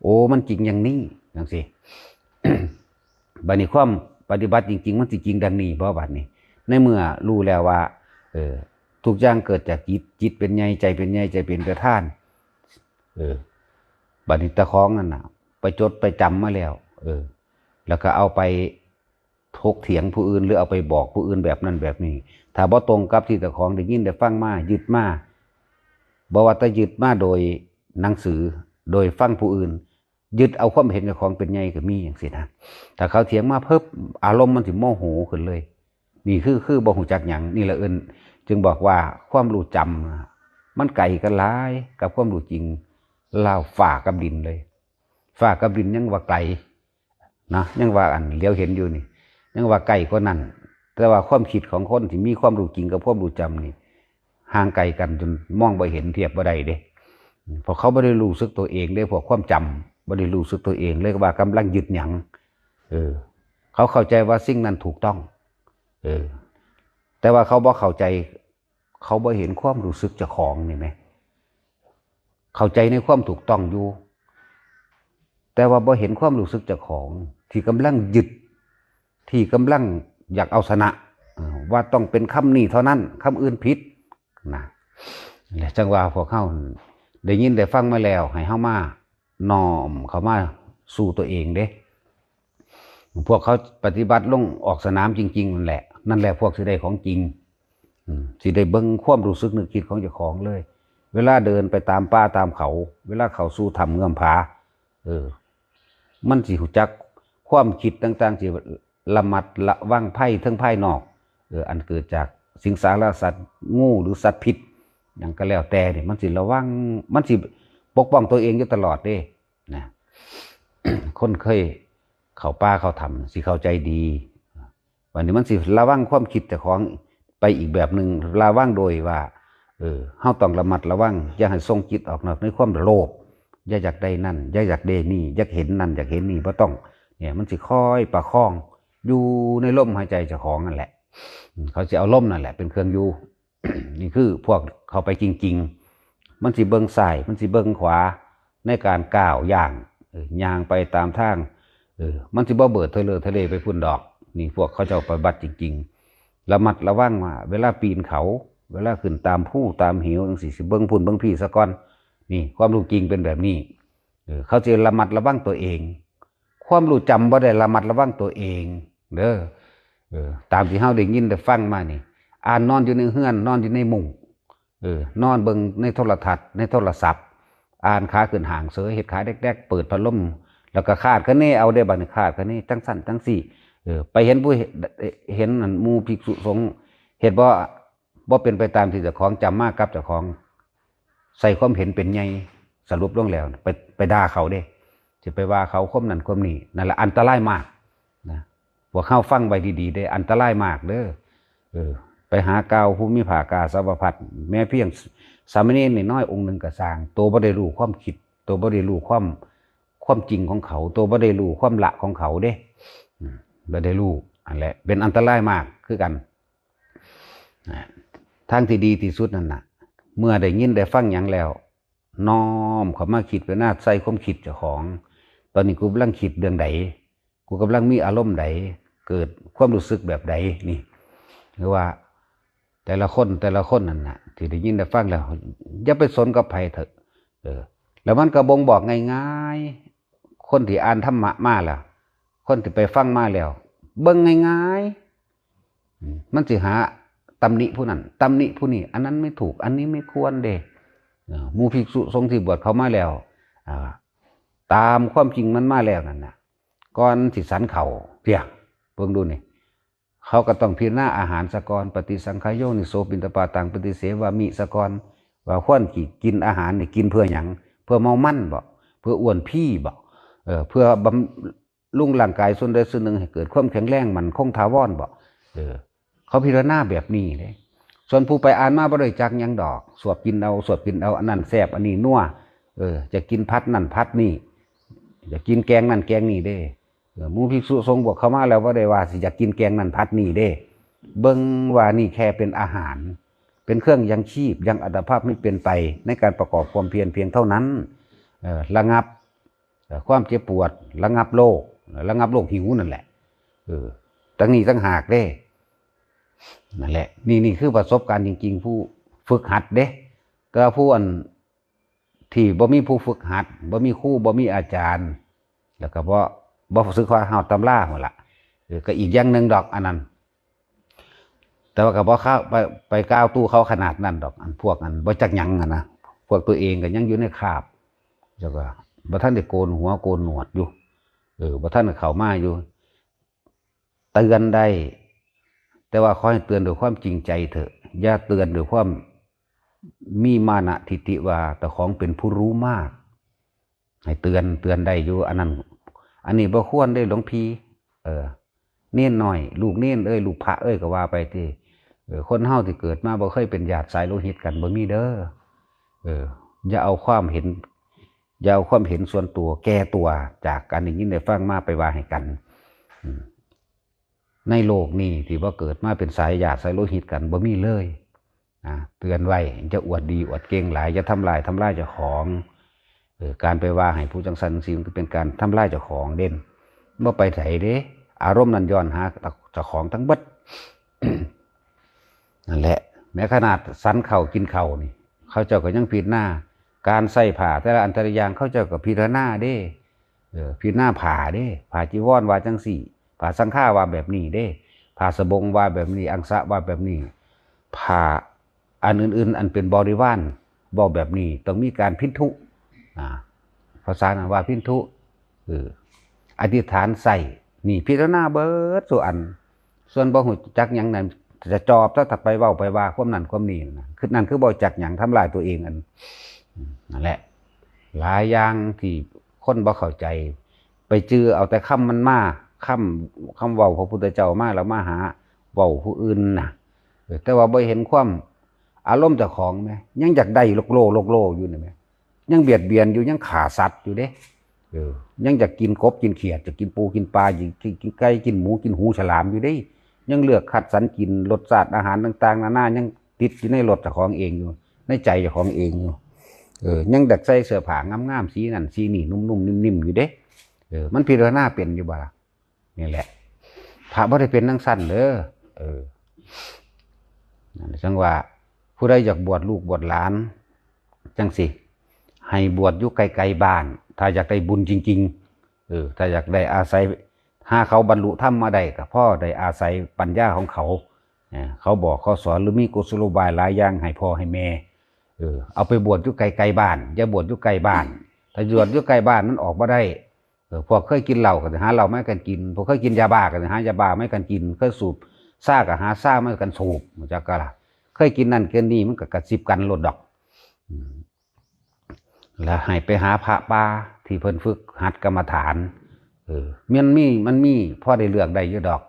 โอ้ มันจริงอย่างนี้ จังซี่ บัดนี้ความปฏิบัติจริงๆ มันสิจริงดังนี้บ่ บัดนี้ ในเมื่อรู้แล้วว่า เออ ทุกอย่างเกิดจากจิต จิตเป็นใหญ่ ใจเป็นใหญ่ ใจเป็นประธาน เออ บัดนี้เจ้าของนั่นน่ะ ไปจดไปจำมาแล้ว เออ แล้วก็เอาไปถกเถียงผู้อื่น หรือเอาไปบอกผู้อื่นแบบนั้นแบบนี้ ถ้าบ่ตรงกับที่เจ้าของได้ยินได้ฟังมา ยึดมา บ่ว่าแต่ยึดมาโดยหนังสือ โดยฟังผู้อื่น ยึดเอาความเห็นเจ้าของเป็นใหญ่ก็มีจังซี่นะ ถ้าเขาเถียงมาปุ๊บ อารมณ์มันสิโมโหขึ้นเลย นี่คือ คือบ่ฮู้จักหยัง นี่ละเอิ้น จึงบอกว่าความรู้จำน่ะ มันไกลกันหลายกับความรู้จริง ราวฟ้ากับดินเลย ฟ้ากับดินยังว่าไกล นะ ยังว่าอันเหลียวเห็นอยู่นี่ ยังว่าไกลกว่านั้น แต่ว่าความคิดของคนที่มีความรู้จริงกับความรู้จำนี่ ห่างไกลกันจนมองบ่เห็น เทียบบ่ได้เด้ เพราะเขาบ่ได้รู้สึกตัวเองเด้ พวกความจำบ่ได้รู้สึกตัวเอง เลยว่ากำลังยึดหยัง เออ เขาเข้าใจว่าสิ่งนั้นถูกต้อง เออ แต่ว่าเขาบ่เข้าใจ เขาบ่เห็นความรู้สึกเจ้าของนี่แหม เข้าใจในความถูกต้องอยู่ แต่ว่าบ่เห็นความรู้สึกเจ้าของ ที่กำลังยึด ที่กำลังอยากเอาชนะ เออ ว่าต้องเป็นคำนี้เท่านั้น คำอื่นผิด นะ และจังว่าพวกเฮาได้ยินได้ฟังมาแล้ว ให้เฮามาน้อมเข้ามาสู่ตัวเองเด้ พวกเขาปฏิบัติลงออกสนามจริงๆนั่นแหละ นั่นแหละพวกสิได้ของจริง อืม สิได้เบิ่งความรู้สึกนึกคิดของเจ้าของเลย เวลาเดินไปตามป่าตามเขา เวลาเข้าสู่ถ้ำเงื้อมผา เออ มันสิรู้จักความคิดต่างๆ สิระมัดระวังภัยทั้งภายนอก เออ อันเกิดจากสิงสารสัตว์ งูหรือสัตว์พิษ หยังก็แล้วแต่นี่ มันสิระวัง มันสิปกป้องตัวเองอยู่ตลอดเด้ นะ คนเคยเข้าป่าเข้าถ้ำสิเข้าใจดี วันนี้มันสิระวังความคิดเจ้าของไปอีกแบบหนึ่ง ระวังโดยว่า เออ เฮาต้องระมัดระวัง อย่าให้ส่งจิตออกนอกในความโลภ อย่าอยากได้นั่น อย่าอยากได้นี่ อยากเห็นนั่น อยากเห็นนี่ บ่ต้อง เนี่ย มันสิคอยประคองอยู่ในลมหายใจเจ้าของนั่นแหละ อืม เขาสิเอาลมนั่นแหละเป็นเครื่องอยู่ นี่คือพวกเข้าไปจริงๆ มันสิเบิ่งซ้าย มันสิเบิ่งขวา ในการก้าวย่าง เออย่างไปตามทาง เออ มันสิบ่เบิดเทเลอทะเลไปพุ่นดอก นี่พวกเขาเจ้าปฏิบัติจริงๆ ระมัดระวังว่า เวลาปีนเขา เวลาขึ้นตามภูตามเหวจังซี่ สิเบิ่งพุ่นเบิ่งพี้ซะก่อน นี่ความรู้จริงเป็นแบบนี้ เออ เขาจะระมัดระวังตัวเอง ความรู้จำบ่ได้ระมัดระวังตัวเอง เด้อ เออ ตามที่เฮาได้ยินได้ฟังมานี่ อ่านนอนอยู่ในเฮือน นอนอยู่ในมุ้ง เออ นอนเบิ่งในโทรทัศน์ ในโทรศัพท์ อ่านขาขึ้นห้างเสย เฮ็ดขาแดกๆ เปิดพัดลม แล้วก็คาดคะเนเอาได้บัดนี้ คาดคะเนจังซั่นจังซี่ เออ ไปเห็นผู้เห็น เห็นอันหมู่ภิกษุสงฆ์ เฮ็ดบ่ บ่เป็นไปตามที่เจ้าของจำมากับเจ้าของ ใส่ความเห็นเป็นใหญ่ สรุปลงแล้ว ไป ไปด่าเขาเด้ สิไปว่าเขาความนั้นความนี้ นั่นแหละอันตรายมากนะ พวกเฮาฟังไว้ดีๆ เด้ อันตรายมากเด้อ เออ ไปหากล่าวผู้มีผ้ากาสาวพัสตร์ แม้เพียงสามเณรน้อยๆ องค์หนึ่งก็ซ่าง โตบ่ได้รู้ความคิด โตบ่ได้รู้ความ ความจริงของเขา โตบ่ได้รู้ความละของเขาเด้ อืม บ่ได้รู้ อันแหละ เป็นอันตรายมากคือกัน นะ ทางที่ดีที่สุดนั่นน่ะ เมื่อได้ยินได้ฟังหยังแล้ว น้อมเข้ามาคิดพิจารณาใส่ความคิดเจ้าของ ตอนนี้กูกำลังคิดเรื่องใด กูกำลังมีอารมณ์ใด เกิดความรู้สึกแบบใด นี่ หรือว่า แต่ละคน แต่ละคนนั่นน่ะ ที่ได้ยินได้ฟังแล้ว อย่าไปสนกับไผเถอะ เออ แล้วมันก็บ่งบอกง่ายๆ คนที่อ่านธรรมะมาแล้ว คนที่ไปฟังมาแล้ว เบิ่งง่ายๆ อืม มันสิหาตำหนิผู้นั้น ตำหนิผู้นี้ อันนั้นไม่ถูก อันนี้ไม่ควรเด้ เออ หมู่ภิกษุสงฆ์ที่บวชเข้ามาแล้ว อ่า ตามความจริงมันมาแล้วนั่นน่ะ ก่อนสิฉันข้าว เพียง เบิ่งดูนี่ เขาก็ต้องพิจารณาอาหารซะก่อน ปฏิสังขายโยนิโส ปิณฑปาตัง ปฏิเสวามิ ซะก่อน ว่าควรสิกินอาหารนี่กินเพื่อหยัง เพื่อเมามันบ่ เพื่ออ้วนพีบ่ เออ เพื่อบำรุงร่างกายส่วนใดส่วนหนึ่งให้เกิดความแข็งแรงมั่นคงถาวรบ่ เออ เขาพิจารณาแบบนี้เด้ ส่วนผู้ไปอ่านมาบ่ได้จักหยังดอก สวบกินเอา สวบกินเอา อันนั้นแซ่บ อันนี้นัว เออ จะกินผัดนั่นผัดนี่ จะกินแกงนั่นแกงนี่เด้ เออ หมู่ภิกษุสงฆ์บวชเข้ามาแล้วบ่ได้ว่าสิอยากกินแกงนั่นผัดนี่เด้ เบิ่งว่านี่แค่เป็นอาหาร เป็นเครื่องยังชีพ ยังอัตภาพให้เป็นไปในการประกอบความเพียรเพียงเท่านั้น เออ ระงับ เอ่อ ความเจ็บปวด ระงับโรค ระงับโรคหิวนั่นแหละ เออ ตั้งนี้ตั้งหากเด้ นั่นแหละ นี่ นี่คือประสบการณ์จริงๆ ผู้ฝึกหัดเด้ แต่ว่าผู้อันที่บ่มีผู้ฝึกหัด บ่มีครู บ่มีอาจารย์ แล้วก็บ่ บ่ศึกษาฮอดตำราหั่นล่ะ เออ ก็อีกอย่างหนึ่งดอกอันนั้น แต่ว่าก็บ่เข้าไป ไปก้าวตู้เขาขนาดนั้นดอก อันพวกอันบ่จักหยังอะนะ พวกตัวเองก็ยังอยู่ในคราบ แล้วก็บ่ทันได้โกนหัวโกนหนวดอยู่ เออ บ่ทันได้เข้ามาอยู่ เตือนได้ แต่ว่าขอให้เตือนด้วยความจริงใจเถอะ อย่าเตือนด้วยความมีมานะทิฐิว่าเจ้าของเป็นผู้รู้มาก ให้เตือน เตือนได้อยู่ อันนั้น อันนี้บ่ควรเด้หลวงพี่ เออ เณรน้อย ลูกเณรเอ้ย ลูกพระเอ้ย ก็ว่าไปติ เออ คนเฮาที่เกิดมาบ่เคยเป็นญาติสายโลหิตกัน บ่มีเด้อ เออ อย่าเอาความเห็น อย่าเอาความเห็นส่วนตัวแก่ตัว จากการได้ยินได้ฟังมาไปว่าให้กัน อืม ในโลกนี้ที่บ่เกิดมาเป็นสายญาติสายโลหิตกัน บ่มีเลย นะ เตือนไว้ จะอวดดีอวดเก่งหลาย อย่าทำลาย ทำลายเจ้าของ เออ การไปว่าให้ผู้จังซั่นจังซี่ มันก็เป็นการทำลายเจ้าของเด้ บ่ไปไสเด้ อารมณ์นั้นย้อนหาเจ้าของทั้งเบิด นั่นแหละ แม้ขนาดฉันข้าวกินข้าวนี่ เขาเจ้าก็ยังพิจารณา การใส่ผ้าแต่ละอันแต่ละอย่าง เขาเจ้าก็พิจารณาเด้ เออ พิจารณาผ้าเด้ ผ้าจีวรว่าจังซี่ ผ้าสังฆาว่าแบบนี้เด้ ผ้าสบงว่าแบบนี้ อังสะว่าแบบนี้ ผ้าอันอื่นๆ อันเป็นบริวารเว้าแบบนี้ ต้องมีการพินทุ อ่า ภาษานั้นว่าพินทุ เออ อธิษฐานใส่ นี่พิจารณาเบิดสู่อัน ส่วนบ่ฮู้จักหยังนั้น จะจอบซะ ถ้าไปเว้าไปว่าความนั้นความนี้นะ คือนั่นคือบ่จักหยัง ทำลายตัวเองอัน นั่นแหละ หลายอย่างที่คนบ่เข้าใจ ไปจื่อเอาแต่คำมันมา คำ คำเว้าพระพุทธเจ้ามา แล้วมาหาเว้าผู้อื่นน่ะ เออ แต่ว่าบ่เห็นความอารมณ์เจ้าของแหม ยังอยากได้โลกโลกโลกโลกอยู่นี่แหม ยังเบียดเบียนอยู่ ยังฆ่าสัตว์อยู่เด้ เออ ยังอยากกินกบกินเขียด อยากกินปูกินปลา อยากกิน กินไก่ กินหมู กินหูฉลามอยู่เด้ ยังเลือกคัดสรรกินรสชาติอาหารต่างๆ นานา ยังติดอยู่ในรสเจ้าของเองอยู่ ในใจเจ้าของเองอยู่ เออ ยังอยากใส่เสื้อผ้างามๆสีนั่นสีนี่นุ่มๆนิ่มๆอยู่เด้ เออ มันพิจารณาเป็นอยู่บ่ล่ะ นี่แหละ พระบ่ได้เป็นจั่งซั่นเด้อ เออ นั่นแหละจั่งว่า ผู้ใดอยากบวชลูกบวชหลาน จั่งสิ ให้บวชอยู่ไกลๆบ้าน ถ้าอยากได้บุญจริงๆ เออ ถ้าอยากได้อาศัย หาเขาบรรลุธรรมมาได้ ก็พอได้อาศัยปัญญาของเขา เออ เขาบอกเขาสอน หรือมีกุศโลบายหลายอย่างให้พ่อให้แม่ เออ เอาไปบวชอยู่ไกลๆบ้าน อย่าบวชอยู่ใกล้บ้าน ถ้าบวชอยู่ใกล้บ้านมันออกบ่ได้ เออ พวกเคยกินเหล้าก็สิหาเหล้ามาให้กันกิน พวกเคยกินยาบ้าก็สิหายาบ้ามาให้กันกิน เคยสูบซ่าก็หาซ่ามาให้กันสูบ รู้จักกะล่ะ เคยกินนั่นกินนี่ มันก็กระซิบกันโลดดอก อืม แล้วให้ไปหาพระป่าที่เพิ่นฝึกหัดกรรมฐาน เออ มันมี มันมีพอได้เลือกได้อยู่ดอก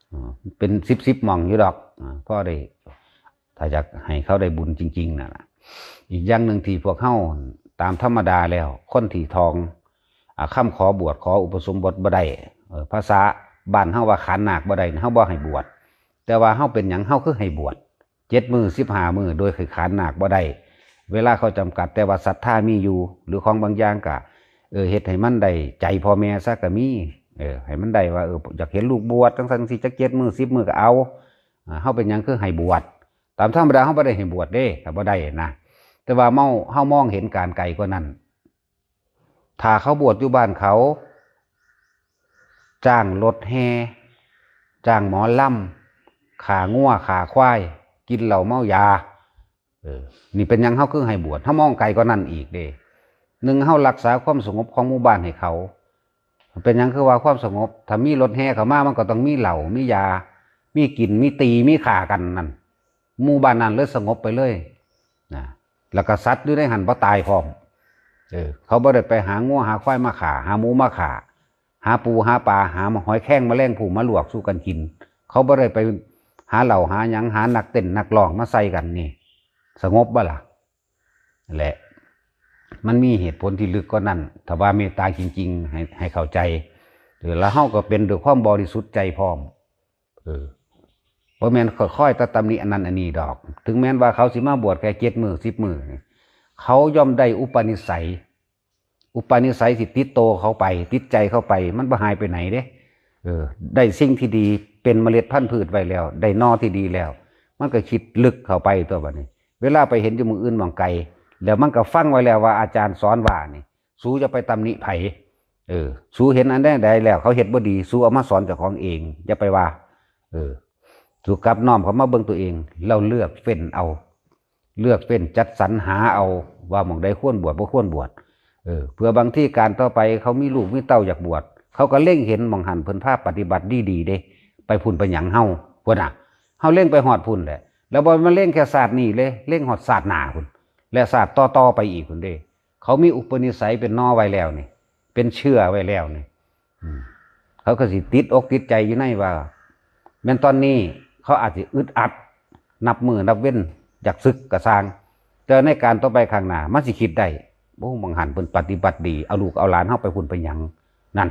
เออ เป็นสิบสิบหม่องอยู่ดอก อ่า พอได้ ถ้าอยากให้เขาได้บุญจริงๆนั่นล่ะ อีกอย่างหนึ่งที่พวกเฮาตามธรรมดาแล้ว คนที่ทอง อ่า คำขอบวชขออุปสมบทบ่ได้ เออ ภาษาบ้านเฮาว่าขานนาคบ่ได้ เฮาบ่ให้บวช แต่ว่าเฮาเป็นหยัง เฮาคือให้บวช เจ็ดมื้อ สิบห้ามื้อ โดยขานนาคบ่ได้ เวลาเขาจำกัด แต่ว่าศรัทธามีอยู่ หรือของบางอย่างก็ เออ เฮ็ดให้มันได้ใจพ่อแม่ซะก็มี เออ ให้มันได้ว่า เออ อยากเห็นลูกบวชจั่งซั่นจั่งซี้ จักเจ็ดมื้อ สิบมื้อก็เอา อ่า เฮาเป็นหยังคือให้บวช ตามธรรมดาเฮาบ่ได้ให้บวชเด้ ถ้าบ่ได้นะ แต่ว่าเฮา เฮามองเห็นการไกลกว่านั้น ถ้าเขาบวชอยู่บ้านเขา จ้างรถแห่ จ้างหมอลำ ฆ่างัว ฆ่าควาย กินเหล้าเมายา เออ นี่เป็นหยังเฮาคือให้บวช เฮามองไกลกว่านั้นอีกเด้ หนึ่ง เฮารักษาความสงบของหมู่บ้านให้เขา เป็นหยังคือว่าความสงบ ถ้ามีรถแห่เข้ามา มันก็ต้องมีเหล้า มียา มีกิน มีตี มีฆ่ากันนั่น หมู่บ้านนั้นเลยสงบไปเลย นะ แล้วก็สัตว์อยู่ในหั้นบ่ตายพร้อม เออ เขาบ่ได้ไปหางัวหาควายมาฆ่า หาหมูมาฆ่า หาปูหาปลา หาหอยแครงแมลงภู่มาลวกสู่กันกิน เขาบ่ได้ไปหาเหล้าหาหยัง หานักเต้นนักร้องมาใส่กันนี่ สงบบ่ล่ะ แหละ มันมีเหตุผลที่ลึกกว่านั้น ถ้าว่าเมตตาจริงๆ ให้ ให้เข้าใจ เออ แล้วเฮาก็เป็นด้วยความบริสุทธิ์ใจพร้อม เออ บ่แม่นค่อยๆแต่ตำหนิอันนั้นอันนี้ดอก ถึงแม้นว่าเขาสิมาบวชแค่เจ็ดมื้อ สิบมื้อ เขาย่อมได้อุปนิสัย อุปนิสัยสิติดโตเขาไป ติดใจเขาไป มันบ่หายไปไหนเด้ เออ ได้สิ่งที่ดี เป็นเมล็ดพันธุ์พืชไว้แล้ว ได้หน่อที่ดีแล้ว มันก็คิดลึกเข้าไปตัวบัดนี้ เวลาไปเห็นอยู่หม่องอื่นหม่องไกล แล้วมันก็ฟังไว้แล้วว่าอาจารย์สอนว่านี่ สูอย่าไปตำหนิไผ เออ สูเห็นอันใดใดแล้ว เขาเฮ็ดบ่ดี สูเอามาสอนเจ้าของเอง อย่าไปว่า เออ สูกลับน้อมเข้ามาเบิ่งตัวเอง แล้วเลือกเฟ้นเอา เลือกเฟ้นจัดสรรหาเอา ว่าหม่องใดควรบวช บ่ควรบวช เออ เพื่อบางทีการต่อไปเขามีลูกมีเต้าอยากบวช เขาก็เล็งเห็นหม่องหั้นเพิ่นพาปฏิบัติดีๆเด้ ไปพุ้นไปหยังเฮา พุ้นน่ะ เฮาเล็งไปฮอดพุ้นแหละ แล้วบ่มาเล็งแค่ชาตินี้เด้ เล็งฮอดชาติหน้าพุ้น และชาติต่อๆไปอีกพุ้นเด้ เขามีอุปนิสัยเป็นหน่อไว้แล้วนี่ เป็นเชื้อไว้แล้วนี่ อืม เขาก็สิติดอกติดใจอยู่ในว่า แม่นตอนนี้เขาอาจสิอึดอัด นับมื้อนับเว็น อยากสึกก็ซ่าง แต่ในการต่อไปข้างหน้า มันสิคิดได้ โอ้ หม่องหั้นเพิ่นปฏิบัติดี เอาลูกเอาหลานเฮาไปพุ้นไปหยัง นั่น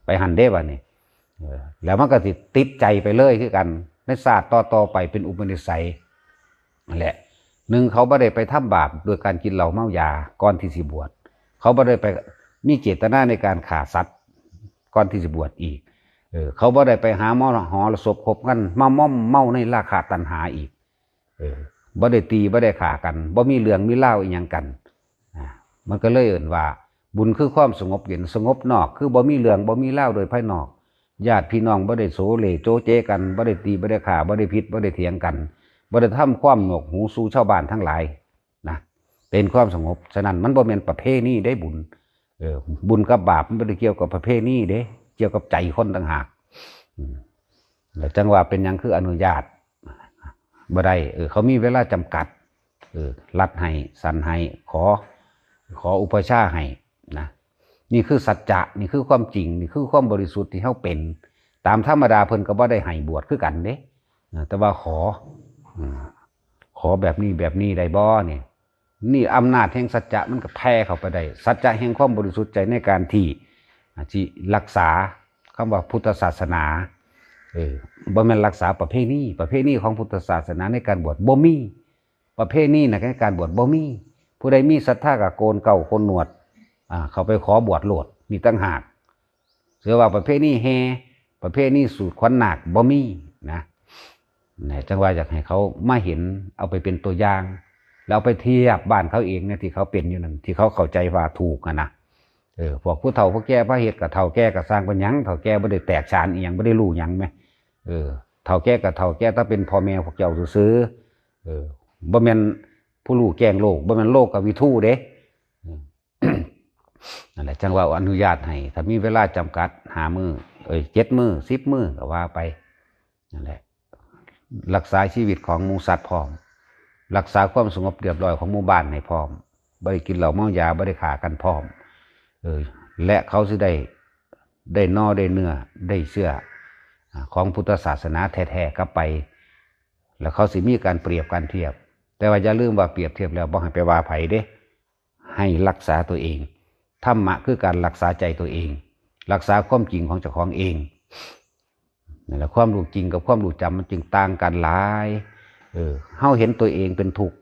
ไปหั้นเด้บัดนี้ เออ แล้วมันก็สิติดใจไปเลยคือกัน ในชาติต่อๆไปเป็นอุปนิสัย นั่นแหละ หนึ่ง เขาบ่ได้ไปทำบาปโดยการกินเหล้าเมายาก่อนที่สิบวช เขาบ่ได้ไปมีเจตนาในการฆ่าสัตว์ก่อนที่สิบวชอีก เออ เขาบ่ได้ไปหาหมอหอสพคบกัน มาม่อมเมาในราคะตัณหาอีก เออ บ่ได้ตี บ่ได้ฆ่ากัน บ่มีเรื่องมีราวอิหยังกัน อ่า มันก็เลยเอิ้นว่า บุญคือความสงบเย็น สงบนอก คือบ่มีเรื่อง บ่มีราวโดยภายนอก ญาติพี่น้องบ่ได้โสเหล่โจเจกัน บ่ได้ตี บ่ได้ฆ่า บ่ได้ผิด บ่ได้เถียงกัน บ่ได้ทำความหนวกหูสู่ชาวบ้านทั้งหลายนะ เป็นความสงบ ฉะนั้นมันบ่แม่นประเพณีเด้บุญ เออ บุญกับบาปมันบ่ได้เกี่ยวกับประเพณีเด้ เกี่ยวกับใจคนต่างหาก อืม แล้วจั่งว่าเป็นหยังคืออนุญาตบ่ได้ เออ เขามีเวลาจำกัด เออ รัดให้ สั่นให้ ขอ ขออุปัชฌาย์ให้นะ นี่คือสัจจะ นี่คือความจริง นี่คือความบริสุทธิ์ที่เฮาเป็น ตามธรรมดาเพิ่นก็บ่ได้ให้บวชคือกันเด้ นะ แต่ว่าขอ อืม ขอแบบนี้แบบนี้ได้บ่นี่ นี่อำนาจแห่งสัจจะมันก็แผ่เข้าไปได้ สัจจะแห่งความบริสุทธิ์ใจในการที่ อ่า ที่รักษาคำว่าพุทธศาสนา เออ บ่แม่นรักษาประเพณี ประเพณีของพุทธศาสนาในการบวชบ่มี ประเพณีนะในการบวชบ่มี ผู้ใดมีศรัทธาก็โกนเกล้าโกนหนวด อ่า เข้าไปขอบวชโลด นี่ต่างหาก เสียว่าประเพณีแห่ ประเพณีสูดขวัญนาคบ่มีนะ นะ จังว่าอยากให้เขามาเห็น เอาไปเป็นตัวอย่าง แล้วเอาไปเทียบบ้านเขาเองเนี่ย ที่เขาเป็นอยู่นั่น ที่เขาเข้าใจว่าถูกอะนะ เออ พวกผู้เฒ่าผู้แก่พาเฮ็ด ก็เฒ่าแก่ก็สร้างเป็นหยัง เฒ่าแก่บ่ได้แตกฉานอีหยัง บ่ได้รู้หยังแหม เออ เฒ่าแก่ก็เฒ่าแก่ ถ้าเป็นพ่อแม่พวกเจ้าซื่อๆ เออ บ่แม่นผู้รู้แจ้งโลก บ่แม่นโลกวิทูเด้ อืม นั่นแหละ จังว่าอนุญาตให้ ถ้ามีเวลาจำกัด ห้ามื้อ เอ้ย เจ็ดมื้อ สิบมื้อ ก็ว่าไป นั่นแหละ รักษาชีวิตของหมู่สัตว์พร้อม รักษาความสงบเรียบร้อยของหมู่บ้านให้พร้อม บ่ได้กินเหล้าเมายา บ่ได้ฆ่ากันพร้อม เออ และเขาสิได้ ได้หน่อ ได้เนื้อ ได้เชื้อ อ่า ของพุทธศาสนาแท้ๆ กลับไป แล้วเขาสิมีการเปรียบการเทียบ แต่ว่าอย่าลืมว่าเปรียบเทียบแล้วบ่ให้ไปว่าไผเด้ ให้รักษาตัวเอง ธรรมะคือการรักษาใจตัวเอง รักษาความจริงของเจ้าของเอง นั่นแหละ ความรู้จริงกับความรู้จำมันจึงต่างกันหลาย เออ เฮาเห็นตัวเองเป็นทุกข์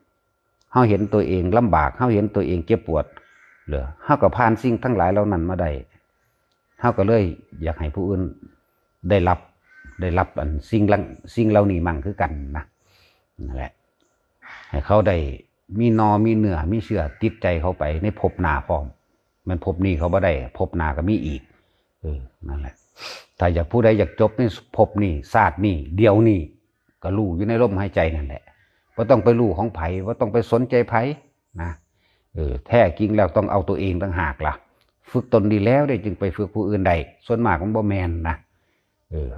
เฮาเห็นตัวเองลำบาก เฮาเห็นตัวเองเจ็บปวด เหลือ เฮาก็ผ่านสิ่งทั้งหลายเหล่านั้นมาได้ เฮาก็เลยอยากให้ผู้อื่นได้รับ ได้รับอันสิ่งหลัง สิ่งเหล่านี้มั่งคือกันนะ นั่นแหละ ให้เขาได้มีหน่อ มีเนื้อ มีเชื้อติดใจเขาไปในภพหน้าพร้อม มันภพนี้เขาบ่ได้ ภพหน้าก็มีอีก เออ นั่นแหละ ถ้าอยาก ผู้ใดอยากจบในภพนี้ ชาตินี้ เดี๋ยวนี้ ก็รู้อยู่ในลมหายใจนั่นแหละ บ่ต้องไปรู้ของไผ บ่ต้องไปสนใจไผนะ เออ แท้จริงแล้วต้องเอาตัวเองต่างหากล่ะ ฝึกตนดีแล้วเด้ จึงไปฝึกผู้อื่นได้ ส่วนมากมันบ่แม่นนะ เออ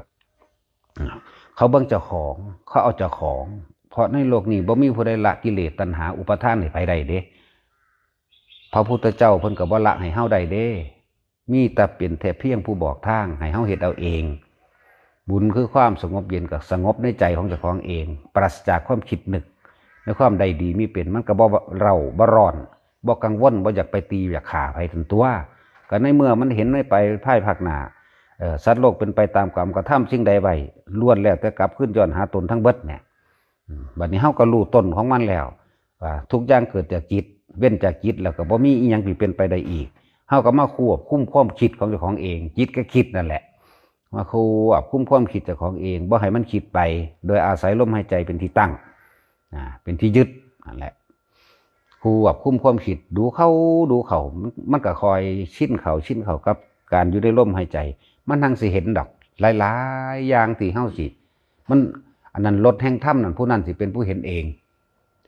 เขาเบิ่งเจ้าของ เขาเอาเจ้าของ เพราะในโลกนี้บ่มีผู้ใดละกิเลสตัณหาอุปาทานให้ไผได้เด้ พระพุทธเจ้าเพิ่นก็บ่ละให้เฮาได้เด้ มีแต่เป็นแต่เพียงผู้บอกทางให้เฮาเฮ็ดเอาเอง บุญคือความสงบเย็นก็สงบในใจของเจ้าของเอง ปราศจากความคิดนึกในความใดดีมีเป็น มันก็บ่เร่าบ่ร้อน บ่กังวล บ่อยากไปตีอยากฆ่าไผทันตัว ก็ในเมื่อมันเห็นในไปภายภาคหน้า เอ่อ สัตว์โลกเป็นไปตามกรรม กระทำสิ่งใดไว้ ล้วนแล้วแต่กลับคืนย้อนหาตนทั้งเบิดเนี่ย อืม บัดนี้เฮาก็รู้ต้นของมันแล้ว ว่าทุกอย่างเกิดจากจิต เว้นจากจิตแล้วก็บ่มีอีหยังที่เป็นไปได้อีก เฮาก็มาควบคุมความคิดของเจ้าของเอง จิตก็คิดนั่นแหละ มาควบคุมความคิดเจ้าของเอง บ่ให้มันคิดไป โดยอาศัยลมหายใจเป็นที่ตั้ง อ่า เป็นที่ยึด นั่นแหละ ควบคุมความคิด ดูเข้า ดูเข้า มัน มันก็ค่อยชินเข้า ชินเข้ากับการอยู่ในลมหายใจ มันทั้งสิเห็นดอก หลายๆ อย่างที่เฮาสิ มัน อันนั้นรสแห่งธรรมนั่น ผู้นั้นสิเป็นผู้เห็นเอง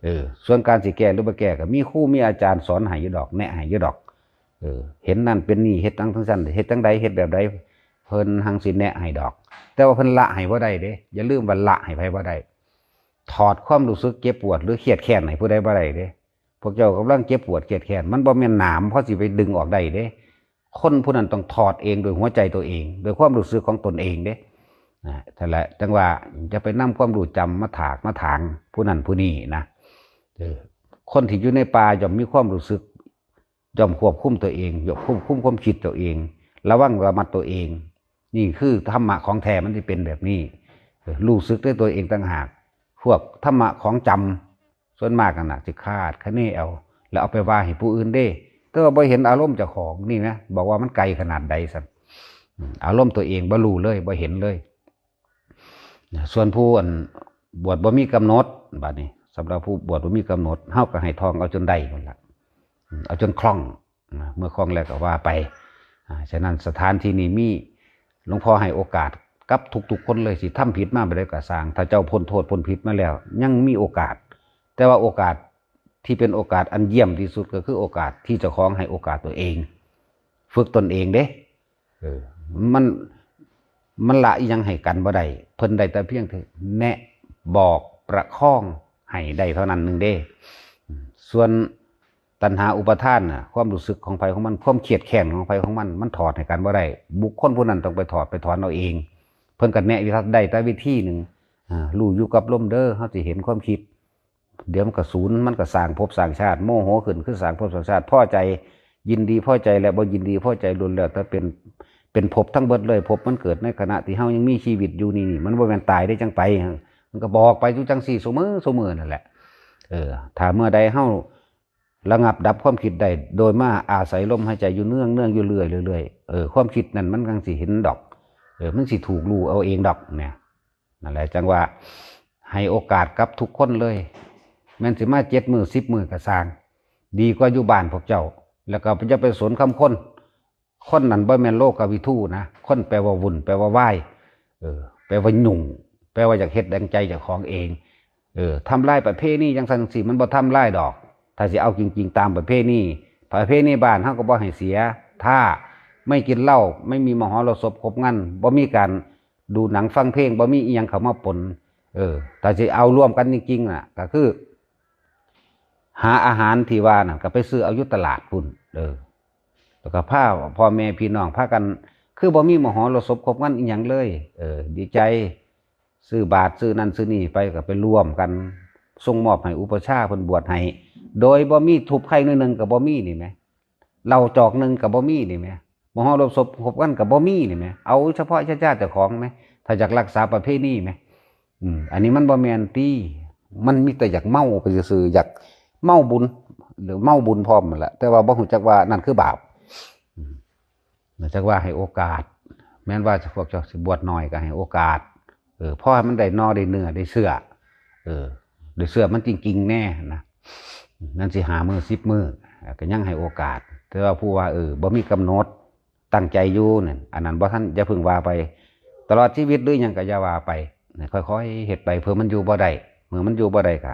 เออ ส่วนการสิแก้หรือบ่แก้ก็มีครูมีอาจารย์สอนให้อยู่ดอก แนะให้อยู่ดอก เออ เห็นนั่นเป็นนี่ เฮ็ดจั่งซั่น เฮ็ดจั่งใด เฮ็ดแบบใด เพิ่นหังสิแนะให้ดอก แต่ว่าเพิ่นละให้บ่ได้เด้ อย่าลืมว่าละให้ไผบ่ได้ ถอดความรู้สึกเจ็บปวดหรือเครียดแค้นให้ผู้ใดบ่ได้เด้ พวกเจ้ากำลังเจ็บปวดเครียดแค้น มันบ่แม่นหนามพอสิไปดึงออกได้เด้ คนผู้นั้นต้องถอดเองโดยหัวใจตัวเอง โดยความรู้สึกของตนเองเด้ นะ นั่นแหละ จังว่าจะไปนำความรู้จำมาถากมาถางผู้นั้นผู้นี้นะ เออ คนที่อยู่ในป่าย่อมมีความรู้สึก ย่อมควบคุมตัวเอง ย่อมควบคุมความคิดตัวเอง ระวังระมัดตัวเอง นี่คือธรรมะของแท้มันสิเป็นแบบนี้ เออ รู้สึกด้วยตัวเองต่างหาก พวกธรรมะของจำ ส่วนมากนั่นน่ะสิคาดคะเนเอา แล้วเอาไปว่าให้ผู้อื่นเด้ แต่ว่าบ่เห็นอารมณ์เจ้าของนี่นะ บอกว่ามันไกลขนาดใดซั่น อืม อารมณ์ตัวเองบ่รู้เลย บ่เห็นเลย นะ ส่วนผู้อันบวชบ่มีกำหนด บัดนี้ สำหรับผู้บวชบ่มีกำหนด เฮาก็ให้ท่องเอาจนได้นั่นล่ะ อืม เอาจนคล่อง นะ เมื่อคล่องแล้วก็ว่าไป อ่า ฉะนั้นสถานที่นี้มี หลวงพ่อให้โอกาสกับทุกๆ คนเลย สิทำผิดมาบ่ได้ก็ซ่าง ถ้าเจ้าพ้นโทษพ้นผิดมาแล้ว ยังมีโอกาส แต่ว่าโอกาสที่เป็นโอกาสอันเยี่ยมที่สุดก็คือโอกาสที่เจ้าของให้โอกาสตัวเอง ฝึกตนเองเด้ เออ มัน มันละอิหยังให้กันบ่ได้ เพิ่นได้แต่เพียงแต่แนะบอกประคองให้ได้เท่านั้นหนึ่งเด้ ส่วนตัณหาอุปาทานน่ะ ความรู้สึกของไผของมัน ความเครียดแค้นของไผของมัน มันถอดให้กันบ่ได้ บุคคลผู้นั้นต้องไปถอดไปถอนเอาเอง เพิ่นก็แนะได้แต่วิธีหนึ่ง อ่า รู้อยู่กับลมเด้อ เฮาสิเห็นความคิด เดี๋ยวมันก็สูญ มันก็สร้างภพสร้างชาติ โมโหขึ้นคือสร้างภพสร้างชาติ พอใจ ยินดีพอใจและบ่ยินดีพอใจล้วนแล้วแต่เป็น เป็นภพทั้งเบิดเลย ภพมันเกิดในขณะที่เฮายังมีชีวิตอยู่นี่ นี่ มันบ่แม่นตายได้จังไป มันก็บอกไปอยู่จังซี่ซุมื้อซุมื้อนั่นแหละ เออ ถ้าเมื่อใดเฮา ระงับดับความคิดได้ โดยมาอาศัยลมหายใจอยู่เนืองเนืองอยู่เรื่อยเรื่อยๆ เออ ความคิดนั่นมันจั่งสิเห็นดอก เออ มันสิถูกรู้เอาเองดอกเนี่ย นั่นแหละจั่งว่า ให้โอกาสกับทุกคนเลย แม่นสิมาเจ็ดมื้อสิบมื้อก็ซ่าง ดีกว่าอยู่บ้านพวกเจ้า แล้วก็อย่าไปสนคำคน คนนั้นบ่แม่นโลกวิทูนะ คนแปลว่าวุ่น แปลว่าวาย เออ แปลว่ายุ่ง แปลว่าอยากเฮ็ดดังใจเจ้าของเอง เออ ทำลายประเพณีจั่งซั้นจั่งซี้ มันบ่ทำลายดอก ถ้าสิเอาจริงๆ ตามประเพณี ประเพณีบ้านเฮาก็บ่ให้เสีย ถ้าไม่กินเหล้า ไม่มีมหรสพครบงาน บ่มีการดูหนังฟังเพลง บ่มีอิหยังเข้ามาปน เออ ถ้าสิเอาร่วมกันจริงๆ น่ะ ก็คือ หาอาหารที่ว่านั่นก็ไปซื้อเอาอยู่ตลาดพุ้น เออ แล้วก็พาพ่อแม่พี่น้องพากัน คือบ่มีมหรสพครบงานอิหยังเลย เออ ดีใจ ซื้อบาตรซื้อนั่นซื้อนี่ไปก็ไปร่วมกัน ส่งมอบให้อุปัชฌาย์เพิ่นบวชให้ โดยบ่มีทุบไข่หน่วยหนึ่งก็บ่มีนี่แหม เหล้าจอกหนึ่งก็บ่มีนี่แหม มหรสพครบงานก็บ่มีนี่แหม เอาเฉพาะญาติเจ้าของแหม ถ้าอยากรักษาประเพณีแหม อืม อันนี้มันบ่แม่นติ มันมีแต่อยากเมาไปซื่อๆ อยากเมาบุญ หรือเมาบุญพร้อมนั่นแหละ แต่ว่าบ่ฮู้จักว่านั่นคือบาป อืม จักว่าให้โอกาส แม้นว่าพวกเจ้าสิบวชน้อยก็ให้โอกาส เออ พอให้มันได้หน่อได้เนื้อได้เชื้อ เออ ได้เชื้อมันจริงๆ แน่นะ นั่นสิห้ามื้อสิบมื้อ อ่ะ ก็ยังให้โอกาส แต่ว่าผู้ว่า เออ บ่มีกำหนด ตั้งใจอยู่นั่น อันนั้นบ่ทัน อย่าเพิ่งว่าไป ตลอดชีวิตหรือหยังก็อย่าว่าไป ค่อยๆ เฮ็ดไป เผื่อมันอยู่บ่ได้ เมื่อมันอยู่บ่ได้ก็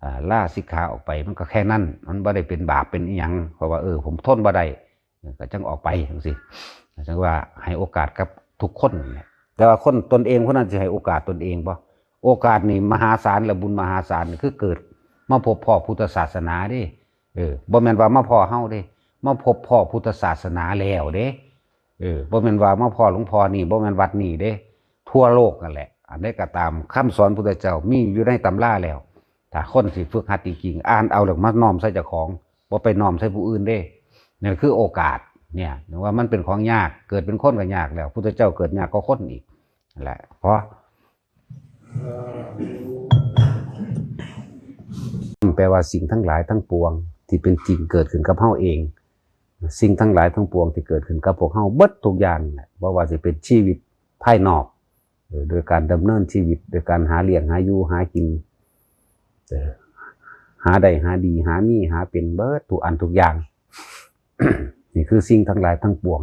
อ่า ลาสิกขาออกไป มันก็แค่นั้น มันบ่ได้เป็นบาปเป็นอิหยัง เพราะว่า เออ ผมทนบ่ได้ ก็จั่งออกไปจั่งซี้ จั่งว่าให้โอกาสกับทุกคนนั่นแหละ แต่ว่าคนตนเองคนนั้นสิให้โอกาสตนเองบ่ โอกาสนี่มหาศาล และบุญมหาศาลนี่คือเกิดมาพบพ้อพุทธศาสนาเด้ เออ บ่แม่นว่ามาพ้อเฮาเด้ มาพบพ้อพุทธศาสนาแล้วเด้ เออ บ่แม่นว่ามาพ้อหลวงพ่อนี่ บ่แม่นวัดนี่เด้ ทั่วโลกนั่นแหละ อันใดก็ตาม คำสอนพุทธเจ้ามีอยู่ในตำราแล้ว ถ้าคนสิฝึกหัดจริงๆ อ่านเอาแล้วมาน้อมใส่เจ้าของ บ่ไปน้อมใส่ผู้อื่นเด้ นั่นคือโอกาส เนี่ย ว่ามันเป็นของยาก เกิดเป็นคนก็ยากแล้ว พุทธเจ้าเกิดยากกว่าคนอีก นั่นแหละ เพราะ แปลว่าสิ่งทั้งหลายทั้งปวงที่เป็นจริงเกิดขึ้นกับเฮาเอง สิ่งทั้งหลายทั้งปวงที่เกิดขึ้นกับพวกเฮาเบิดทุกอย่างแหละ บ่ว่าสิเป็นชีวิตภายนอก เออ โดยการดำเนินชีวิต โดยการหาเลี้ยงหาอยู่หากิน เออ หาได้หาดี หามีหาเป็นเบิดทุกอันทุกอย่าง นี่คือสิ่งทั้งหลายทั้งปวง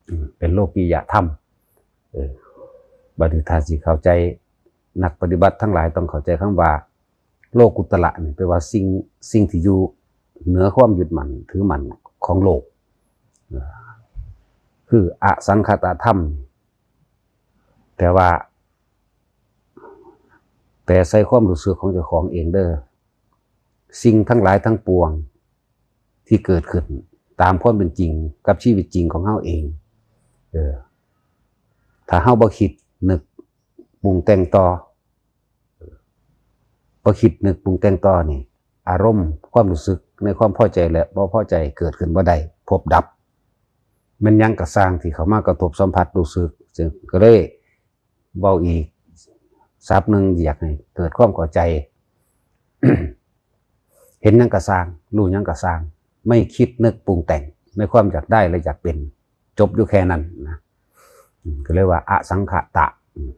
อืม เป็นโลกิยธรรม เออ บัดนี้ถ้าสิเข้าใจ นักปฏิบัติทั้งหลายต้องเข้าใจคำว่า โลกุตระนี่แปลว่าสิ่ง สิ่งที่อยู่เหนือความยึดมั่นถือมั่นของโลก เออ คืออสังขตธรรม แต่ว่า แต่ใส่ความรู้สึกของเจ้าของเองเด้อ สิ่งทั้งหลายทั้งปวงที่เกิดขึ้นตามความเป็นจริงกับชีวิตจริงของเฮาเอง เออ ถ้าเฮาบ่คิดนึกปรุงแต่งต่อ บ่คิดนึกปรุงแต่งต่อนี่ อารมณ์ความรู้สึกในความพอใจและบ่พอใจเกิดขึ้นบ่ได้ พบดับ แม่นหยังก็ซ่างที่เข้ามากระทบสัมผัสรู้สึก ซึ่งก็เลยเว้าอีกศัพท์หนึ่งอยากให้เกิดความเข้าใจ เห็นหยังก็ซ่าง รู้หยังก็ซ่าง ไม่คิดนึกปรุงแต่งในความอยากได้และอยากเป็น จบอยู่แค่นั้นนะ อืม ก็เลยว่าอสังขตะ อืม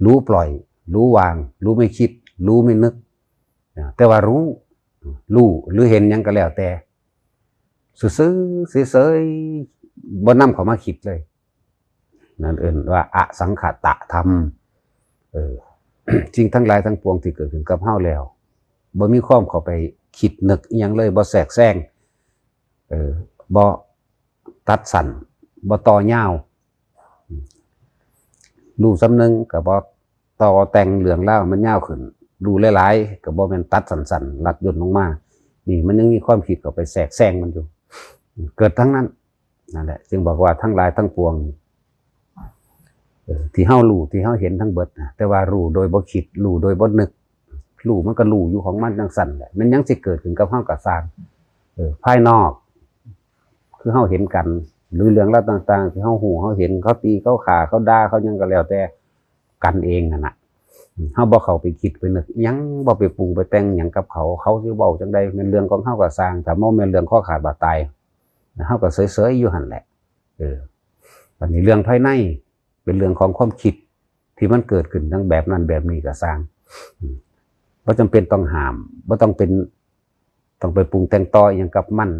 รู้ปล่อย รู้วาง รู้ไม่คิด รู้ไม่นึก อ่า แต่ว่ารู้ รู้หรือเห็นหยังก็แล้วแต่ ซื่อๆ เฉยๆ บ่นำเข้ามาคิดเลย นั่นเอิ้นว่าอสังขตะธรรม เออ สิ่งทั้งหลายทั้งปวงที่เกิดขึ้นกับเฮาแล้ว บ่มีความเข้าไปคิดนึกอิหยังเลย บ่แทรกแซง เออ บ่ตัดสั้น บ่ต่อยาว รู้ส่ำหนึ่งก็บ่ต่อแต่งเรื่องราวมันยาวขึ้น รู้หลายๆ ก็บ่แม่นตัดสั้นๆ ลัดย่นลงมา นี่มันยังมีความคิดเข้าไปแทรกแซงมันอยู่ เกิดทั้งนั้น นั่นแหละ จึงบอกว่าทั้งหลายทั้งปวง เออ ที่เฮารู้ ที่เฮาเห็นทั้งเบิดนะ แต่ว่ารู้โดยบ่คิด รู้โดยบ่นึก รู้มันก็รู้อยู่ของมันจั่งซั้นแหละ มันหยังสิเกิดขึ้นกับเฮาก็ซ่าง เออ ภายนอก คือเฮาเห็นกัน หรือเรื่องราวต่างๆ ที่เฮาฮู้เฮาเห็น เขาตี เขาฆ่า เขาด่า เขาหยังก็แล้วแต่ กันเองนั่นน่ะ เฮาบ่เข้าไปคิดไปนึกหยัง บ่ไปปรุงไปแต่งหยังกับเขา เขาสิเว้าจั่งใด แม่นเรื่องของเฮาก็ซ่าง ถ้าบ่แม่นเรื่องคอขาดบาดตาย เฮาก็เสยๆอยู่หั่นแหละ เออ บัดนี้เรื่องภายใน เป็นเรื่องของความคิด ที่มันเกิดขึ้นทั้งแบบนั้นแบบนี้ก็ซ่าง อืม บ่จำเป็นต้องห้าม บ่ต้องเป็น ต้องไปปรุงแต่งต่ออิหยังกับมัน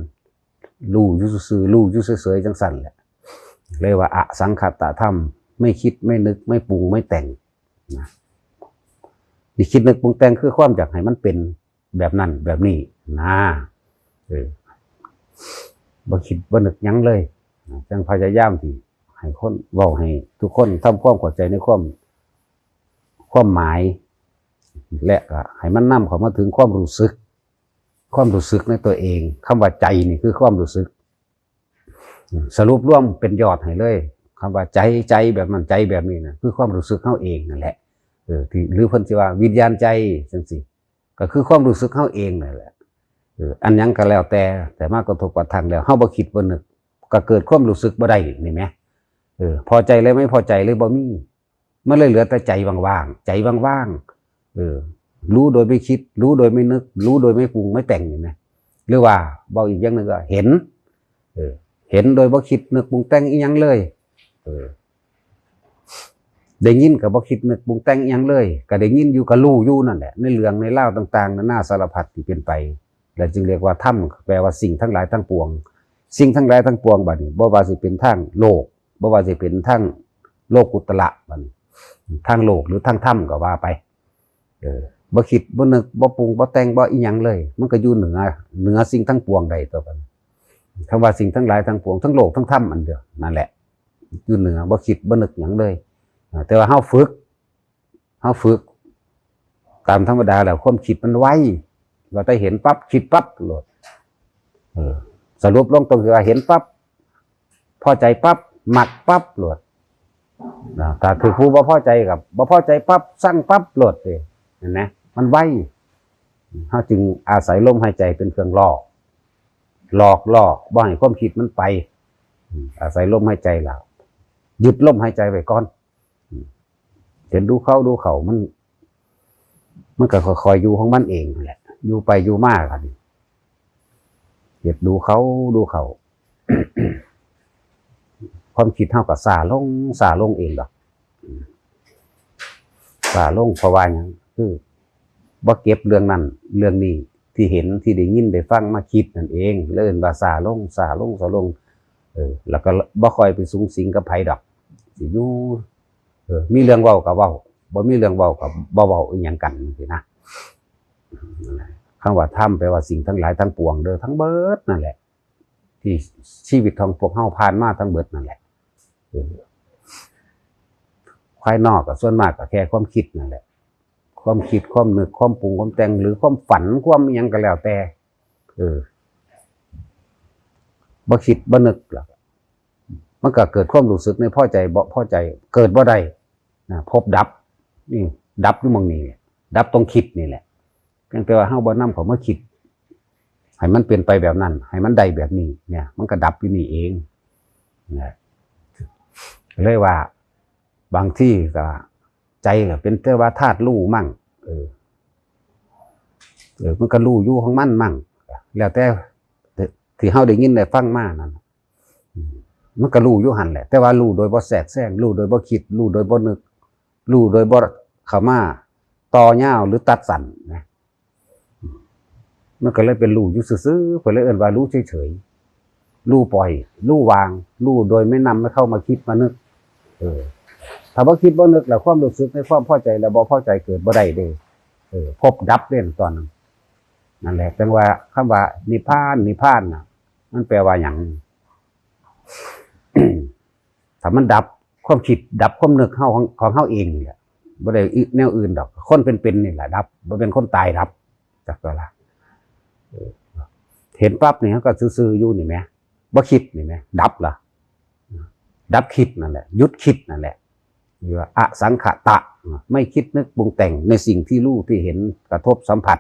รู้อยู่ซื่อๆ รู้อยู่เฉยๆ จั่งซั่นแหละ เรียกว่าอสังขตธรรม ไม่คิดไม่นึกไม่ปรุงไม่แต่งนะ ที่คิดนึกปรุงแต่งคือความอยากให้มันเป็นแบบนั้นแบบนี้นะ เออ บ่คิดบ่นึกหยังเลย จั่งพยายามที่ให้คน เว้าให้ทุกคนทำความเข้าใจในความ ความหมาย และก็ให้มันนำเข้ามาถึงความรู้สึก ความรู้สึกในตัวเอง คำว่าใจนี่คือความรู้สึก อืม สรุปรวมเป็นยอดให้เลย คำว่าใจ ใจแบบนั้น ใจแบบนี้นะ คือความรู้สึกเฮาเองนั่นแหละ เออ ที่ หรือเพิ่นสิว่าวิญญาณใจจั่งซี้ ก็คือความรู้สึกเฮาเองนั่นแหละ เออ อันหยังก็แล้วแต่ แต่มากระทบกระทั่งแล้ว เฮาบ่คิดบ่นึก ก็เกิดความรู้สึกบ่ได้นี่แหม เออ พอใจเลยไม่พอใจเลยบ่มี มันเลยเหลือแต่ใจว่างๆ ใจว่างๆ เออ รู้โดยไม่คิด รู้โดยไม่นึก รู้โดยไม่ปรุงไม่แต่ง เห็นไหม หรือว่าเว้าอีกอย่างหนึ่งก็เห็น เออ เห็นโดยบ่คิดนึกปรุงแต่งอีหยังเลย เออ ได้ยินก็บ่คิดนึกปรุงแต่งอีหยังเลย ก็ได้ยินอยู่ ก็รู้อยู่นั่นแหละ ในเรื่องในราวต่างๆ นานาสารพัดที่เป็นไป และจึงเรียกว่าธรรม แปลว่าสิ่งทั้งหลายทั้งปวง สิ่งทั้งหลายทั้งปวงบัดนี้ บ่ว่าสิเป็นทางโลก บ่ว่าสิเป็นทางโลกุตระบัดนี้ ทางโลกหรือทางธรรมก็ว่าไป เออ บ่คิดบ่นึกบ่ปรุงบ่แต่งบ่อีหยังเลย มันก็อยู่เหนือ เหนือสิ่งทั้งปวงได้ตัวกัน คำว่าสิ่งทั้งหลายทั้งปวง ทั้งโลกทั้งธรรมอันเดียวนั่นแหละ อยู่เหนือ บ่คิดบ่นึกหยังเลย อ่า แต่ว่าเฮาฝึก เฮาฝึก ตามธรรมดาแล้วความคิดมันไว ว่าแต่เห็นปั๊บคิดปั๊บโลด เออ สรุปลงตรงที่ว่าเห็นปั๊บ พอใจปั๊บ มักปั๊บโลดนะ ถ้าถือผู้บ่พอใจกับบ่พอใจปั๊บ สั่งปั๊บโลดเลย เห็นไหม มันไว เฮาจึงอาศัยลมหายใจเป็นเครื่องหลอก หลอกล่อ บ่ให้ความคิดมันไป อืม อาศัยลมหายใจแล้ว ยึดลมหายใจไว้ก่อน อืม เห็นดูเข้าดูเข้า มัน มันก็ค่อยๆอยู่ของมันเองนั่นแหละ อยู่ไปอยู่มากัน เห็นดูเข้าดูเข้า ความคิดเฮาก็ซาลง ซาลงเองดอก อืม ซาลงเพราะว่าหยัง คือ บ่เก็บเรื่องนั้น เรื่องนี้ ที่เห็น ที่ได้ยิน ได้ฟัง มาคิดนั่นเอง เลยเอิ้นว่าซาลง ซาลง ซาลง เออ แล้วก็บ่ค่อยไปสุงสิงกับไผดอก สิอยู่ เออ มีเรื่องเว้าก็เว้า บ่มีเรื่องเว้าก็บ่เว้าอีหยังกันจั่งซี้นะ คำว่าธรรมแปลว่าสิ่งทั้งหลายทั้งปวงเด้อ ทั้งเบิดนั่นแหละ ที่ชีวิตของพวกเฮาผ่านมาทั้งเบิดนั่นแหละ เออ ภายนอกก็ส่วนมากก็แค่ความคิดนั่นแหละ ความคิด ความนึก ความปรุง ความแต่ง หรือความฝัน ความอิหยังก็แล้วแต่ เออ บ่คิดบ่นึกหรอก มันก็เกิดความรู้สึกในพอใจบ่พอใจ เกิดบ่ได้นะ พบดับ นี่ ดับอยู่หม่องนี้ ดับตรงคิดนี่แหละ เพียงแต่ว่าเฮาบ่นำเข้ามาคิด ให้มันเป็นไปแบบนั้น ให้มันได้แบบนี้ เนี่ย มันก็ดับอยู่นี่เองนะ เลยว่า บางทีก็ใจก็เป็นแต่ว่าธาตุรู้มั่ง เออ เออ มันก็รู้อยู่ของมันมั่ง แล้วแต่ที่เฮาได้ยินได้ฟังมานั่น อืม มันก็รู้อยู่หั่นแหละ แต่ว่ารู้โดยบ่แทรกแซง รู้โดยบ่คิด รู้โดยบ่นึก รู้โดยบ่เข้ามาต่อยาวหรือตัดสั้นนะ มันก็เลยเป็นรู้อยู่ซื่อๆ เพิ่นเลยเอิ้นว่ารู้เฉยๆ รู้ปล่อย รู้วาง รู้โดยไม่นำให้เข้ามาคิดมานึก เออ ถ้าบ่คิดบ่นึกแล้วความรู้สึกในความพอใจและบ่พอใจเกิดบ่ได้เด้ เออ พบดับเด้ตอนนั้น นั่นแหละ จั่งว่าคำว่านิพพาน นิพพานน่ะ มันแปลว่าหยัง ถ้ามันดับความคิด ดับความนึกเฮาของ ของเฮาเองนี่แหละ บ่ได้อิ แนวอื่นดอก คนเป็นๆ นี่แหละดับ บ่เป็นคนตายดับ จักตัวละ เออ เห็นปั๊บนี่เฮาก็ซื่อๆ อยู่นี่แหม บ่คิดนี่แหม ดับละ ดับคิดนั่นแหละ หยุดคิดนั่นแหละ เรียกว่าอสังขตะ ไม่คิดนึกปรุงแต่งในสิ่งที่รู้ที่เห็นกระทบสัมผัส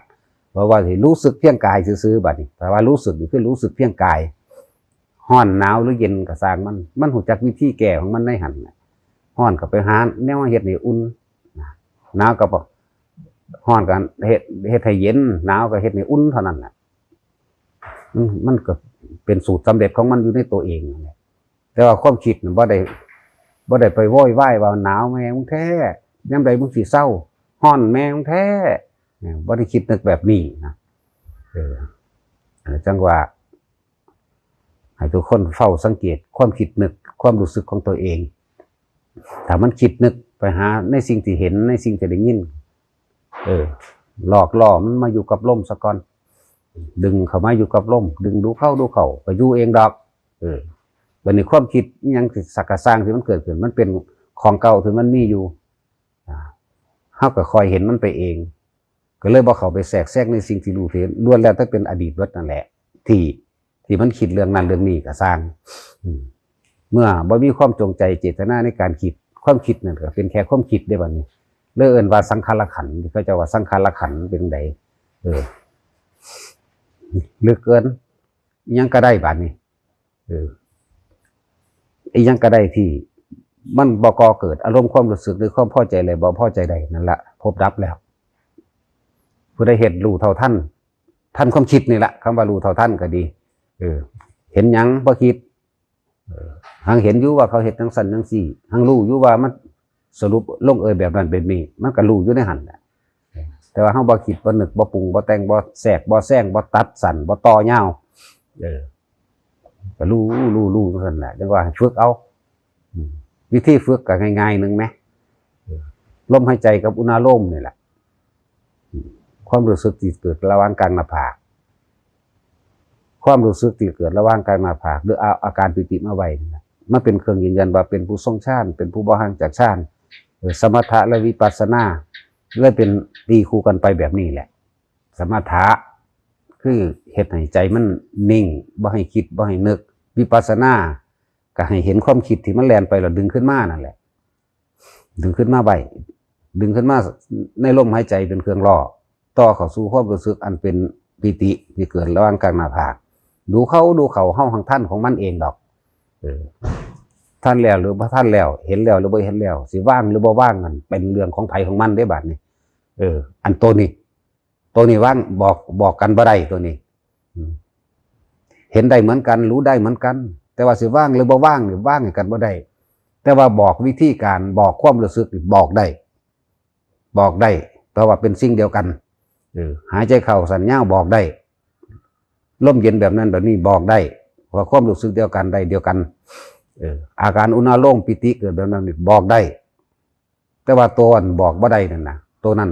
เพราะว่าสิรู้สึกเพียงกายซื่อๆ บัดนี้ แต่ว่ารู้สึกนี่คือรู้สึกเพียงกาย ร้อนหนาวหรือเย็นก็ซ่างมัน มันฮู้จักวิธีแก้ของมันในหั่นน่ะ ร้อนก็ไปหาแนวมาเฮ็ดให้อุ่นนะ หนาวก็บ่ฮ้อนก็เฮ็ดเฮ็ดให้เย็น หนาวก็เฮ็ดให้อุ่นเท่านั้นแหละ มันมันก็เป็นสูตรสำเร็จของมันอยู่ในตัวเองนั่นแหละ แต่ว่าความคิดน่ะบ่ได้บ่ได้ไปโวยวายว่าหนาวแม่มึงแท้ ยามใดมึงสิเซา ฮ้อนแม่มึงแท้ เนี่ย บ่ได้คิดนึกแบบนี้นะ เออ จั่งว่า ให้ทุกคนเฝ้าสังเกตความคิดนึก ความรู้สึกของตัวเอง ถ้ามันคิดนึกไปหาในสิ่งที่เห็น ในสิ่งที่ได้ยิน เออ หลอกล่อมันมาอยู่กับลมซะก่อน ดึงเข้ามาอยู่กับลม ดึงดูเข้าดูเข้า ก็อยู่เองดอก เออ บัดนี้ความคิดอิหยังที่สักกะซ่างที่มันเกิดขึ้น มันเป็นของเก่าที่มันมีอยู่ อ่า เฮาก็คอยเห็นมันไปเอง ก็เลยบ่เข้าไปแทรกแซงในสิ่งที่รู้ที่เห็น ล้วนแล้วแต่เป็นอดีตเบิดนั่นแหละ ที่ ที่มันคิดเรื่องนั้นเรื่องนี้ก็ซ่าง อืม เมื่อบ่มีความจงใจเจตนาในการคิด ความคิดนั่นก็เป็นแค่ความคิดเด้บัดนี้ เลยเอิ้นว่าสังขารขันธ์ ที่เขาเจ้าว่าสังขารขันธ์เป็นจั่งใด เออ ลึกเกิน อิหยังก็ได้บัดนี้ เออ อิหยังก็ได้ที่มันบ่ก่อเกิดอารมณ์ความรู้สึกหรือความพอใจใดบ่พอใจใด นั่นละพบดับแล้ว ผู้ใดเฮ็ดรู้เท่าทัน ทันความคิดนี่ละ คำว่ารู้เท่าทันก็ดี เออ เห็นหยังบ่คิด เออ หังเห็นอยู่ว่าเขาเฮ็ดจั่งซั้นจั่งซี้ หังรู้อยู่ว่ามันสรุปลงเอยแบบนั้นแบบนี้ มันก็รู้อยู่ในหั่นแหละ แต่ว่าเฮาบ่คิด บ่นึก บ่ปรุง บ่แต่ง บ่แทรก บ่แซง บ่ตัดสั้น บ่ต่อยาว เออ ก็รู้ รู้ รู้จั่งซั้นแหละ จั่งว่าให้ฝึกเอา อืม วิธีฝึกก็ง่ายๆหนึ่งแหม เออ ลมหายใจกับอุณาโลมนี่แหละ อืม ความรู้สึกที่เกิดระหว่างกลางหน้าผาก ความรู้สึกที่เกิดระหว่างกลางหน้าผาก หรือเอาอาการปีติมาไว้นั่นน่ะ มันเป็นเครื่องยืนยันว่าเป็นผู้ทรงฌาน เป็นผู้บ่ห่างจากฌาน เออ สมถะและวิปัสสนา เลยเป็นตีคู่กันไปแบบนี้แหละ สมถะ คือเฮ็ดให้ใจมันนิ่ง บ่ให้คิด บ่ให้นึก วิปัสสนา ก็ให้เห็นความคิดที่มันแล่นไปแล้วดึงขึ้นมานั่นแหละ ดึงขึ้นมาไว้ ดึงขึ้นมาในลมหายใจเป็นเครื่องล่อ ต่อเข้าสู่ความรู้สึกอันเป็นปีติที่เกิดระหว่างกลางหน้าผาก ดูเข้า ดูเข้า เฮาหังทันของมันเองดอก เออ ทันแล้วหรือบ่ทันแล้ว เห็นแล้วหรือบ่เห็นแล้ว สิว่างหรือบ่ว่างนั่นเป็นเรื่องของไผของมันเด้บัดนี้ เออ อันตัวนี้ ตัวนี้ว่าง บอก บอกกันบ่ได้ตัวนี้ อืม เห็นได้เหมือนกัน รู้ได้เหมือนกัน แต่ว่าสิว่างหรือบ่ว่างนี่ว่างให้กันบ่ได้ แต่ว่าบอกวิธีการ บอกความรู้สึกนี่บอกได้ บอกได้ เพราะว่าเป็นสิ่งเดียวกัน เออ หายใจเข้าสั้นยาวบอกได้ ลมเย็นแบบนั้นแบบนี้บอกได้ เพราะความรู้สึกเดียวกันได้เดียวกัน เออ อาการอุณาโลมปีติเกิดแบบนั้นนี่บอกได้ แต่ว่าตัวอันบอกบ่ได้นั่นนะ ตัวนั้น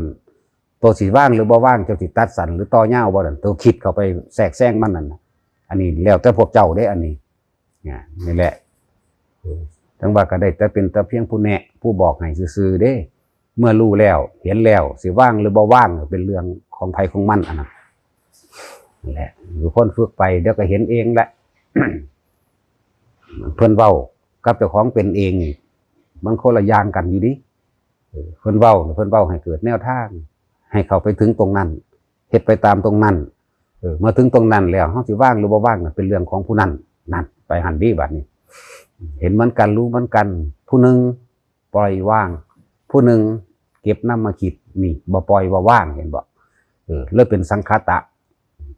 ตัวสิว่างหรือบ่ว่าง เจ้าสิตัดสั้นหรือต่อยาวบ่นั่น ตัวคิดเข้าไปแทรกแซงมันนั่นน่ะ อันนี้แล้วแต่พวกเจ้าเด้ อันนี้ เนี่ย นี่แหละ เออ จั่งว่าก็ได้แต่เป็นแต่เพียงผู้แนะ ผู้บอกให้ซื่อๆเด้ เมื่อรู้แล้ว เห็นแล้ว สิว่างหรือบ่ว่าง เป็นเรื่องของไผของมันอันนั้น นั่นแหละ อยู่คนฝึกไป เดี๋ยวก็เห็นเองแหละ เพิ่นเว้ากับเจ้าของเป็นเองนี่ มันคนละอย่างกันอยู่ดิ เออ เพิ่นเว้า เพิ่นเว้าให้เกิดแนวทาง ให้เข้าไปถึงตรงนั้น เฮ็ดไปตามตรงนั้น เออ เมื่อถึงตรงนั้นแล้ว เฮาสิว่างหรือบ่ว่างน่ะ เป็นเรื่องของผู้นั้น นั่น ไปหั่นดิบัดนี้ เห็นเหมือนกัน รู้เหมือนกัน ผู้หนึ่งปล่อยวาง ผู้หนึ่งเก็บนำมาคิด นี่ บ่ปล่อยบ่ว่าง เห็นบ่ เออ เลยเป็นสังคตะ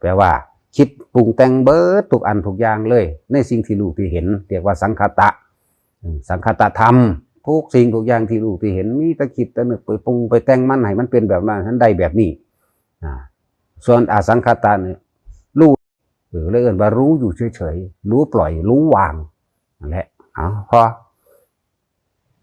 แปลว่า คิดปรุงแต่งเบิดทุกอันทุกอย่างเลย ในสิ่งที่รู้ที่เห็น เรียกว่าสังคตะ อืม สังคตธรรม ทุกสิ่งทุกอย่างที่รู้ที่เห็น มีแต่คิดแต่นึกไปปรุงไปแต่งมันให้มันเป็นแบบนั้น ให้มันได้แบบนี้ อ่า ส่วนอสังคตะเนี่ย รู้ เออ เลยเอิ้นว่ารู้อยู่เฉยๆ รู้ปล่อย รู้วาง นั่นแหละ เอา พอ